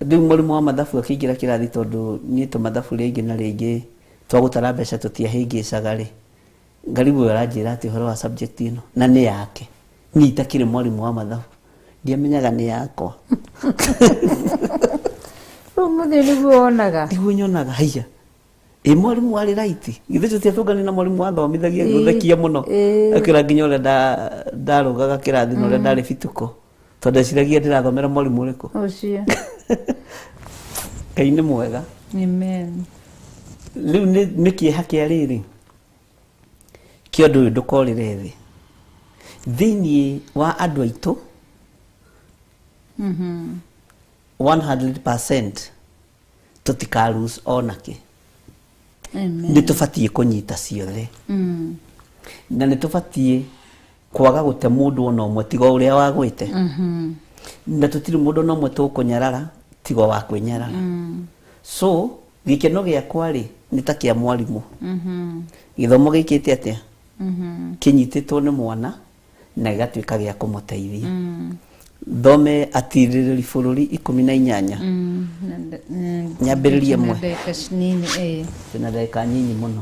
Speaker 2: Rĩu mũrimũ wa mathabu akĩingĩra kĩrathi, tondũ niĩ tũmathabu rĩngĩ na rĩngĩ twagũtara mbeca tũtiahĩngĩcaga rĩ, ngaribu ũyũ aranjĩra atĩ ũhoro wa subject ĩno na nĩ yake, niĩ itakĩrĩ mwarimũ wa mathabu ndiamenyaga nĩ yakwa.
Speaker 7: Rĩu mũthĩ nĩguo wonaga.
Speaker 2: Nĩguo nyonaga haiya ĩ mwarimũ arĩ right, githĩ tũtiatũngani na mwarimũ wathomithagia gũthekia mũno akĩra nginya ũrĩa ndarũgaga kĩrathi na ũrĩa ndarĩ bituko, tondũ ndeciragia ndĩrathomera mwarimũ ũrĩkũ.
Speaker 7: Ũcio.
Speaker 2: Ngai nĩ mwega.
Speaker 7: Amen.
Speaker 2: Rĩu nĩ kĩeha kĩa rĩrĩ kĩa ũndũ ũyũ ndũkorĩre thĩ thĩinĩ wa andũ aitũ. 100% tũtika lose onakĩ.
Speaker 7: Amen.
Speaker 2: Nĩ tũbatiĩ kũnyita ciothe na nĩ tũbatiĩ kwaga gũte mũndũ ona ũmwe tiga ũrĩa wagwĩte, na tũtirĩ mũndũ ona ũmwe tũkũnyarara tiga wa kwĩnyarara. So gĩkeno gĩakwa rĩ nĩ ta kĩa mwarimũ, gĩthomo gĩkĩte atĩa kĩnyitĩtwo nĩ mwana na gĩgatuĩka gĩa kũmũteithia. Thome atirĩrĩri bũrũri 18. Nyambĩrĩrie ĩmwe.
Speaker 7: Na ndagĩka nini ĩ.
Speaker 2: Twĩna ndagĩka nyinyi mũno.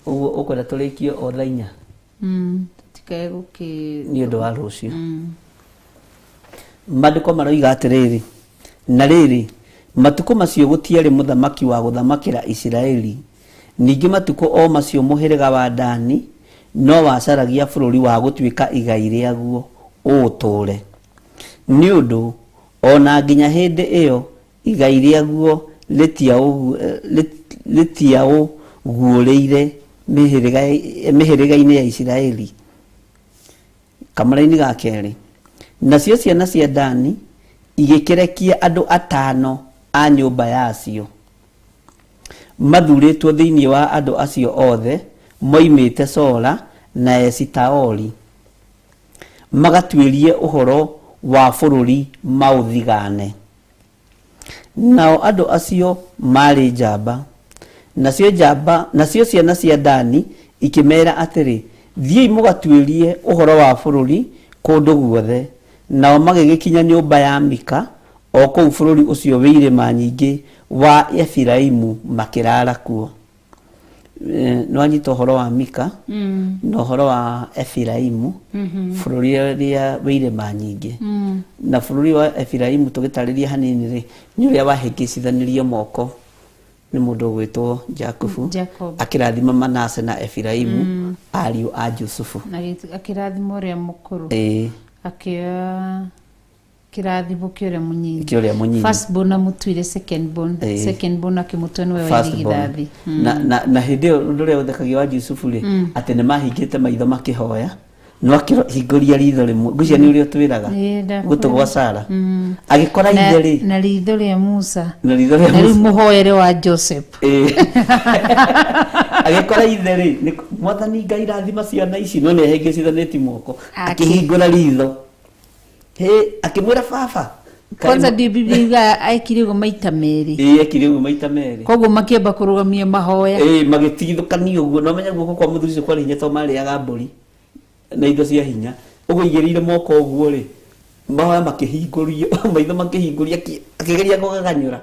Speaker 2: Ũguo ũkwenda tũrĩkie o thaa 4?
Speaker 7: Tũtikae gũkĩ
Speaker 2: Nĩ ũndũ wa rũciũ. Maandĩko maroiga atĩrĩrĩ, na rĩrĩ, matukũ macio gũtiarĩ mũthamaki wa gũthamakĩra Isiraeli. Ningĩ matukũ o macio mũhĩrĩga wa Dani no wacaragia bũrũri wa gũtuĩka igai rĩaguo ũũtũũre, nĩ ũndũ ona nginya hĩndĩ ĩyo igai rĩaguo rĩtiaũguũrĩire mĩhĩrĩga-inĩ ya Isiraeli. Kamũraini ga kerĩ, nacio ciana cia Dani igĩkĩrekia andũ 5 a nyũmba yacio mathurĩtwo thĩinĩ wa andũ acio othe moimĩte Sora na Esitaoli, magatuĩrie ũhoro wa bũrũri maũthigane. Nao andũ acio maarĩ njamba. Nacio ciana cia Dani ikĩmeera atĩrĩ, Thiĩi mũgatuĩrie ũhoro wa bũrũri kũndũ guothe. Nao magĩgĩkinya nyũmba ya Mika o kũu bũrũri ũcio wĩ irĩma nyingĩ wa Efiraimu makĩrara kuo. Nĩwanyita ũhoro wa Mika na ũhoro wa Efiraimu, bũrũri ũrĩa wĩ irĩma nyingĩ. Na bũrũri wa Efiraimu tũgĩtarĩria hanini rĩ, nĩ ũrĩa wahĩngĩcithanirio moko nĩ mũndũ ũgwĩtwo Jakubu, akĩrathima Manase na Efiraimu ariũ a Jusufu.
Speaker 7: Na akĩrathima ũrĩa mũkũrũ. Akĩoya kĩrathimo kĩa ũrĩa mũnyinyi.
Speaker 2: Kĩa ũrĩa mũnyinyi.
Speaker 7: First born amũtuire second born. Second born akĩmũtua nĩwe wa irigithathi.
Speaker 2: Na hĩndĩ ĩyo ũndũ ũrĩa ũthekagia wa Jusufu rĩ, atĩ nĩ mahingĩte maitho makĩhoya, no akĩhingũria ritho rĩmwe. Ngwĩciria nĩ ũrĩa ũtwĩraga gũtũ gwa Sara. Agĩkora ithe rĩ.
Speaker 7: Na ritho rĩa Musa.
Speaker 2: Na ritho rĩa
Speaker 7: Musa. Na rĩu mũhoere wa Joseph.
Speaker 2: Agĩkora ithe rĩ, Mwathani Ngai rathima ciana ici, no nĩ ahĩngĩcithanĩtie moko. Akĩhingũra ritho. Akĩmwĩra baba.
Speaker 7: Kwanza ndio Biblia aikire ũguo maita merĩ.
Speaker 2: Ekire ũguo maita merĩ.
Speaker 7: Koguo makĩamba kũrũgamia mahoya.
Speaker 2: Magĩtigithũkania ũguo. No menya guoko kwa mũthuri ũcio kwarĩ hinya tondũ marĩaga mbũri na indo cia hinya. Ũguo aigĩrĩire moko ũguo rĩ, mahoya makĩhingũrio, maitho makĩhingũria, akĩgeria kũgaganyũra.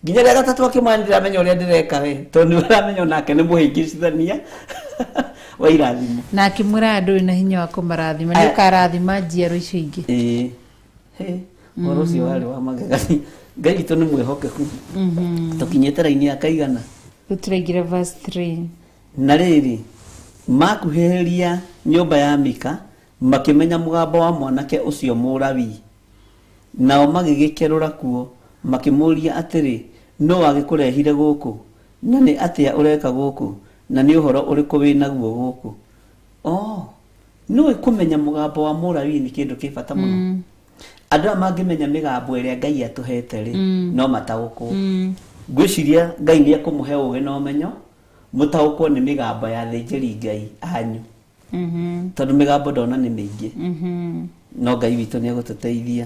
Speaker 2: Nginya rĩa gatatũ akĩmwĩra ndĩramenya ũrĩa ndĩreka we, tondũ nĩ ũramenya onake nĩ mũhĩngĩcithania wa irathimo.
Speaker 7: Na akĩmwĩra ndũrĩ na hinya wa kũmarathima, nĩ ũkarathima njiaro icio ingĩ.
Speaker 2: Ũhoro ũcio warĩ wa magegania. Ngai witũ nĩ mwĩhokeku. Tũkinyĩte raini ya kaigana?
Speaker 7: Rĩu tũraingĩra verse 3.
Speaker 2: Na rĩrĩ, makuhĩrĩria nyũmba ya Mika, makĩmenya mũgambo wa mwanake ũcio Mũlawii. Nao magĩgĩkerũra kuo, makĩmũũria atĩrĩ, nũ wagĩkũrehire gũkũ? Na nĩ atĩa ũreka gũkũ? Na nĩ ũhoro ũrĩkũ wĩ naguo gũkũ? Nĩũĩ kũmenya mũgambo wa Mũlawii nĩ kĩndũ kĩ bata mũno. Andũ aya mangĩmenya mĩgambo ĩrĩa Ngai atũhete rĩ, no mataũkwo. Ngwĩciria Ngai nĩ ekũmũhe ũũgĩ na ũmenyo, mũtaũkwo nĩ mĩgambo ya athĩnjĩri Ngai anyu. Tondũ mĩgambo ndona nĩ mĩingĩ. No Ngai witũ nĩ egũtũteithia.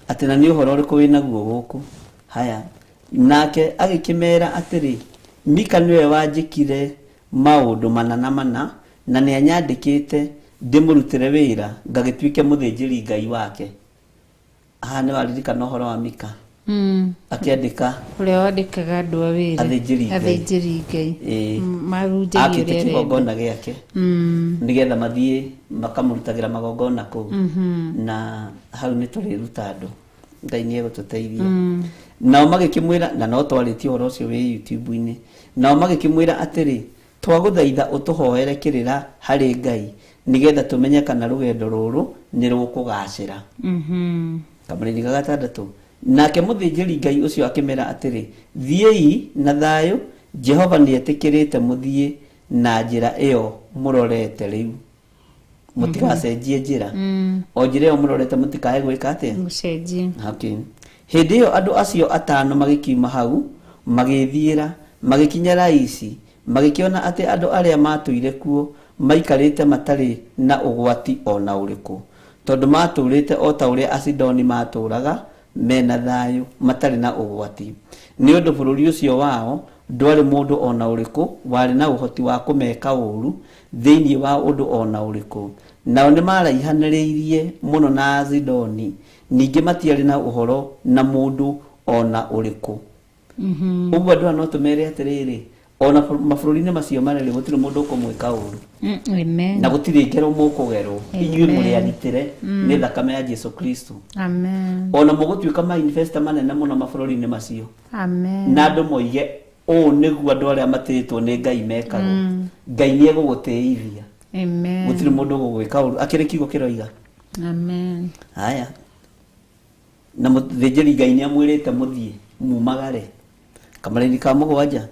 Speaker 2: Atĩ na nĩ ũhoro ũrĩkũ wĩ naguo gũkũ? Haya. Nake agĩkĩmera atĩrĩ, Mika nĩwe wanjĩkire maũndũ mana na mana, na nĩ anyandĩkĩte ndĩmũrutĩre wĩra ngagĩtuĩke mũthĩnjĩri Ngai wake. Haha nĩ waririkana ũhoro wa Mika. Akĩandĩka
Speaker 7: ũrĩa wandĩkaga andũ a wĩra athĩnjĩri Ngai marunjagia
Speaker 2: akĩte kĩgongona gĩake nĩgetha mathiĩ makamũrutagĩra magongona kũu. Na hau nĩ tũrĩruta andũ. Ngai nĩ egũtũteithia. Nao magĩkĩmwĩra, na no twarĩtie ũhoro ũcio wĩ YouTube-inĩ. Nao magĩkĩmwĩra atĩrĩ, twagũthaitha ũtũhoere kĩrĩra harĩ Ngai nĩgetha tũmenye kana rũgendo rũrũ nĩ rũkũgacĩra. Kamũrĩri ga gatandatũ. Nake mũthĩnjĩri Ngai ũcio akĩmera atĩrĩ, thiĩi na thayũ, Jehova nĩetĩkĩrĩte mũthiĩ na njĩra ĩyo mũrorete rĩu. Mũtigacenjie njĩra. O njĩra ĩyo mũrorete mũtikae gwĩka atĩa?
Speaker 7: Mũcenjie.
Speaker 2: Okay. Hĩndĩ ĩyo andũ acio atano magĩkiuma hau, magĩthiĩra, magĩkinya Laishi, magĩkĩona atĩ andũ arĩa matũire kuo maikarĩte matarĩ na ũgwati ona ũrĩkũ, tondũ matũrĩte o ta ũrĩa Asidoni matũraga mena thayũ matarĩ na ũgwati. Nĩ ũndũ bũrũri ũcio wao ndwarĩ mũndũ ona ũrĩkũ warĩ na ũhoti wa kũmeka ũũru thĩinĩ wa ũndũ ona ũrĩkũ. Nao nĩ maraihanĩrĩirie mũno na Asidoni, ningĩ matiarĩ na ũhoro na mũndũ ona ũrĩkũ. Ũguo andũ aya no tũmere atĩrĩrĩ, ona mabũrũri-inĩ macio marerĩ gũtirĩ mũndũ ũkũmwĩka ũũru.
Speaker 7: Amen.
Speaker 2: Na gũtirĩ ngero mũkũgerwo. Inyuĩ mũrĩ agitĩre nĩ thakame ya Jesu Kristo.
Speaker 7: Amen.
Speaker 2: Ona mũgũtuĩka ma investor manene mũno mabũrũri-inĩ macio.
Speaker 7: Amen.
Speaker 2: Na andũ moige ũũ nĩguo andũ arĩa matĩĩtwo nĩ Ngai mekagwo. Ngai nĩ egũgũtĩithia.
Speaker 7: Amen.
Speaker 2: Gũtirĩ mũndũ ũgũgwĩka ũũru. Akĩrĩ kiugo kĩroiga.
Speaker 7: Amen.
Speaker 2: Haya. Na mũthĩnjĩri Ngai nĩ amwĩrĩte mũthiĩ mumagare. Kamũraini ka mũgwanja.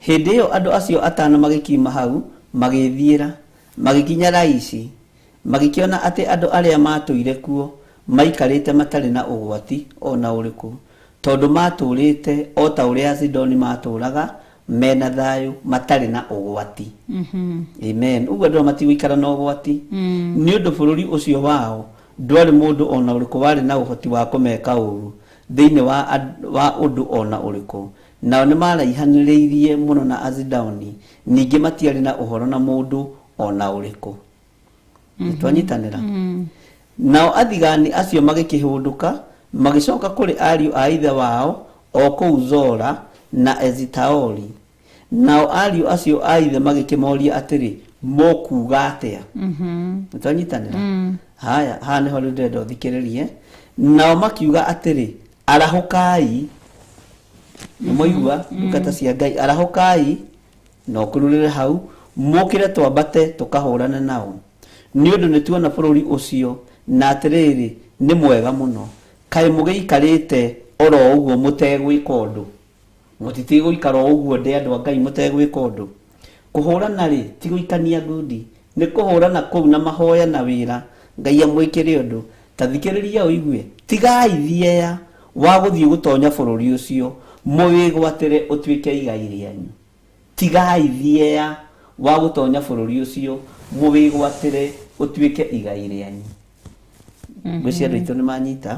Speaker 2: Hĩndĩ ĩyo andũ acio atano magĩkiuma hau, magĩthiĩra, magĩkinya Laishi, magĩkĩona atĩ andũ arĩa matũire kuo maikarĩte matarĩ na ũgwati ona ũrĩkũ, tondũ matũrĩte o ta ũrĩa Asidoni matũraga mena thayũ matarĩ na ũgwati. Amen. Ũguo andũ matigũikara na ũgwati. Nĩ ũndũ bũrũri ũcio wao ndwarĩ mũndũ ona ũrĩkũ warĩ na ũhoti wa kũmeka ũũru thĩinĩ wa ũndũ ona ũrĩkũ. Nao nĩ maraihanĩrĩirie mũno na Asidoni, ningĩ matiarĩ na ũhoro na mũndũ ona ũrĩkũ. Nĩtwanyitanĩra? Nao athigani acio magĩkĩhũndũka magĩcoka kũrĩ ariũ a ithe wao o kũu Zora na Ezitaoli. Nao ariũ acio a ithe magĩkĩmoria atĩrĩ, mũkuuga atĩa? Nĩtwanyitanĩra? Haya, haha nĩho rĩu ndĩrenda ũthikĩrĩrie. Nao makiuga atĩrĩ, arahũkai. Nĩmwaigua, ndungata cia Ngai, arahũkai na ũkururĩre hau, mũkĩre twambate tũkahũrane nao, nĩ ũndũ nĩtuona bũrũri ũcio, na atĩrĩrĩ, nĩ mwega mũno. Kaĩ mũgĩikarĩte oro ũguo mũtegwĩka ũndũ? Mũtitiĩ gũikara o ũguo ndĩ andũ a Ngai mũtegwĩka ũndũ. Kũhũrana rĩ, ti gũikania ngundi, nĩ kũhũrana kũu na mahoya na wĩra, Ngai amwĩkĩre ũndũ. Ta thikĩrĩria ũigue, tigai thieya wa gũthiĩ gũtonya bũrũri ũcio, mũwĩgwatĩre ũtuĩke igai rĩanyu. Tigai thieya wa gũtonya bũrũri ũcio, mũwĩgwatĩre ũtuĩke igai rĩanyu. Ngwĩciria andũ aitũ nĩ manyita.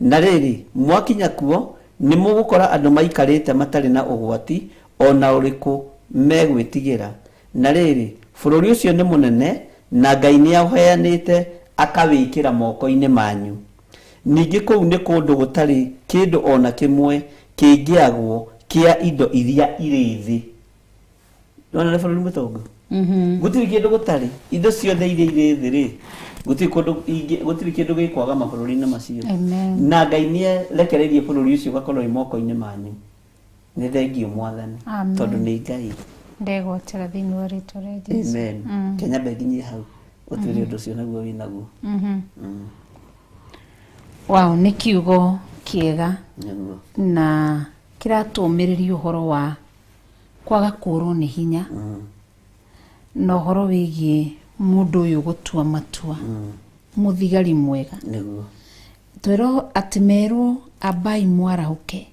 Speaker 2: Na rĩrĩ, mwakinya kuo, nĩ mũgũkora andũ maikarĩte matarĩ na ũgwati ona ũrĩkũ megwĩtigĩra. Na rĩrĩ, bũrũri ũcio nĩ mũnene, na Ngai nĩ aũheanĩte akawĩkĩra moko-inĩ manyu. Ningĩ kũu nĩ kũndũ gũtarĩ kĩndũ ona kĩmwe kĩngĩagwo kĩa indo iria irĩ thĩ. Nĩwona nĩ bũrũri mũtongu? Gũtirĩ kĩndũ gũtarĩ, indo ciothe iria irĩ thĩ rĩ, gũtirĩ kũndũ ingĩ, gũtirĩ kĩndũ gĩkwaga mabũrũri-inĩ macio.
Speaker 7: Amen.
Speaker 2: Na Ngai nĩerekereirie bũrũri ũcio ũgakorwo wĩ moko-inĩ manyu. Nĩ thengiũ Mwathani,
Speaker 7: Amen.
Speaker 2: tondũ nĩ Ngai.
Speaker 7: Ndegwatĩra thĩinĩ wa rĩtwa rĩa Jesu.
Speaker 2: Amen. Kenya mbe nginyie hau ũtwĩre ũndũ ũcio naguo wĩ naguo.
Speaker 7: Wow, nĩ kiugo kĩega
Speaker 2: Nĩguo.
Speaker 7: na kĩratũmĩrĩria ũhoro wa kwaga kũrwo nĩ hinya na ũhoro wĩgiĩ mũndũ ũyũ gũtua matua, mũthigari mwega.
Speaker 2: Nĩguo.
Speaker 7: Twĩrwo atĩ merwo ambai mwarahũke,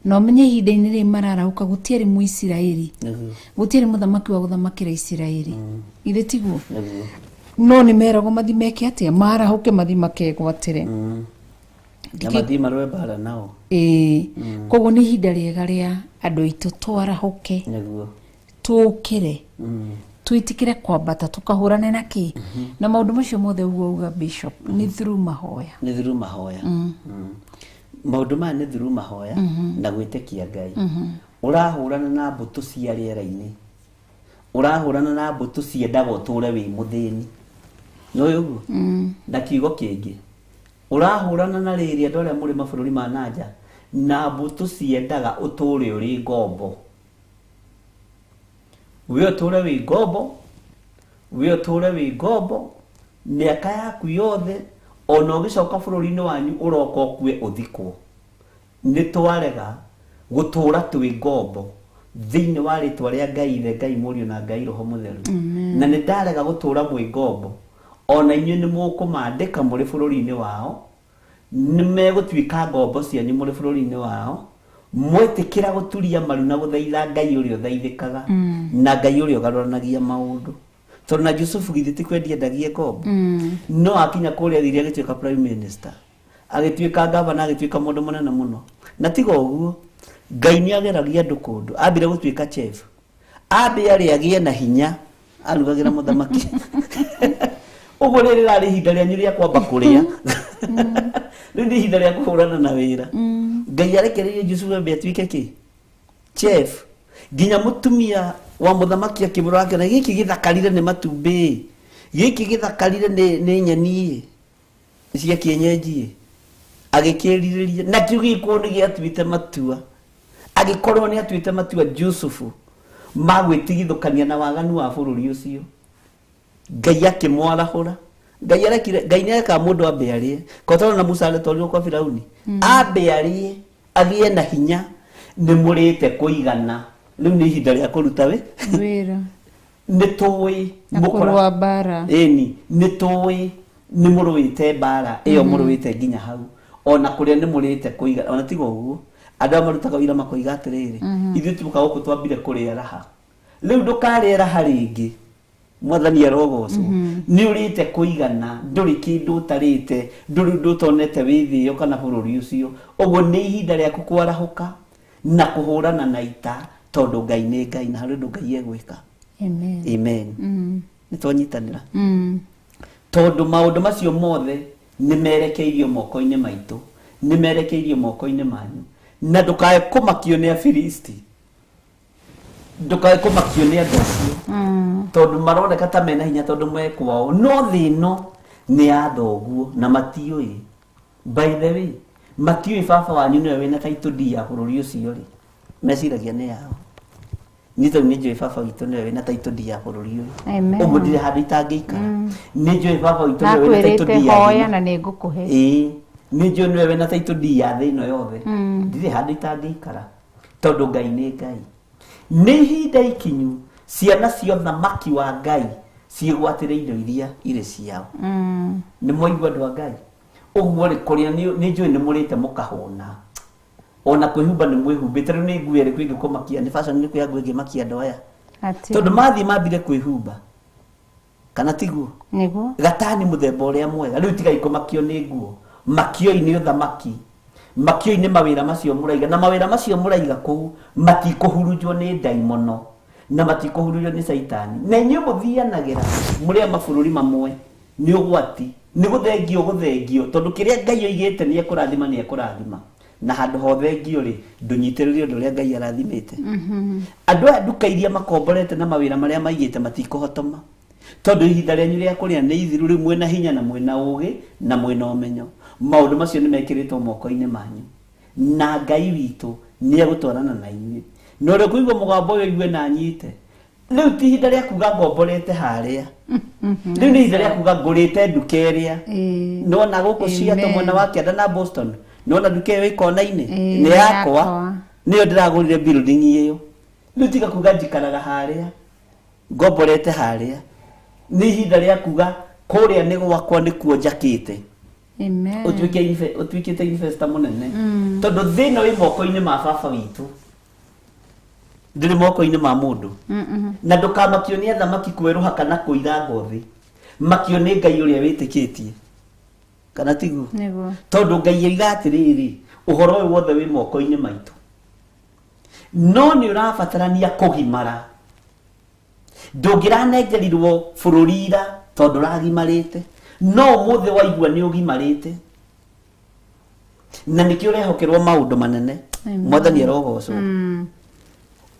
Speaker 7: na ũmenye ihinda-inĩ rĩrĩ mararahũka gũtiarĩ Mũisiraeli,
Speaker 2: Nĩguo.
Speaker 7: gũtiarĩ mũthamaki wa gũthamakĩra Isiraeli, githĩ tiguo?
Speaker 2: Nĩguo.
Speaker 7: No nĩ meragwo mathi meke atĩa, marahũke mathi makegwatĩre.
Speaker 2: Na mathiĩ marũe mbara nao.
Speaker 7: Ĩĩ, koguo nĩ ihinda rĩega rĩa andũ aitũ twarahũke,
Speaker 2: Nĩguo.
Speaker 7: tũũkĩre, twĩtĩkĩre kwambata tũkahũrane na kĩ na maũndũ macio mothe ũguo auga bishop nĩ through mahoya.
Speaker 2: Nĩ through mahoya. Maũndũ maya nĩ through mahoya na gwĩtĩkia Ngai. Ũrahũrana na mbũtũ cia rĩera-inĩ, ũrahũrana na mbũtũ ciendaga ũtũre wĩ mũthĩni, nĩũĩ ũguo? Na kiugo kĩngĩ, ũrahũrana na rĩrĩ andũ arĩa mũrĩ mabũrũri ma nanja na mbũtũ ciendaga ũtũre ũrĩ ngombo, we ũtũre wĩ ngombo, we ũtũre wĩ ngombo mĩaka yaku yothe, ona ũgĩcoka bũrũri-inĩ wanyu ũroka ũkue ũthikwo. Nĩ twarega gũtũra twĩ ngombo thĩinĩ wa rĩtwa rĩa Ngai Ithe, Ngai Mũriũ na Ngai Roho Mũtheru. Na nĩ ndarega gũtũra mwĩ ngombo, ona inyuĩ nĩ mũkũmandĩka mũrĩ bũrũri-inĩ wao, nĩ megũtuĩka ngombo cianyu mũrĩ bũrũri-inĩ wao, mwetĩkĩra gũturia maru na gũthaitha Ngai ũrĩa ũthaithĩkaga na Ngai ũrĩa ũgarũranagia maũndũ. Tondũ na Jusufu githĩ ti kwendia endagie ngombo, no akinya kũrĩa thire agĩtuĩka prime minister, agĩtuĩka gavana, agĩtuĩka mũndũ mũnene mũno. Na tiga ũguo, Ngai nĩ ageragia andũ kũndũ, ambire gũtuĩka chef, ambe arĩ agĩe na hinya, arugagĩra mũthamaki. Ũguo rĩrĩ rĩrarĩ ihinda rĩanyu rĩa kwamba kũrĩa, rĩu nĩ ihinda rĩa kũhũrana na wĩra. Ngai arekereirie Jusufu ambe atuĩke kĩ chef, nginya mũtumia wa mũthamaki akĩmũrora akĩona gĩkĩ gĩthakarire nĩ matumbĩ, gĩkĩ gĩthakarire nĩ nyeni cia kienyeji, agĩkĩrirĩria nakĩo gĩkorwo nĩ gĩatuĩte matua, agĩkorwo nĩ atuĩte matua Jusufu ma gwĩtigithũkania na waganu wa bũrũri ũcio. Ngai akĩmwarahũra. Ngai arekire, Ngai nĩ arekaga mũndũ ambe arĩe. Ko tondũ na Musa aretwarirwo kwa Firauni, ambe arĩe agĩe na hinya, nĩ mũrĩte kũigana, rĩu nĩ ihinda rĩa kũruta wĩ
Speaker 7: wĩra
Speaker 2: nĩ tũĩ
Speaker 7: na kũrũa mbara.
Speaker 2: Ĩni, nĩ tũĩ nĩ mũrũĩte mbara ĩyo, mũrũĩte nginya hau, ona kũrĩa nĩ mũrĩte kũigana. Ona tiga ũguo, andũ aya marutaga wĩra makoiga atĩrĩrĩ, ithuĩ tuoka gũkũ twambire kũrĩa raha, rĩu ndũkarĩe raha rĩngĩ. Mwathani arogocwo, nĩ ũrĩte kũigana, ndũrĩ kĩndũ ũtarĩte, ndũrĩ ũndũ ũtonete wĩ thĩ ĩyo kana bũrũri ũcio. Ũguo nĩ ihinda rĩaku kwarahũka na kũhũrana na ita, tondũ Ngai nĩ Ngai na harĩ ũndũ Ngai egwĩka.
Speaker 7: Amen.
Speaker 2: Amen. Nĩ twanyitanĩra. Tondũ maũndũ macio mothe nĩ merekeirio moko-inĩ maitũ, nĩ merekeirio moko-inĩ manyu, na ndũkae kũmakio nĩ Afilisti, ndũkae kũmakio nĩ andũ acio, tondũ maroneka ta mena hinya tondũ me kwao, no thĩ ĩno nĩ ya thoguo na matiũĩ. By the way, matiũĩ baba wanyu nĩwe wĩna title deed ya bũrũri ũcio rĩ, meciragia nĩ yao. Niĩ tondũ nĩ njũĩ baba witũ nĩwe wĩna title deed ya bũrũri ũyũ.
Speaker 7: Amen.
Speaker 2: Ũguo ndirĩ handũ itangĩikara. Nĩ njũĩ baba witũ nĩwe wĩna title
Speaker 7: Nakwĩrĩte
Speaker 2: deed ya
Speaker 7: hoya
Speaker 2: thĩ.
Speaker 7: na nĩ ngũkũhe.
Speaker 2: Ĩĩ, nĩ njũĩ nĩwe wĩna title deed ya thĩ ĩno yothe. Ndirĩ handũ itangĩikara tondũ Ngai nĩ Ngai. Nĩ ihinda ikinyu ciana cia ũthamaki wa Ngai ciĩgwatĩre indo iria irĩ ciao. Nĩ mwaigua andũ a Ngai? Ũguo rĩ, kũrĩa nĩ njũĩ nĩ mũrĩte mũkahũna, ona kwĩhumba nĩ mwĩhumbĩte. Rĩu nĩ nguo ĩrĩkũ ĩngĩkũmakia? Nĩ fashion ĩrĩkũ ya nguo ĩngĩmakia andũ aya? Tondũ mathiĩ mambire kwĩhumba, kana tiguo?
Speaker 7: Nĩguo.
Speaker 2: Gatani mũthemba ũrĩa mwega. Rĩu tigai kũmakio nĩ nguo, makioi nĩ ũthamaki, makioi nĩ mawĩra macio mũraiga, na mawĩra macio mũraiga kũu matikũhurunjwo nĩ ndaimono na matikũhurunjwo nĩ caitani. Na inyuĩ mũthianagĩra mũrĩ a mabũrũri mamwe, nĩ ũgwati, nĩ gũthengio gũthengio, tondũ kĩrĩa Ngai oigĩte nĩ ekũrathima, nĩ ekũrathima. Na handũ ha ũthengio rĩ, ndũnyitĩrĩre ũndũ ũrĩa Ngai arathimĩte. Andũ aya nduka iria makomborete na mawĩra marĩa maigĩte matikũhotoma, tondũ ihinda rĩanyu rĩa kũrĩa nĩ ithiru. Rĩu mwĩna hinya na mwĩna ũgĩ na mwĩna ũmenyo, maũndũ macio nĩ mekĩrĩtwo moko-inĩ manyu, na Ngai witũ nĩ egũtwarana na inyuĩ. Na ũrĩa ũkũigua mũgambo ũyũ aigue na anyite. Rĩu ti ihinda rĩa kuga ngomborete harĩa, rĩu nĩ ihinda rĩa kuga ngũrĩte nduka ĩrĩa. Nĩwona gũkũ Seattle mwena wa kĩanda na Boston, nĩwona nduka ĩyo ĩkona-inĩ nĩ yakwa, nĩyo ndĩragũrire building ĩyo. Rĩu tiga kuga njikaraga harĩa, ngomborete harĩa, nĩ ihinda rĩa kuga kũrĩa nĩ gwakwa, nĩkuo njakĩte.
Speaker 7: Amen.
Speaker 2: Ũtuĩkĩte investor mũnene, tondũ thĩ ĩno ĩ moko-inĩ ma baba witũ, ndĩrĩ moko-inĩ ma mũndũ. Na ndũkamakio nĩ athamaki kwerũha kana kũira ngothi, makio nĩ Ngai ũrĩa wĩtĩkĩtie, kana tiguo?
Speaker 7: Nĩguo.
Speaker 2: Tondũ Ngai oiga atĩrĩrĩ, ũhoro ũyũ wothe wĩ moko-inĩ maitũ, no nĩ ũrabatarania kũgimara. Ndũngĩranengerirwo bũrũri ira tondũ ũragimarĩte, no ũmũthĩ waigua nĩ ũgimarĩte, na nĩkĩo ũrehokerwo maũndũ manene. Mwathani arogocwo.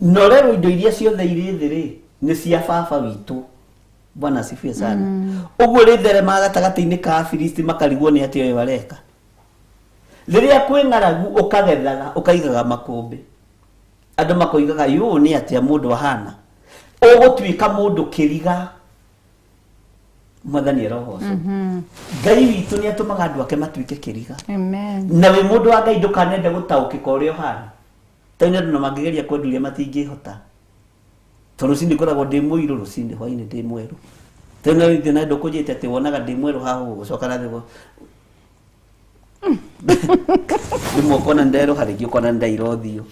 Speaker 2: Na ũrerwo indo iria ciothe irĩ thĩ rĩ, nĩ cia baba witũ. Bwana asifiwe sana. Ũguo rĩtherema gatagatĩ-inĩ ka Afilisti makarigwo nĩ atĩa ũyũ areka. Rĩrĩa kwĩ ng'aragu ũkagethaga ũkaigaga makũmbĩ, andũ makoigaga yũ nĩ atĩa mũndũ ahana, ũgũtuĩka mũndũ kĩriga. Mwathani arogocwo. Ngai witũ nĩ atũmaga andũ ake matuĩke kĩriga.
Speaker 7: Amen.
Speaker 2: Na wĩ mũndũ wa Ngai ndũkanende gũtaũkĩka ũrĩa ũhana. Tondũ andũ na mangĩgeria kwenduria matingĩhota, tondũ rũcinĩ ngoragwo ndĩ mũirũ, rũcinĩ hwainĩ ndĩ mwerũ. Tondũ na ndũkũnjĩte atĩ wonaga ndĩ mwerũ haha ũguo, gũcoka na thĩ rĩmwe ũkona nderũha, rĩngĩ ũkona ndaira ũthiũ,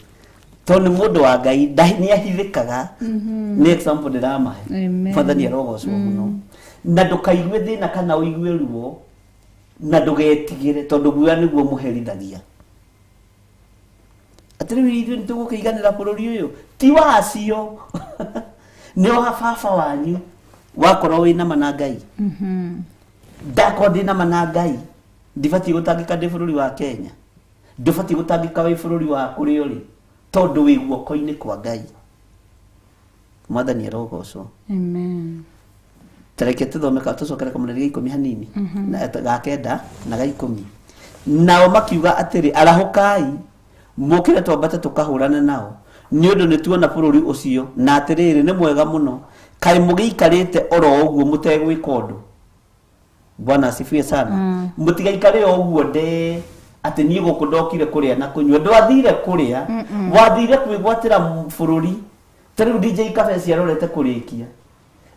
Speaker 2: tondũ nĩ mũndũ wa Ngai nĩ ahithĩkaga. Nĩ example ndĩramahe.
Speaker 7: Amen.
Speaker 2: Mwathani arogocwo mũno. Na ndũkaigue thĩna kana ũigue ruo, na ndũgetigĩre, tondũ guoya nĩguo mũherithagia. Atĩ rĩu ithuĩ nĩ tũgũkĩiganĩra bũrũri ũyũ ti wacio, nĩ wa baba wanyu. Wakorwo wĩna ma na Ngai, ndakorwo ndĩna ma na Ngai, ndibatiĩ gũtangĩka ndĩ bũrũri wa Kenya, ndũbatiĩ gũtangĩka wĩ bũrũri wa kũrĩa ũrĩ, tondũ wĩ guoko-inĩ kwa Ngai. Mwathani arogocwo.
Speaker 7: Amen.
Speaker 2: Tareke tũthome ka tũcokere kamũnene ga 10 hanini na ga 9 na ga 10. Nao makiuga atĩrĩ, arahũkai mũkĩre twambate tũkahũrane nao, nĩ ũndũ nĩ tuona bũrũri ũcio, na atĩrĩrĩ, nĩ mwega mũno. Kaĩ mũgĩikarĩte oro ũguo mũtegwĩka ũndũ? Bwana asifiwe sana. Mũtigaikare o ũguo nde atĩ niĩ gũkũ ndokire kũrĩa na kũnyua. Ndwathire kũrĩa, wathire kwĩgwatĩra bũrũri. Ta rĩu DJ Kabeci arorete kũrĩkia,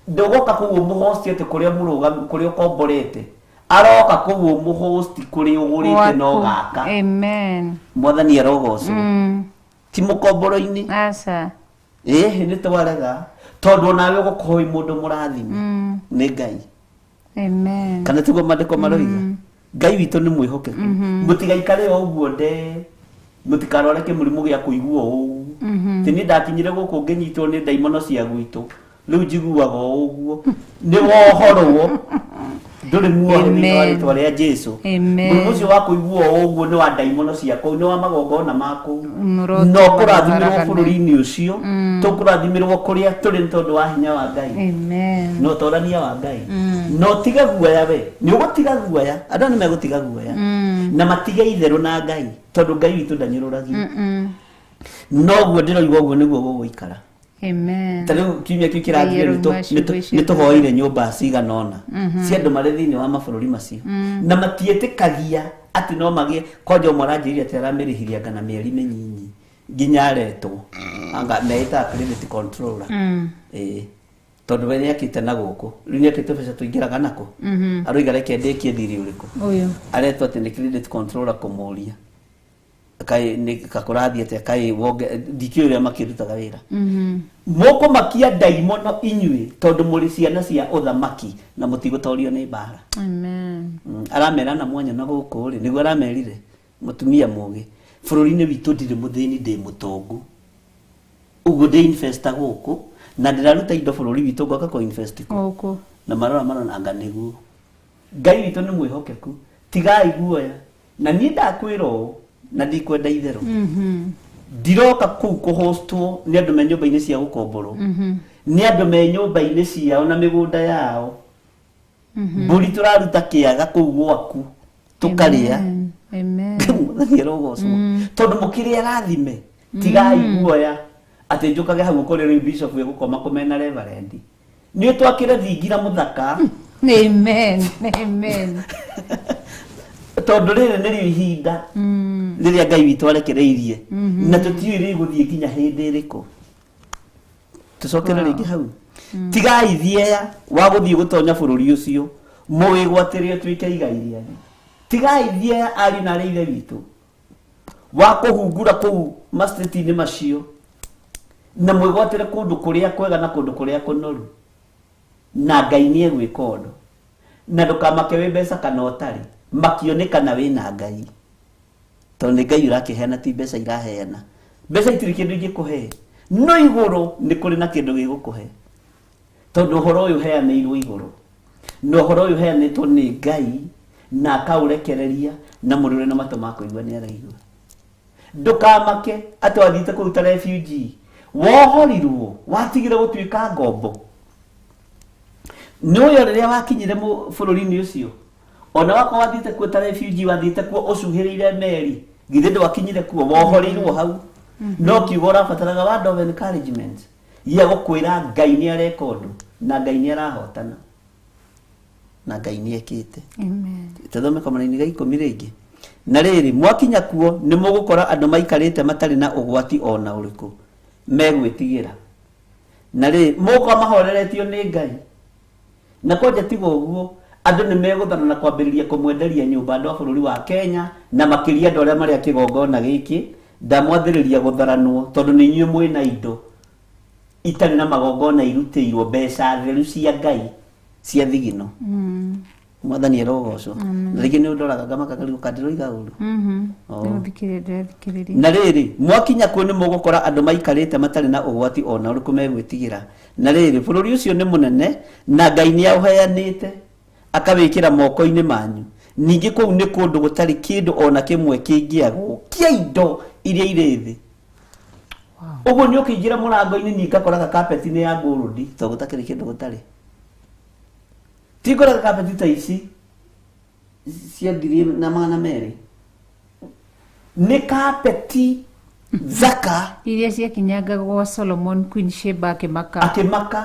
Speaker 2: ndũgoka kũu ũmũhosti atĩ kũrĩa mũrũgam, kũrĩa ũkomborete, aroka kũu ũmũhosti kũrĩa ũgũrĩte no gaka.
Speaker 7: Amen.
Speaker 2: Mwathani arogocwo. Ti mũkomboro-inĩ.
Speaker 7: Aca.
Speaker 2: Ĩhĩ, nĩ twarega, tondũ onawe ũgũkorwo wĩ mũndũ mũrathime nĩ Ngai.
Speaker 7: Amen.
Speaker 2: Kana tiguo maandĩko maroiga? Ngai witũ nĩ mwĩhokeku. Mũtigaikare o ũguo nde, mũtikarware kĩmũrimũ gĩa kũigua ũũ. Ti niĩ ndakinyire gũkũ ngĩnyitwo nĩ ndaimono cia gwitũ. Rĩu njiguaga o ũguo nĩ wohorwo ndũrĩ muohe thĩinĩ wa rĩtwa rĩa Jesu. Mũrimũ ũcio wa kũigua o ũguo nĩ wa ndaimono cia kũu, nĩ wa magongona ma kũu. No kũrathimĩrwo bũrũri-inĩ ũcio, tũkũrathimĩrwo kũrĩa tũrĩ nĩ tondũ wa hinya wa Ngai na ũtorania wa Ngai. Na ũtige guoya we, nĩ ũgũtiga guoya, andũ nĩ megũtiga guoya na matige itherũ na Ngai, tondũ Ngai witũ ndanyũrũragia. Noguo ndĩroiga ũguo nĩguo gũgũikara.
Speaker 7: Amen.
Speaker 2: Ta rĩu kiumia kĩu kĩrathire nĩ tũhoire nyũmba cigana ũna cia andũ marĩ thĩinĩ wa mabũrũri macio na matiĩtĩkagia atĩ no magĩe. Kwanja ũmwe aranjĩrire atĩ aramĩrĩhirie anga na mĩeri mĩnyinyi nginya aretwo anga meĩtaga credit controller. Ĩĩ, tondũ we nĩakĩte na gũkũ rĩu nĩakĩte tũbeca tũingĩraga nako, aroiga reke ndĩkie thirĩ ũrĩkũ, aretwo atĩ nĩ credit controller kũmũria kaĩ nĩ kakũrathiĩ atĩa, kaĩ wonge ndikĩũĩ ũrĩa makĩrutaga wĩra. Mũkũmakia ndaimono inyuĩ tondũ mũrĩ ciana cia ũthamaki na mũtigũtorio nĩ mbara.
Speaker 7: Amen.
Speaker 2: Aramera na mwanya na gũkũ rĩ, nĩguo aramerire mũtumia mũgĩ, bũrũri-inĩ witũ ndirĩ mũthĩni, ndĩ mũtongu, ũguo ndĩ investor gũkũ na ndĩraruta indo bũrũri witũ ngoka kũ invest
Speaker 7: gũkũ.
Speaker 2: Na marora marona anga nĩguo Ngai witũ nĩ mwĩhokeku, tigai guoya. Na niĩ ndakwĩra ũũ na ndikwenda itherũ, ndiroka kũu kũhostwo nĩ andũ me nyũmba-inĩ cia gũkomborwo, nĩ andũ me nyũmba-inĩ ciao na mĩgũnda yao. Mbũri tũraruta kĩaga kũu gwaku tũkarĩa.
Speaker 7: Amen.
Speaker 2: Mwathani arogocwo tondũ mũkĩrĩ arathime. Tigai guoya atĩ njũkage hau ũkore rĩu bishop egũkoma kũmena reverend, nĩ ũtwakĩre thingira mũthaka.
Speaker 7: Amen. Amen.
Speaker 2: Tondũ rĩrĩ nĩrĩo ihinda rĩrĩa Ngai witũ arekereirie na tũtiũĩ rĩgũthiĩ nginya hĩndĩ ĩrĩkũ. Tũcokere rĩngĩ hau. Tigai thieya wa gũthiĩ gũtonya bũrũri ũcio mũwĩgwatĩre ũtuĩke igai rĩanyu. Tigai thieya ariũ na arĩ ithe witũ wa kũhungura kũu masteti-inĩ macio na mwĩgwatĩre kũndũ kũrĩa kwega na kũndũ kũrĩa kũnoru, na Ngai nĩ egwĩka ũndũ. Na ndũkamake wĩ mbeca kana ũtarĩ, makionekana wĩna Ngai, tondũ nĩ Ngai ũrakĩheana, ti mbeca iraheana. Mbeca itirĩ kĩndũ ingĩkũhe, no igũrũ nĩ kũrĩ na kĩndũ gĩgũkũhe, tondũ ũhoro ũyũ ũheanĩirwo igũrũ, na ũhoro ũyũ ũheanĩtwo nĩ Ngai na akaũrekereria, na mũndũ ũrĩ na matũ ma kũigua nĩ araigua. Ndũkamake atĩ wathiĩte kũu ta refugee, wohorirwo, watigire gũtuĩka ngombo. Nĩ ũyũ rĩrĩa wakinyire bũrũri-inĩ ũcio, ona wakorwo wathiĩte kuo ta refugee, wathiĩte kuo ũcuhĩrĩire meri, githĩ ndwakinyire kuo, wohoreirwo hau. No kiugo ũrabataraga word of encouragement ya gũkwĩra Ngai nĩ areka ũndũ na Ngai nĩ arahotana na Ngai nĩ ekĩte.
Speaker 7: Amen.
Speaker 2: Tũthome kamũraini ga 10 rĩngĩ. Na rĩrĩ, mwakinya kuo nĩ mũgũkora andũ maikarĩte matarĩ na ũgwati ona ũrĩkũ megwĩtigĩra. Na rĩrĩ, mũgũkorwo mahoreretio nĩ Ngai. Na kwanja tiga ũguo, andũ nĩ megũthana na kwambĩrĩria kũmwenderia nyũmba andũ a bũrũri wa Kenya, na makĩria andũ arĩa marĩ a kĩgongona gĩkĩ. Ndamwathĩrĩria gũtharanwo tondũ nĩ inyuĩ mwĩna indo itarĩ na magongona irutĩirwo mbeca theru cia Ngai cia thigino. Mwathani arogocwo. Na rĩngĩ nĩ ũndoraga ngamaka karigũ kandiroiga ũru.
Speaker 7: Ndĩrathikĩrĩria.
Speaker 2: Na rĩrĩ, mwakinya kuo nĩ mũgũkora andũ maikarĩte matarĩ na ũgwati ona ũrĩkũ megwĩtigĩra. Na rĩrĩ, bũrũri ũcio nĩ mũnene na Ngai nĩ aũheanĩte akawĩkĩra moko-inĩ manyu. Ningĩ kũu nĩ kũndũ gũtarĩ kĩndũ ona kĩmwe kĩngĩagwo kĩa indo iria irĩ thĩ. Ũguo nĩ ũkĩingĩra mũrango-inĩ niĩ ngakoraga carpet nĩ ya gold, tondũ gũtakĩrĩ kĩndũ gũtarĩ. Ti ngoraga carpet ta ici cia 1200. Nĩ carpet thaka
Speaker 7: iria ciakinyangagwo Solomon Queen Sheba akĩmaka.
Speaker 2: Akĩmaka.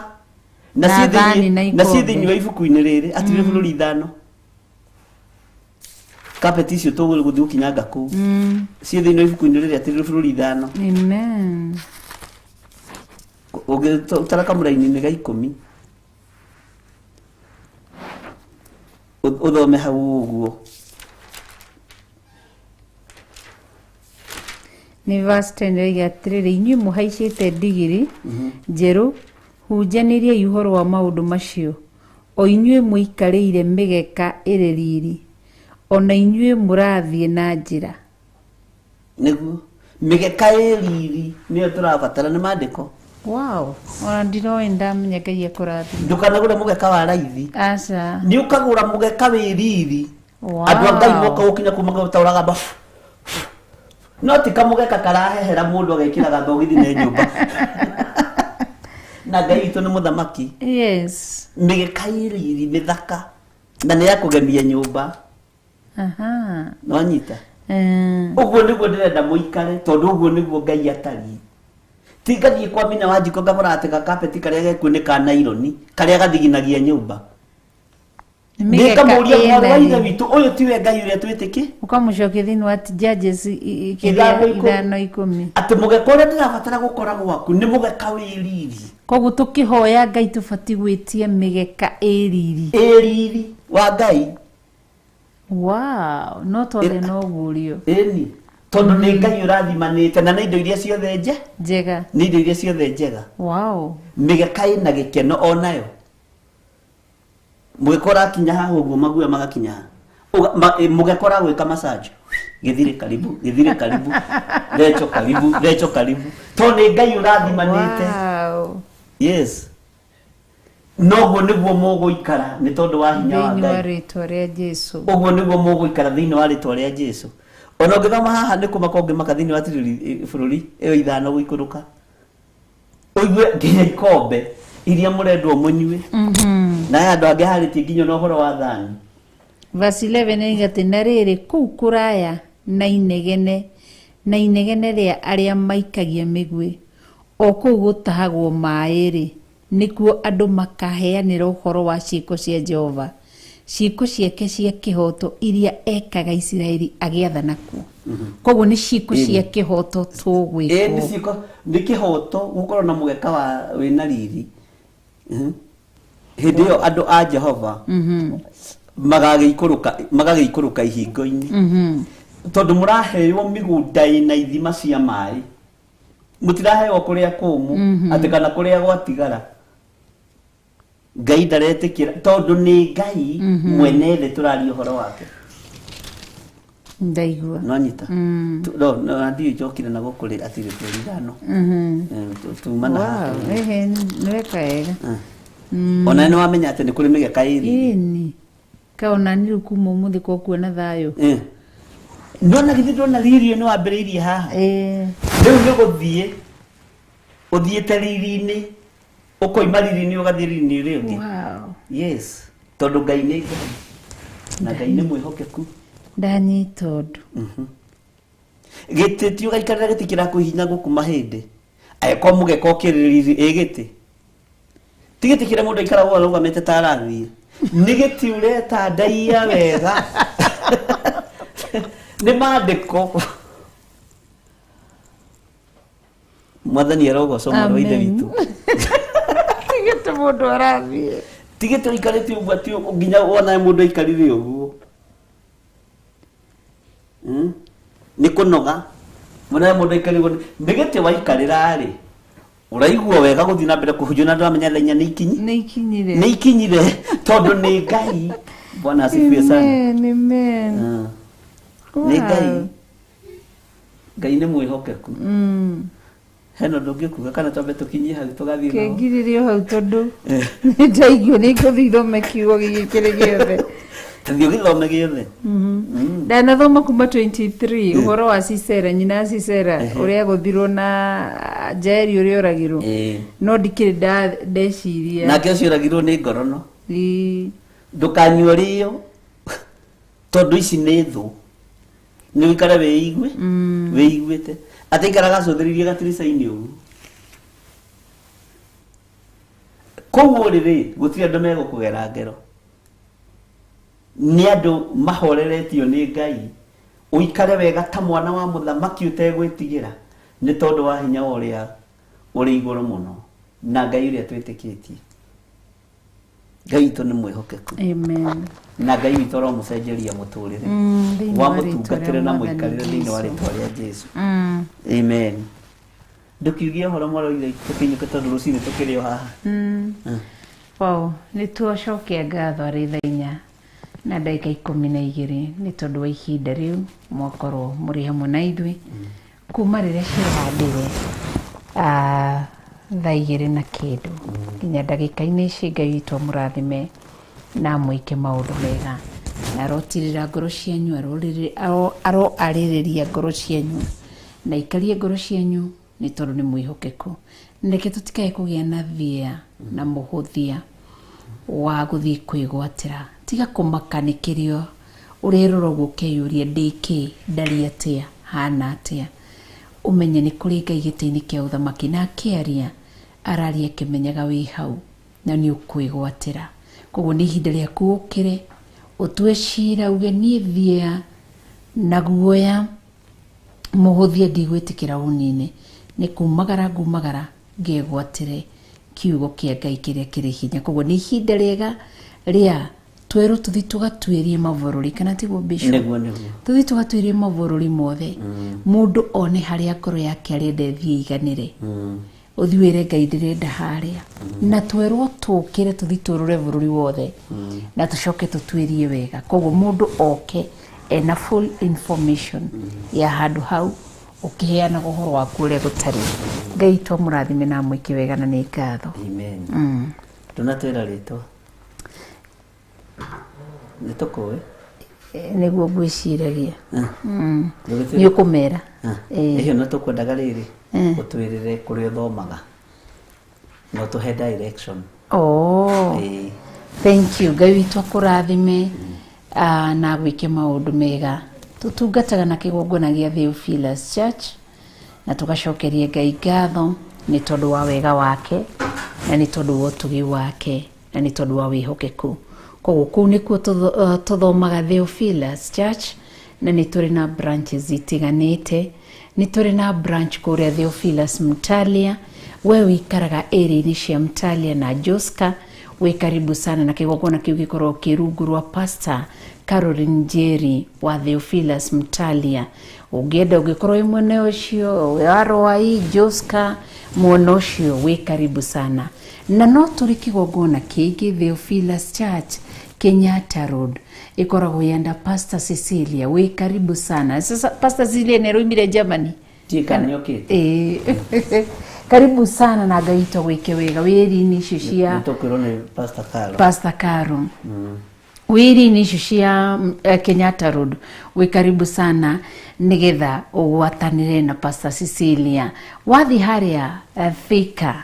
Speaker 7: Na thani na
Speaker 2: Na ciĩ
Speaker 7: ikombe.
Speaker 2: thĩinĩ wa ibuku-inĩ rĩrĩ atirĩ bũrũri 5. Carpet icio tũgũthiĩ gũkinyanga kũu. Ciĩ thĩinĩ wa ibuku-inĩ rĩrĩ atirĩ bũrũri 5.
Speaker 7: Amen.
Speaker 2: Ũngĩtara kamũraini-inĩ ga 10. Ũthome hau ũguo.
Speaker 7: Nĩ verse 10 ĩroiga atĩrĩrĩ, inyuĩ mũhaicĩte ndigiri njerũ, hunjanĩriai ũhoro wa maũndũ macio, o inyuĩ mũikarĩire mĩgeka ĩrĩ riri, ona inyuĩ mũrathiĩ na njĩra.
Speaker 2: Nĩguo mĩgeka ĩ riri nĩyo tũrabatara nĩ maandĩko.
Speaker 7: Wow, ona ndiroĩ ndamenya Ngai akũrathime.
Speaker 2: Ndũkanagũre mũgeka wa raithi.
Speaker 7: Aca.
Speaker 2: Nĩ ũkagũra mũgeka wĩ riri.
Speaker 7: Wow.
Speaker 2: Andũ a Ngai moka gũkinya kuma gũtaũraga mba no ti kamũgeka karahehera mũndũ agekĩra gathogithi nĩ nyũmba. Na Ngai witũ nĩ mũthamaki.
Speaker 7: Yes.
Speaker 2: Mĩgeka ĩ riri mĩthaka na nĩ ya kũgemia nyũmba.
Speaker 7: Aha.
Speaker 2: Nĩwanyita?
Speaker 7: Eh.
Speaker 2: Ũguo nĩguo ndĩrenda mũikare tondũ ũguo nĩguo Ngai atariĩ. Ti ngathiĩ kwa Mina wa njiko ngagũra atĩ gakapeti karĩa gekuo nĩ ka naironi karĩa gathiginagia nyũmba.
Speaker 7: Mĩgeka
Speaker 2: Nĩkamũria
Speaker 7: ĩna
Speaker 2: mwarĩ wa ithe
Speaker 7: riri.
Speaker 2: witũ ũyũ tiwe Ngai ũrĩa twĩtĩkĩ?
Speaker 7: Ũkamũcokia thĩinĩ wa Judges kĩrĩa
Speaker 2: 5:10.
Speaker 7: 5:10.
Speaker 2: Atĩ mũgeka ũrĩa ndĩrabatara gũkora gwaku nĩ mũgeka wĩ riri.
Speaker 7: Koguo tũkĩhoya Ngai tũbatiĩ gwĩtia mĩgeka ĩ riri.
Speaker 2: Ĩ riri wa Ngai.
Speaker 7: Wow, no twathe no guũrio.
Speaker 2: Ĩni. Tondũ nĩ Ngai ũrathimanĩte na nĩ indo iria ciothe
Speaker 7: Njega.
Speaker 2: nĩ indo iria ciothe njega.
Speaker 7: Wow.
Speaker 2: Mĩgeka ĩna gĩkeno onayo. Mũgeka ũrakinya haha ũguo maguoya magakinya haha. Mũgeka ũragwĩka massage. Gĩthire karibu, gĩthire karibu, recho karibu, recho karibu. Tondũ nĩ Ngai ũrathimanĩte.
Speaker 7: Wow.
Speaker 2: Yes. Noguo nĩguo mũgũikara nĩ tondũ wa hinya wa
Speaker 7: Thĩinĩ wa
Speaker 2: Ngai.
Speaker 7: rĩtwa rĩa Jesu.
Speaker 2: Ũguo nĩguo mũgũikara thĩinĩ wa rĩtwa rĩa Jesu. Ona ũngĩthoma haha nĩ kũmaka ũngĩmaka thĩinĩ wa bũrũri ĩyo 5 gũikũrũka. Ũigue nginya ikombe iria mũrendwo mũnyue. Na aya andũ angĩ harĩtie nginya na ũhoro wa thani.
Speaker 7: Verse 11 ĩroiga atĩ na rĩrĩ kũu kũraya na inegene na inegene rĩa arĩa maikagia mĩguĩ o kũu gũtahagwo maĩ-rĩ nĩkuo andũ makaheanĩra ũhoro wa ciĩko cia Jehova ciĩko ciake cia kĩhooto iria ekaga Isiraeli agĩathana kuo. Koguo nĩ ciĩko cia kĩhooto
Speaker 2: Ĩ nĩ
Speaker 7: tũgwĩkwo.
Speaker 2: ciĩko nĩ kĩhooto gũkorwo na mũgeka wa wĩna riri. Hĩndĩ ĩyo andũ a Jehova magagĩikũrũka ihingo-inĩ. Tondũ mũraheo mĩgũnda ĩna ithima cia maĩ. Mũtiraheo kũrĩa kũmũ atĩ kana kũrĩa gwatigara. Ngai ndaretĩkĩra tondũ nĩ Ngai mwene thĩ tũraria ũhoro wake.
Speaker 7: Ndaigua.
Speaker 2: Nĩwanyita? No, no, ndiũĩ njokire na gũkũ rĩ atirĩ bũrũri ithano. Tuma na haha.
Speaker 7: Wow, ehe, nĩweka wega.
Speaker 2: Ona nĩ wamenya atĩ nĩ kũrĩ mĩgeka ĩ riri.
Speaker 7: Ĩni. Kaona nĩ rĩu kuma ũmũthĩ kokuona thayũ.
Speaker 2: Ndona githĩ ndona riri nĩ wambĩrĩirie haha. Rĩu nĩ gũthiĩ ũthiĩte riri-inĩ ũkoima riri-inĩ ũgathiĩ riri-inĩ ũrĩa ũngĩ.
Speaker 7: Wow.
Speaker 2: Yes. Tondũ Ngai nĩ Ngai. Na Ngai nĩ mwĩhokeku.
Speaker 7: Ndanyita ũndũ.
Speaker 2: Gĩtĩ ti ũgaikarĩra gĩtĩ kĩrakũhihinya gũkũ mahĩndĩ. Angĩkorwo mũgeka ũkĩrĩ riri ĩ gĩtĩ. Ti gĩtĩ kĩrĩa mũndũ aikaragwo arũgamĩte ta arathiĩ. Nĩ gĩtĩ ũretandaiya wega. Nĩ maandĩko. Mwathani arogocwo mwarĩ wa ithe
Speaker 7: Amen.
Speaker 2: witũ.
Speaker 7: Ti gĩtĩ mũndũ arathiĩ.
Speaker 2: Ti gĩtĩ ũikarĩte ũguo atĩ nginya wona mũndũ aikarire ũguo. Nĩ kũnoga. Wona mũndũ aikarire ũguo nĩ gĩtĩ waikarĩra rĩ. Ũraigua wega gũthiĩ na mbere kũhunjia na ndũramenya thaa inya nĩ ikinyi.
Speaker 7: Nĩ ikinyire.
Speaker 2: Nĩ ikinyire tondũ nĩ Ngai. Bwana asifiwe sana.
Speaker 7: Amen, amen.
Speaker 2: Nĩ Ngai. Ngai nĩ mwĩhokeku. Hena ũndũ ũngĩ ũkuga kana twambe tũkinyie hau tũgathiĩ nao?
Speaker 7: Kĩngirĩrio hau tondũ nĩ ndaigua nĩ ngũthiĩ thome kiugo gĩkĩ kĩrĩ gĩothe.
Speaker 2: Tũthiĩ ũgĩthome gĩothe.
Speaker 7: Ndanathoma kuma 23 ũhoro wa Sisera, nyina wa Sisera ũrĩa agũthirwo na Jaeli ũrĩa oragirwo. No ndikĩrĩ ndeciria.
Speaker 2: Nake ũcio oragirwo nĩ ngorono. Ndũkanyue rĩo tondũ ici nĩ thũ. Nĩ ũikare wĩigue, wĩiguĩte. Atĩ aikaraga acũthĩrĩirie gatirica-inĩ ũguo. Kũu ũrĩ rĩ, gũtirĩ andũ megũkũgera ngero. Nĩ andũ mahoreretio nĩ Ngai. Ũikare wega ta mwana wa mũthamaki ũtegwĩtigĩra nĩ tondũ wa hinya wa ũrĩa ũrĩ igũrũ mũno na Ngai ũrĩa twĩtĩkĩtie. Ngai witũ nĩ mwĩhokeku.
Speaker 7: Amen.
Speaker 2: Na Ngai witũ aromũcenjeria mũtũrĩre.
Speaker 7: Thĩinĩ wa rĩtwa
Speaker 2: Wamũtungatĩre
Speaker 7: rĩa
Speaker 2: na
Speaker 7: Mwathani
Speaker 2: mũikarĩre thĩinĩ wa
Speaker 7: Jesũ.
Speaker 2: rĩtwa rĩa Jesũ. Amen. Ndũkiugie ũhoro mwarĩ wa ithe tũkĩinũke tondũ rũcinĩ tũkĩrĩ o haha.
Speaker 7: Wow, nĩ twacokia ngatho arĩ thaa inya na ndagĩka 12 nĩ tondũ wa ihinda rĩu mwakorwo mũrĩ hamwe na ithuĩ kuma rĩrĩa ciahandire. Thaa 2 na kĩndũ nginya ndagĩka-inĩ ici. Ngai witũ amũrathime na amwĩke maũndũ mega, na arotirĩra ngoro cianyu, aroarĩrĩria ngoro cianyu na ikarie ngoro cianyu, nĩ tondũ nĩ mwĩhokeku. Reke tũtikae kũgĩa na thia na mũhũthia wa gũthiĩ kwĩgwatĩra. Tiga kũmaka nĩ kĩrĩa ũrerora ũguo ũkeyũria, ndĩ kĩ, ndari atĩa, hana atĩa. Ũmenye nĩ kũrĩ Ngai gĩtĩ-inĩ kĩa ũthamaki, na akĩaria araria akĩmenyaga wĩ hau na nĩ ũkwĩgwatĩra. Koguo nĩ ihinda rĩaku ũkĩre ũtue cira, uge niĩ thia na guoya mũhũthia ndigwĩtĩkĩra ũnine, nĩ kumagara ngumagara ngegwatĩre kiugo kĩa Ngai kĩrĩa kĩrĩ hinya. Koguo nĩ ihinda rĩega rĩa twerwo tũthi tũgatuĩrie mabũrũri, kana tiguo, Bishop?
Speaker 2: Nĩguo, nĩguo.
Speaker 7: Tũthi tũgatuĩrie mabũrũri mothe, mũndũ one harĩa ngoro yake arenda ĩthiĩ iganĩre. Ũthiĩ wĩre Ngai ndĩrenda harĩa, na twerwo tũkĩre tũthi tũrũre bũrũri wothe na tũcoke tũtuĩrie wega. Koguo mũndũ oke ena full information ya handũ hau, ũkĩheanaga ũhoro waku ũrĩa gũtarĩ. Ngai witũ amũrathime na amwĩke wega, na nĩ ngatho.
Speaker 2: Amen. Ndũnatwĩra rĩtwa, nĩ tũkũĩ.
Speaker 7: Nĩguo ngwĩciragia nĩ ũkũmera.
Speaker 2: Ĩhiũ na tũkwendaga rĩrĩ ũtwĩrĩre kũrĩa ũthomaga na ũtũhe direction.
Speaker 7: Oh.
Speaker 2: Ĩĩ.
Speaker 7: Thank you. Ngai witũ akũrathime na agwĩke maũndũ mega. Tũtungataga na kĩgongona gĩa Theophilus Church, na tũgacokeria Ngai ngatho nĩ tondũ wa wega wake, na nĩ tondũ wa ũtugi wake, na nĩ tondũ wa wĩhokeku. Koguo kũu nĩkuo tũthomaga Theophilus Church, na nĩ tũrĩ na branches itiganĩte. Nĩ tũrĩ na branch kũrĩa Theophilus Mtalia. We wĩikaraga area-inĩ cia Mtalia na Joska, wĩ karibu sana, na kĩgongona kĩu gĩkoragwo kĩ rungu rwa Pastor Caroline Njeri wa Theophilus Mtalia. Ũngĩenda, ũngĩkorwo wĩ mwena ũcio wa Rwai, Joska, mwena ũcio, wĩ karibu sana. Na no tũrĩ kĩgongona kĩngĩ, Theophilus Church Kenyatta Road, ĩkoragwo yanda Pastor Cecilia. Wĩ karibu sana. Sasa Pastor Cecilia nĩ araumire Germany.
Speaker 2: Ndiũĩ kana nĩokĩte.
Speaker 7: Ĩĩ. Karibu sana na Ngai witũ gwĩke wega wĩri-inĩ icio cia
Speaker 2: Nĩ tũkwĩrwo nĩ Pastor Carol.
Speaker 7: Pastor Caro, wĩri-inĩ icio cia Kenyatta Road, wĩ karibu sana nĩgetha ũgwatanĩre na Pastor Cecilia. Wathiĩ harĩa Thika,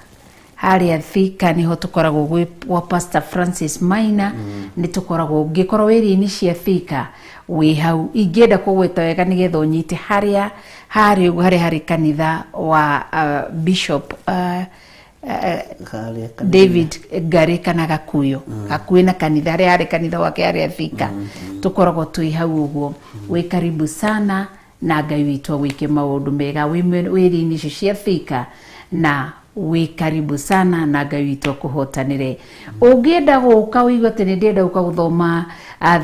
Speaker 7: harĩa Thika nĩho tũkoragwo gwa Pastor Francis Maina. Nĩ tũkoragwo, ũngĩkorwo wĩri-inĩ cia Thika, wĩ hau. Ingĩenda kũgweta wega nĩgetha ũnyite harĩa harĩ ũguo, harĩa harĩ kanitha wa Bishop
Speaker 2: Harĩa kanitha.
Speaker 7: David Ngari kana Gakuyo, hakuhĩ na kanitha harĩa harĩ kanitha wake harĩa Thika, tũkoragwo twĩ hau ũguo. Wĩ karibu sana na Ngai witũ agwĩke maũndũ mega. Wĩ wĩri-inĩ icio cia Thika, na wĩ karibu sana na Ngai witũ akũhotanĩre. Ũngĩenda gũka ũigue atĩ nĩ ndĩrenda gũka gũthoma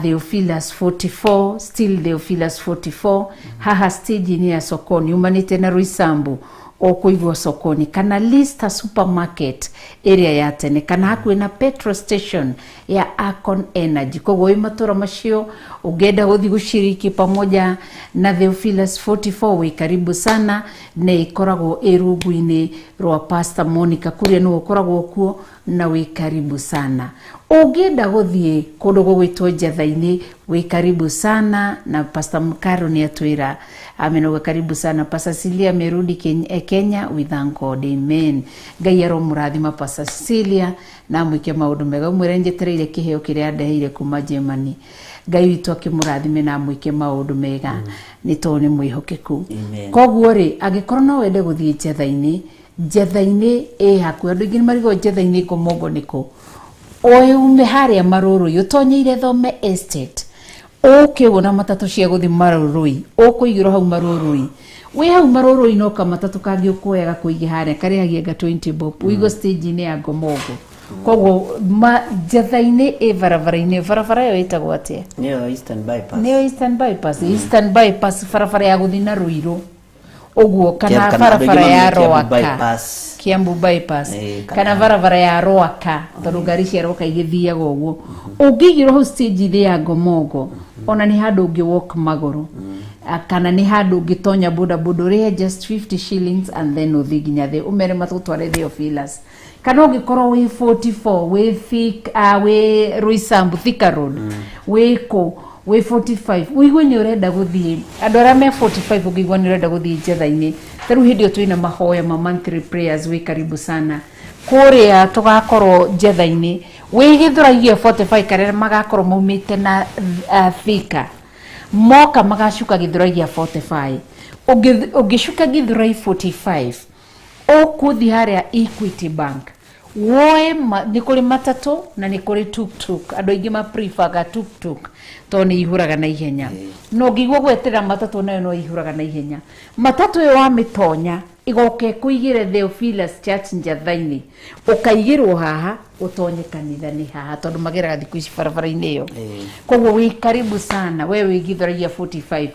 Speaker 7: Theophilus 44, still Theophilus 44, haha stage-inĩ ya sokoni umanĩte na Roysambu, ũkũigua sokoni kana Lista Supermarket ĩrĩa ya tene, kana hakuhĩ na petrol station ya Akon Energy. Koguo wĩ matũra macio, ũngĩenda gũthiĩ gũciriki pamoja na Theophilus 44, wĩ karibu sana, na ĩkoragwo ĩ rungu-inĩ rwa Pastor Monica Kuria, nĩwe ũkoragwo kuo, na wĩ karibu sana. Ũngĩenda gũthiĩ kũndũ gũgwĩtwo Njatha-inĩ, wĩ karibu sana, na Pastor Mkaro nĩ atwĩra amenoga. Karibu sana. Pastor Cecilia amerudi Kenya, we thank God, amen. Ngai aromũrathima Pastor Cecilia na amwĩke maũndũ mega. Ũmwĩre njetereire kĩheo kĩrĩa andeheire kuma Germany. Ngai witũ akĩmũrathime na amwĩke maũndũ mega, nĩ tondũ nĩ mwĩhokeku.
Speaker 2: Amen.
Speaker 7: Koguo rĩ, angĩkorwo no wende gũthiĩ Njatha-inĩ, Njatha-inĩ ĩ hakuhĩ. Andũ aingĩ nĩ marigwo Njatha-inĩ Ngomongo nĩkũ. Ume harĩa Marũrũi, ũtonyeire Thome Estate, ũke ũguo na matatũ cia gũthiĩ Marũrũi, ũkũigĩrwo hau Marũrũi. Wĩ hau Marũrũi, no kamatatũ kangĩ ũkuoya gakũige harĩa, karĩhagia nga 20 bob, ũigwo stage-inĩ ya Ngomongo. Koguo Njatha-inĩ ĩ barabara-inĩ. Barabara ĩyo ĩtagwo atĩa?
Speaker 2: Nĩyo Eastern Bypass.
Speaker 7: Nĩyo Eastern Bypass, Eastern Bypass, barabara ya gũthiĩ na Ruiru ũguo, kana
Speaker 2: Kana andũ aingĩ
Speaker 7: barabara ya
Speaker 2: mamĩte Kiambu
Speaker 7: Rwaka.
Speaker 2: Bypass.
Speaker 7: Kiambu bypass
Speaker 2: Eh,
Speaker 7: kana barabara ya Rwaka tondũ ngari cia Rwaka igĩthiaga ũguo. Ũngĩigĩrwo hau stage-inĩ ya Ngomongo, ona nĩ handũ ũngĩ walk magũrũ, kana nĩ handũ ũngĩtonya boda boda, ũrĩhe just 50 shillings and then ũthiĩ nginya thĩ, ũmere matũtware Theophilus. Kana ũngĩkorwo wĩ 44, wĩ Thika, wĩ Roysambu, Thika Road, wĩ kũ, wĩ 45, ũigue nĩ ũrenda gũthiĩ, andũ arĩa me 45, ũngĩigua nĩ ũrenda gũthiĩ njetha-inĩ, ta rĩu hĩndĩ ĩyo twĩna mahoya ma monthly prayers, wĩ karibu sana kũrĩa tũgakorwo njetha-inĩ wĩ Gĩthũrai 45, karĩa magakorwo maumĩte na Thika, moka magacuka Gĩthũrai gĩa 45. Ũngĩcuka Gĩthũrai 45, ũkũthiĩ harĩa Equity Bank, woe nĩ kũrĩ matatũ na nĩ kũrĩ tuktuk. Andũ aingĩ ma preferga tuktuk tondũ nĩ ihũraga na ihenya, na ũngĩigua gweterera matatũ nayo no ihũraga na ihenya. Matatũ ĩyo wamĩtonya ĩgoka ĩkũigĩre Theophilus Church njatha-inĩ, ũkaigĩrwo haha, ũtonye kanitha nĩ haha, tondũ mageraga thikũ ici barabara-inĩ ĩyo. Koguo wĩ karibu sana we wĩ Gĩthũrai 45,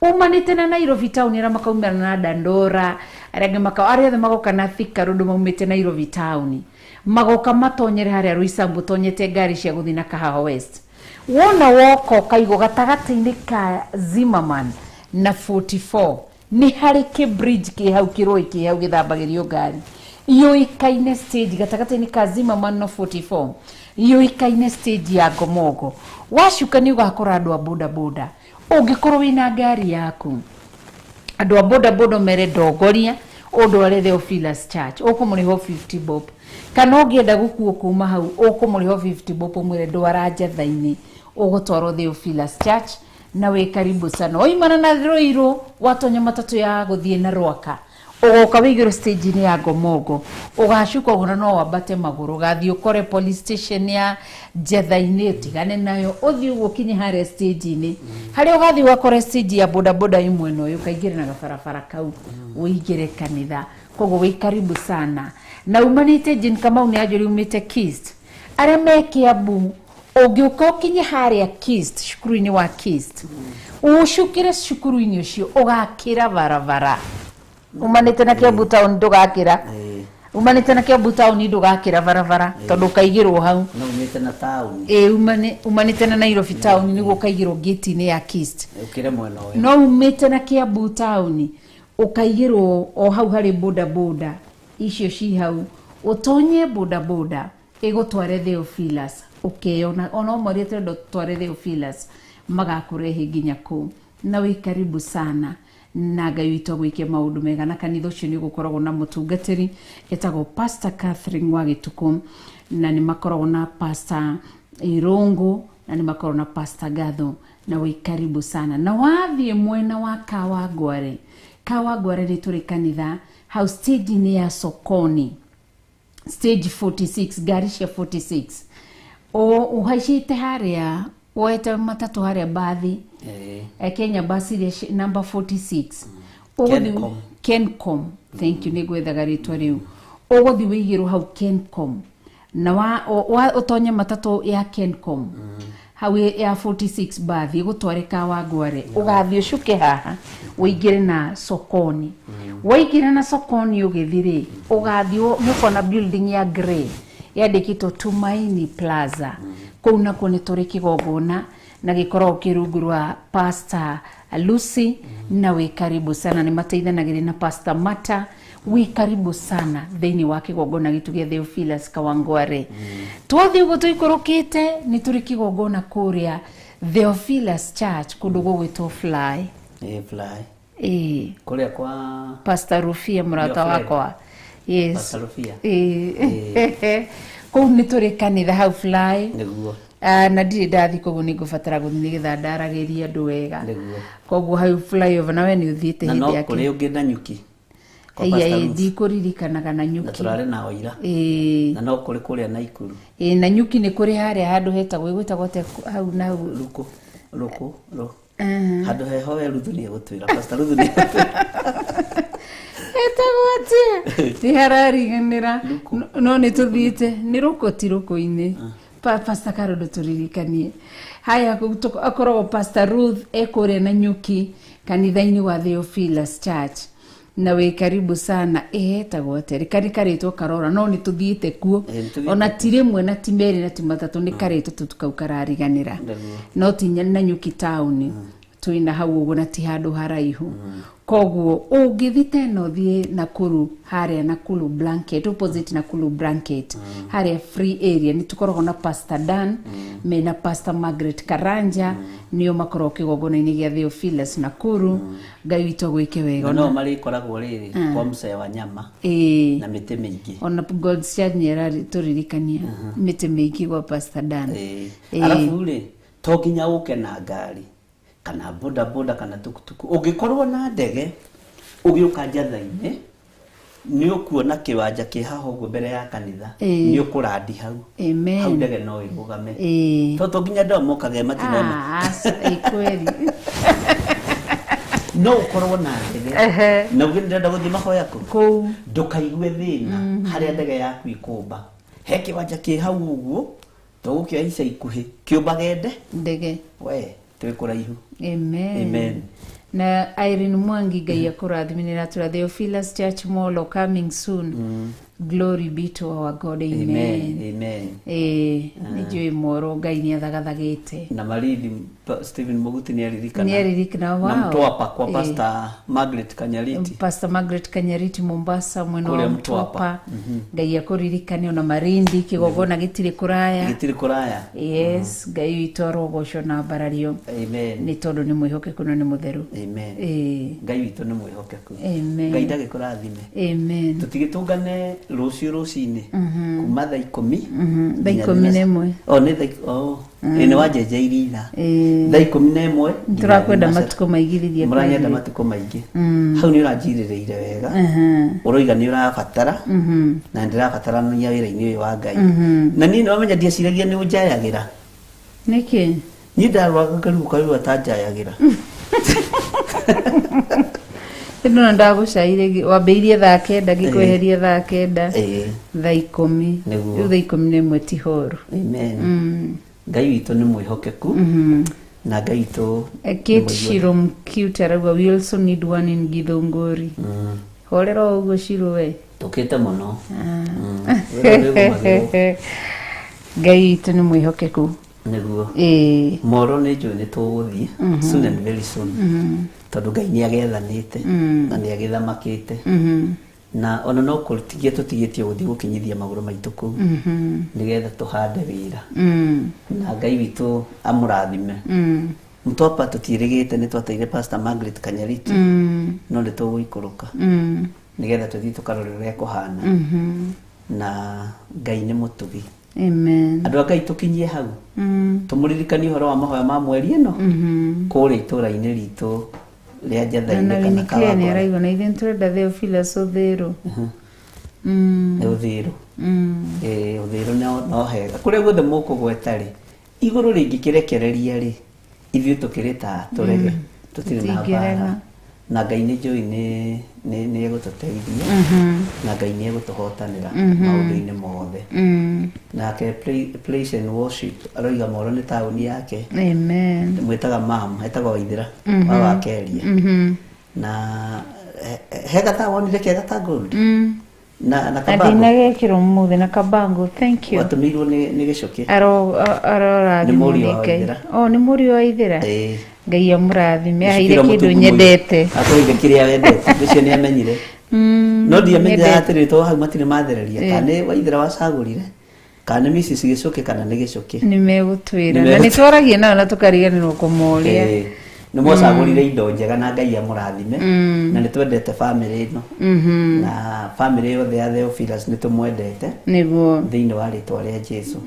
Speaker 7: umanĩte na Nairobi town, arĩa makaumĩra na Dandora, arĩa angĩ arĩa othe magoka na Thika Road maumĩte Nairobi town, magoka matonyere harĩa Roysambu, ũtonyete ngari cia gũthiĩ na Kahawa West, wona woka ũkaigwo gatagatĩ-inĩ ka Zimmerman na 44, nĩ harĩ kĩ bridge kĩ hau, kĩrũĩ kĩ hau gĩthambagĩrio ngari, yũĩkaine stage gatagatĩ-inĩ ka Zimmerman na 44, yũĩkaine stage ya Ngomongo. Wacuka nĩ ũgakora andũ a boda boda. Ũngĩkorwo wĩna ngari yaku, andũ a boda boda mere ndongoria ũndware Theophilus Church, ũkũmũrĩha 50 bob. Kana ũngĩenda gũkuo kuma hau, ũkũmũrĩha 50 bob, ũmwĩre ndwara njatha-inĩ, ũgũtwarwo Theophilus Church na wĩ karibu sana. Waimana na Ruiru, watonya matatũ ya gũthiĩ na Rwaka, ũgoka wĩigĩrwo stage-inĩ ya Ngomongo, ũgacuka ũguo na no wambate magũrũ, ũgathiĩ ũkore police station ya njetha-inĩ, ũtigane nayo, ũthiĩ ũguo ũkinye harĩa stage-inĩ, harĩa ũgathiĩ ũgakora stage ya bodaboda ĩ mwena ũyũ, ũkaingĩra na gabarabara kau ũingĩre kanitha. Koguo wĩ karibu sana. Na umanĩte Jane Kamau nĩ anjũria umĩte Kist, arĩa me Kiambu, ũngĩũka ũkinye harĩa Kist, cukuru-inĩ wa Kist, ũcukĩre cukuru-inĩ ũcio, ũgakĩra barabara umanĩte na Kiambu town, ndũgakĩra, umanĩte na Kiambu town ndũgakĩra barabara tondũ ũkaigĩrwo hau.
Speaker 2: No umĩte na taũni.
Speaker 7: Ĩ, umanĩte na Nairobi town nĩguo ũkaigĩrwo gate-inĩ ya Kist.
Speaker 2: Ũkĩre mwena ũyũ.
Speaker 7: No umĩte na Kiambu town ũkaigĩrwo o hau harĩ boda boda icio ci hau, ũtonye boda boda ĩgũtware Theophilus, ũkeyona ona ũmorie tũrenda tũtware Theophilus, magakũrehe nginya kũu na wĩ karibu sana. Na Ngai witũ agwĩke maũndũ mega. Na kanitha ũcio nĩ ũgũkoragwo na mũtungatĩri etagwo Pastor Catherine wa Gĩtukũ, na nĩ makoragwo na Pastor Irungu, na nĩ makoragwo na Pastor Gatho, na wĩ karibu sana. Na wathiĩ mwena wa Kawangware, Kawangware nĩ tũrĩ kanitha hau stage-inĩ ya Sokoni, stage 46, ngari cia 46, ũhaicĩte harĩa woete matatũ harĩa bathi, Kenya bus iria number 46. Ũgũthiĩ-
Speaker 2: Kencom.
Speaker 7: Kencom, thank you, nĩ ngwethaga rĩtwa rĩu. Ũgũthiĩ wĩigĩrwo hau Kencom na ũtonye matatũ ya Kencom hau ya 46 bathi ĩgũtware Kawangware, ũgathiĩ ũcuke haha ũingĩre na Sokoni. Waingĩra na Sokoni ũgĩthiĩ rĩ, ũgathiĩ nĩ ũkona building ya grey yandĩkĩtwo Tumaini Plaza. Kũu nakuo nĩ tũrĩ kĩgongona na gĩkoragwo kĩ rungu rwa Pastor Lucy, na wĩ karibu sana, nĩ mateithanagĩria na Pastor Mata. Wĩ karibu sana thĩinĩ wa kĩgongona gitũ gĩa Theophilus Kawangware. Twathiĩ ũguo tũikũrũkĩte nĩ tũrĩ kĩgongona kũrĩa Theophilus Church kũndũ gũgwĩtwo Fly.
Speaker 2: Fly.
Speaker 7: Ĩĩ.
Speaker 2: Kũrĩa kwa
Speaker 7: Pastor Rufia mũrata
Speaker 2: Your friend.
Speaker 7: wakwa. Yes.
Speaker 2: Pastor Rufia.
Speaker 7: Ĩĩ. Kũu nĩ tũrĩ kanitha hau Fly.
Speaker 2: Nĩguo.
Speaker 7: Na ndirĩ ndathi, koguo nĩ ngũbatara gũthiĩ nĩgetha ndaragĩrie andũ wega.
Speaker 2: Nĩguo.
Speaker 7: Koguo hau flyover na we nĩ ũthiĩte
Speaker 2: Na no
Speaker 7: hĩndĩ
Speaker 2: kũrĩ
Speaker 7: yake.
Speaker 2: ũngĩ na nyuki kwa
Speaker 7: Ĩya,
Speaker 2: Pastor
Speaker 7: ĩ,
Speaker 2: Ruth.
Speaker 7: ndikũririkanaga na
Speaker 2: Na
Speaker 7: nyuki.
Speaker 2: tũrarĩ nao ira.
Speaker 7: Ĩĩ.
Speaker 2: Na no kũrĩ kũrĩa Naikuru.
Speaker 7: Ĩĩ, na nyuki nĩ kũrĩ harĩa handũ hetagwo, ĩgwĩtagwo atĩa hau na hau?
Speaker 2: Rũkũ rũkũ rũ handũ heho we Ruthu nĩ egũtwĩra, Pastor Ruthu nĩ egũtwĩra.
Speaker 7: Etagwo atĩa, nĩ harariganĩra, no nĩ tũthiĩte nĩ rũkũ ti rũkũ-inĩ. Pastor Karondo tũririkanie haya kũu akoragwo Pastor Ruth ekũrĩa na nyuki kanitha-inĩ wa Theophilus Church. Na wĩ karibu sana. Ĩhetagwo atĩa? Rĩka nĩ karĩtwo karora, no nĩ tũthiĩte kuo.
Speaker 2: Ĩ, nĩ tũthiĩte.
Speaker 7: Ona ti rĩmwe na ti merĩ na ti matatũ, nĩ karĩtwo tu kau karariganĩra.
Speaker 2: Nĩguo.
Speaker 7: No ti Nanyuki taũni, twĩna hau ũguo na ti handũ haraihu. Koguo ũngĩthi tena ũthiĩ Nakuru, harĩa Nakuru Blanket, opposite Nakuru Blanket, harĩa free area, nĩ tũkoragwo na Pastor Dan mena Pastor Margaret Karanja, nĩo makoragwo kĩgongona-inĩ gĩa Theophilus Nakuru. Ngai witũ agwĩke wega.
Speaker 2: Na no marĩkoragwo rĩrĩ kwa mcee wa nyama
Speaker 7: Ĩĩ.
Speaker 2: na mĩtĩ mĩingĩ.
Speaker 7: Ona God's Church nĩ ĩratũririkania mĩtĩ mĩingĩ gwa Pastor Dan.
Speaker 2: Ĩĩ.
Speaker 7: Ĩĩ.
Speaker 2: Arabu rĩ, to nginya ũke na ngari kana boda boda kana tukutuku. Ũngĩkorwo na ndege ũgĩũka Njatha-inĩ, nĩ ũkuona kĩwanja kĩ haha ũguo mbere ya kanitha.
Speaker 7: Ĩĩ.
Speaker 2: Nĩ ũkũrandi hau.
Speaker 7: Amen.
Speaker 2: Hau ndege no ĩrũgame.
Speaker 7: Ĩĩ.
Speaker 2: To nginya andũ aya mokage matinona.
Speaker 7: Ah, aca, ĩ kweli.
Speaker 2: No ũkorwo na ndege na uge ndĩrenda gũthiĩ mahoya kũ
Speaker 7: Kũu.
Speaker 2: Ndũkaigue thĩna harĩa ndege yaku ikũmba. He kĩwanja kĩ hau ũguo, tũgũkĩoya ica ikuhĩ kĩũmbage nde
Speaker 7: Ndege.
Speaker 2: We twĩ kũraihu.
Speaker 7: Amen.
Speaker 2: Amen.
Speaker 7: Na Irene Mwangi, Ngai akũrathime. Nĩ ratũra Theophilus Church Molo coming soon. Glory be to our God. Amen.
Speaker 2: Amen. Amen.
Speaker 7: Ĩĩ, nĩ njũĩ moro Ngai nĩ athagathagĩte.
Speaker 2: Na Maridi Stephen Muguti nĩ aririkana.
Speaker 7: Nĩ aririkana,
Speaker 2: Na
Speaker 7: wow.
Speaker 2: Mtwapa kwa
Speaker 7: Ĩĩ.
Speaker 2: Pastor Margaret Kanyariti.
Speaker 7: Pastor Margaret Kanyariti Mombasa, mwena wa
Speaker 2: Kũrĩa
Speaker 7: Mtwapa.
Speaker 2: Mtwapa.
Speaker 7: Ngai akũririkane. Ona Marindi kĩgongona gĩtirĩ kũraya.
Speaker 2: Gĩtirĩ kũraya.
Speaker 7: Yes, Ngai witũ arogocwo na mbarario
Speaker 2: Amen.
Speaker 7: nĩ tondũ nĩ mwĩhokeku na nĩ mũtheru.
Speaker 2: Amen.
Speaker 7: Ĩĩ.
Speaker 2: Ngai witũ nĩ mwĩhokeku.
Speaker 7: Amen.
Speaker 2: Ngai ndagĩkũrathime.
Speaker 7: Amen.
Speaker 2: Tũtigĩtũngane rũciũ rũcinĩ kuma thaa 10
Speaker 7: Thaa
Speaker 2: nginya
Speaker 7: 11.
Speaker 2: O nĩ thaa o ĩ nĩ wanjenjeirie ithaa.
Speaker 7: Ĩĩ.
Speaker 2: Thaa 11 nginya
Speaker 7: Tũrakwenda
Speaker 2: thinacara.
Speaker 7: matukũ maigithĩrie.
Speaker 2: Mũranyenda
Speaker 7: kweli.
Speaker 2: matukũ maingĩ. Hau nĩ ũranjirĩrĩire wega, ũroiga nĩ ũrabatara na ndĩrabatarania wĩra-inĩ ũyũ wa Ngai, na niĩ nĩwamenya ndieciragia nĩ ũnjayagĩra.
Speaker 7: Nĩkĩ?
Speaker 2: Niĩ ndarwaga ngaruo karua ta njayagĩra.
Speaker 7: Ndona ndagũcaire, wambĩirie thaa 9, ngĩkweheria thaa 9.
Speaker 2: Ĩĩ.
Speaker 7: Thaa 10.
Speaker 2: Nĩguo.
Speaker 7: Rĩu thaa 11 ti horu.
Speaker 2: Amen. Ngai witũ nĩ mwĩhokeku na Ngai witũ nĩ
Speaker 7: Kate
Speaker 2: mũiguani.
Speaker 7: Shiro Mcute arauga, "We also need one in Githunguri." Horera o ũguo, Shiro we.
Speaker 2: Tũkĩte mũno. Wĩra nĩũgũmagĩrwo.
Speaker 7: Ngai witũ nĩ mwĩhokeku.
Speaker 2: Nĩguo.
Speaker 7: Ĩĩ.
Speaker 2: Moro nĩ njũĩ nĩ tũgũthiĩ soon and very soon, tondũ Ngai nĩ agethanĩte na nĩ agĩthamakĩte, na ona no kũtigia tũtigĩtie gũthiĩ gũkinyithia magũrũ maitũ kũu nĩgetha tũhande wĩra, na Ngai witũ amũrathime. Mtwapa tũtiĩrĩgĩte, nĩ twateire Pastor Margaret Kanyariti, no nĩ tũgũikũrũka nĩgetha tũthiĩ tũkarore ũrĩa kũhana, na Ngai nĩ mũtugi.
Speaker 7: Amen.
Speaker 2: Andũ a Ngai, tũkinyie hau, tũmũririkanie ũhoro wa mahoya ma mweri ĩno kũrĩa itũra-inĩ ritũ rĩa
Speaker 7: Na
Speaker 2: Njatha-inĩ kana
Speaker 7: Winnie Claire nĩ
Speaker 2: Kawangware.
Speaker 7: araigua na ithuĩ nĩtũrenda Theophilus Ũthĩrũ.
Speaker 2: Nĩ Ũthĩrũ. Ĩĩ, Ũthĩrũ no hega. Kũrĩa guothe mũkũgweta rĩ, igũrũ rĩngĩkĩrekereria rĩ, ithuĩ tũkĩrĩ ta tũrege tũtirĩ na
Speaker 7: Tũtingĩrega.
Speaker 2: mbara, na Ngai nĩ njũĩ nĩ egũtũteithia, na Ngai nĩ egũtũhotanĩra maũndũ-inĩ mothe. Nake Praise and Worship aroiga Moro nĩ taũni yake.
Speaker 7: Amen.
Speaker 2: Mwĩtaga mam etagwo Waithĩra wa Wakeria, na he gathaa wonire kega ta gold na
Speaker 7: Na
Speaker 2: kabango.
Speaker 7: ndinagekĩrwo mũthĩ na kabango, thank you.
Speaker 2: Watũmĩirwo nĩ gĩcũkĩ.
Speaker 7: Arorathimwo
Speaker 2: Nĩ mũriũ
Speaker 7: nĩ
Speaker 2: wa
Speaker 7: Ngai.
Speaker 2: Waithĩra.
Speaker 7: O nĩ mũriũ wa Ithĩra.
Speaker 2: Ĩĩ.
Speaker 7: Ngai amũrathime, aheire
Speaker 2: Gĩcukĩro
Speaker 7: kĩndũ
Speaker 2: mũtungu mũirũ.
Speaker 7: nyendete.
Speaker 2: Akũheire kĩrĩa wendete, ũcio nĩ amenyire, no ndiamenyaga
Speaker 7: nyendete.
Speaker 2: atĩrĩ, to hau matirĩ mathereria kana nĩ Waithĩra wacagũrire kana nĩ Mrs Gĩcũkĩ kana nĩ Gĩcũkĩ.
Speaker 7: Nĩ megũtwĩra.
Speaker 2: Nĩ
Speaker 7: Na nĩ twaragia nao na tũkariganĩrwo kũmoria.
Speaker 2: Ĩĩ. Nĩ mwacagũrire indo njega, na Ngai amũrathime, na nĩ twendete bamĩrĩ ĩno, na bamĩrĩ yothe ya Theophilus nĩ tũmwendete thĩinĩ wa rĩtwa rĩa Jesu.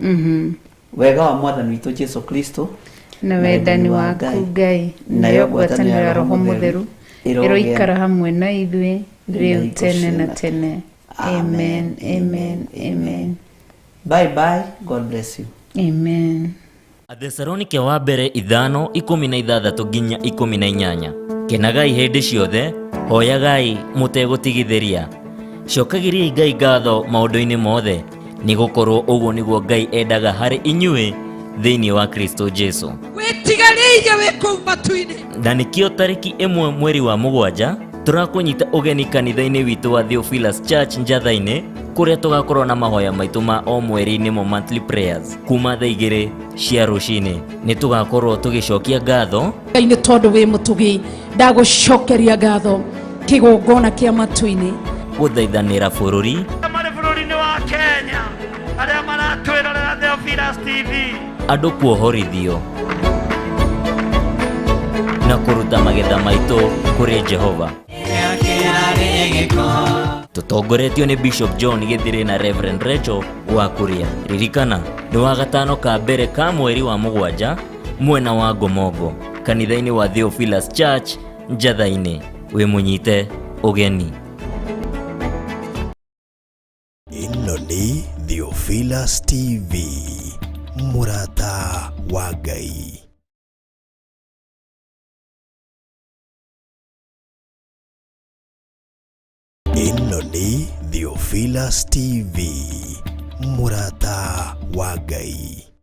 Speaker 2: Wega wa Mwathani witũ Jesu Kristo
Speaker 7: na wendani waku Ngai, nayo ngwatanĩro ya Roho Mũtheru ĩroikara hamwe na ithuĩ rĩu tene na tene. Amen, amen, amen.
Speaker 2: Bye bye, God bless you.
Speaker 7: Amen.
Speaker 9: Athesalonike wa mbere 5:16 nginya 18. Kenagai hĩndĩ ciothe, hoyagai mũtegũtigithĩria, cokagĩriai Ngai ngatho maũndũ-inĩ mothe, nĩ gũkorwo ũguo nĩguo Ngai endaga harĩ inyuĩ thĩinĩ wa Kristo Jesu.
Speaker 5: Wĩtigarĩire wĩ kũu matu-inĩ.
Speaker 9: Na nĩkĩo tarĩki 1 mweri wa 7. Tũrakũnyita ũgeni kanitha-inĩ witũ wa Theophilus Church Njatha-inĩ, kũrĩa tũgakorwo na mahoya maitũ ma o mweri nĩmo monthly prayers kuma thaa 2 cia rũcinĩ. Nĩ tũgakorwo tũgĩcokia ngatho
Speaker 7: Ngai nĩ tondũ wĩ mũtugi, ndagũcokeria ngatho kĩgongona kĩa matu-inĩ,
Speaker 9: gũthaithanĩra bũrũri,
Speaker 6: marĩ bũrũri-inĩ wa Kenya arĩa maratwĩrorera Theophilus TV,
Speaker 9: andũ kuohorithio na kũruta magetha maitũ kũrĩ Jehova. Tũtongoretio nĩ Bishop John Gĩthirĩ na Reverend Rachel wa Kuria. Ririkana nĩ wa gatano ka mbere ka mweri wa 7 mwena wa Ngomongo, kanitha-inĩ wa Theophilus Church Njatha-inĩ. Wĩ mũnyite ũgeni.
Speaker 3: Ĩno nĩ Theophilus TV, mũrata wa Ngai. Ĩno nĩ Theophilus TV, mũrata wa Ngai.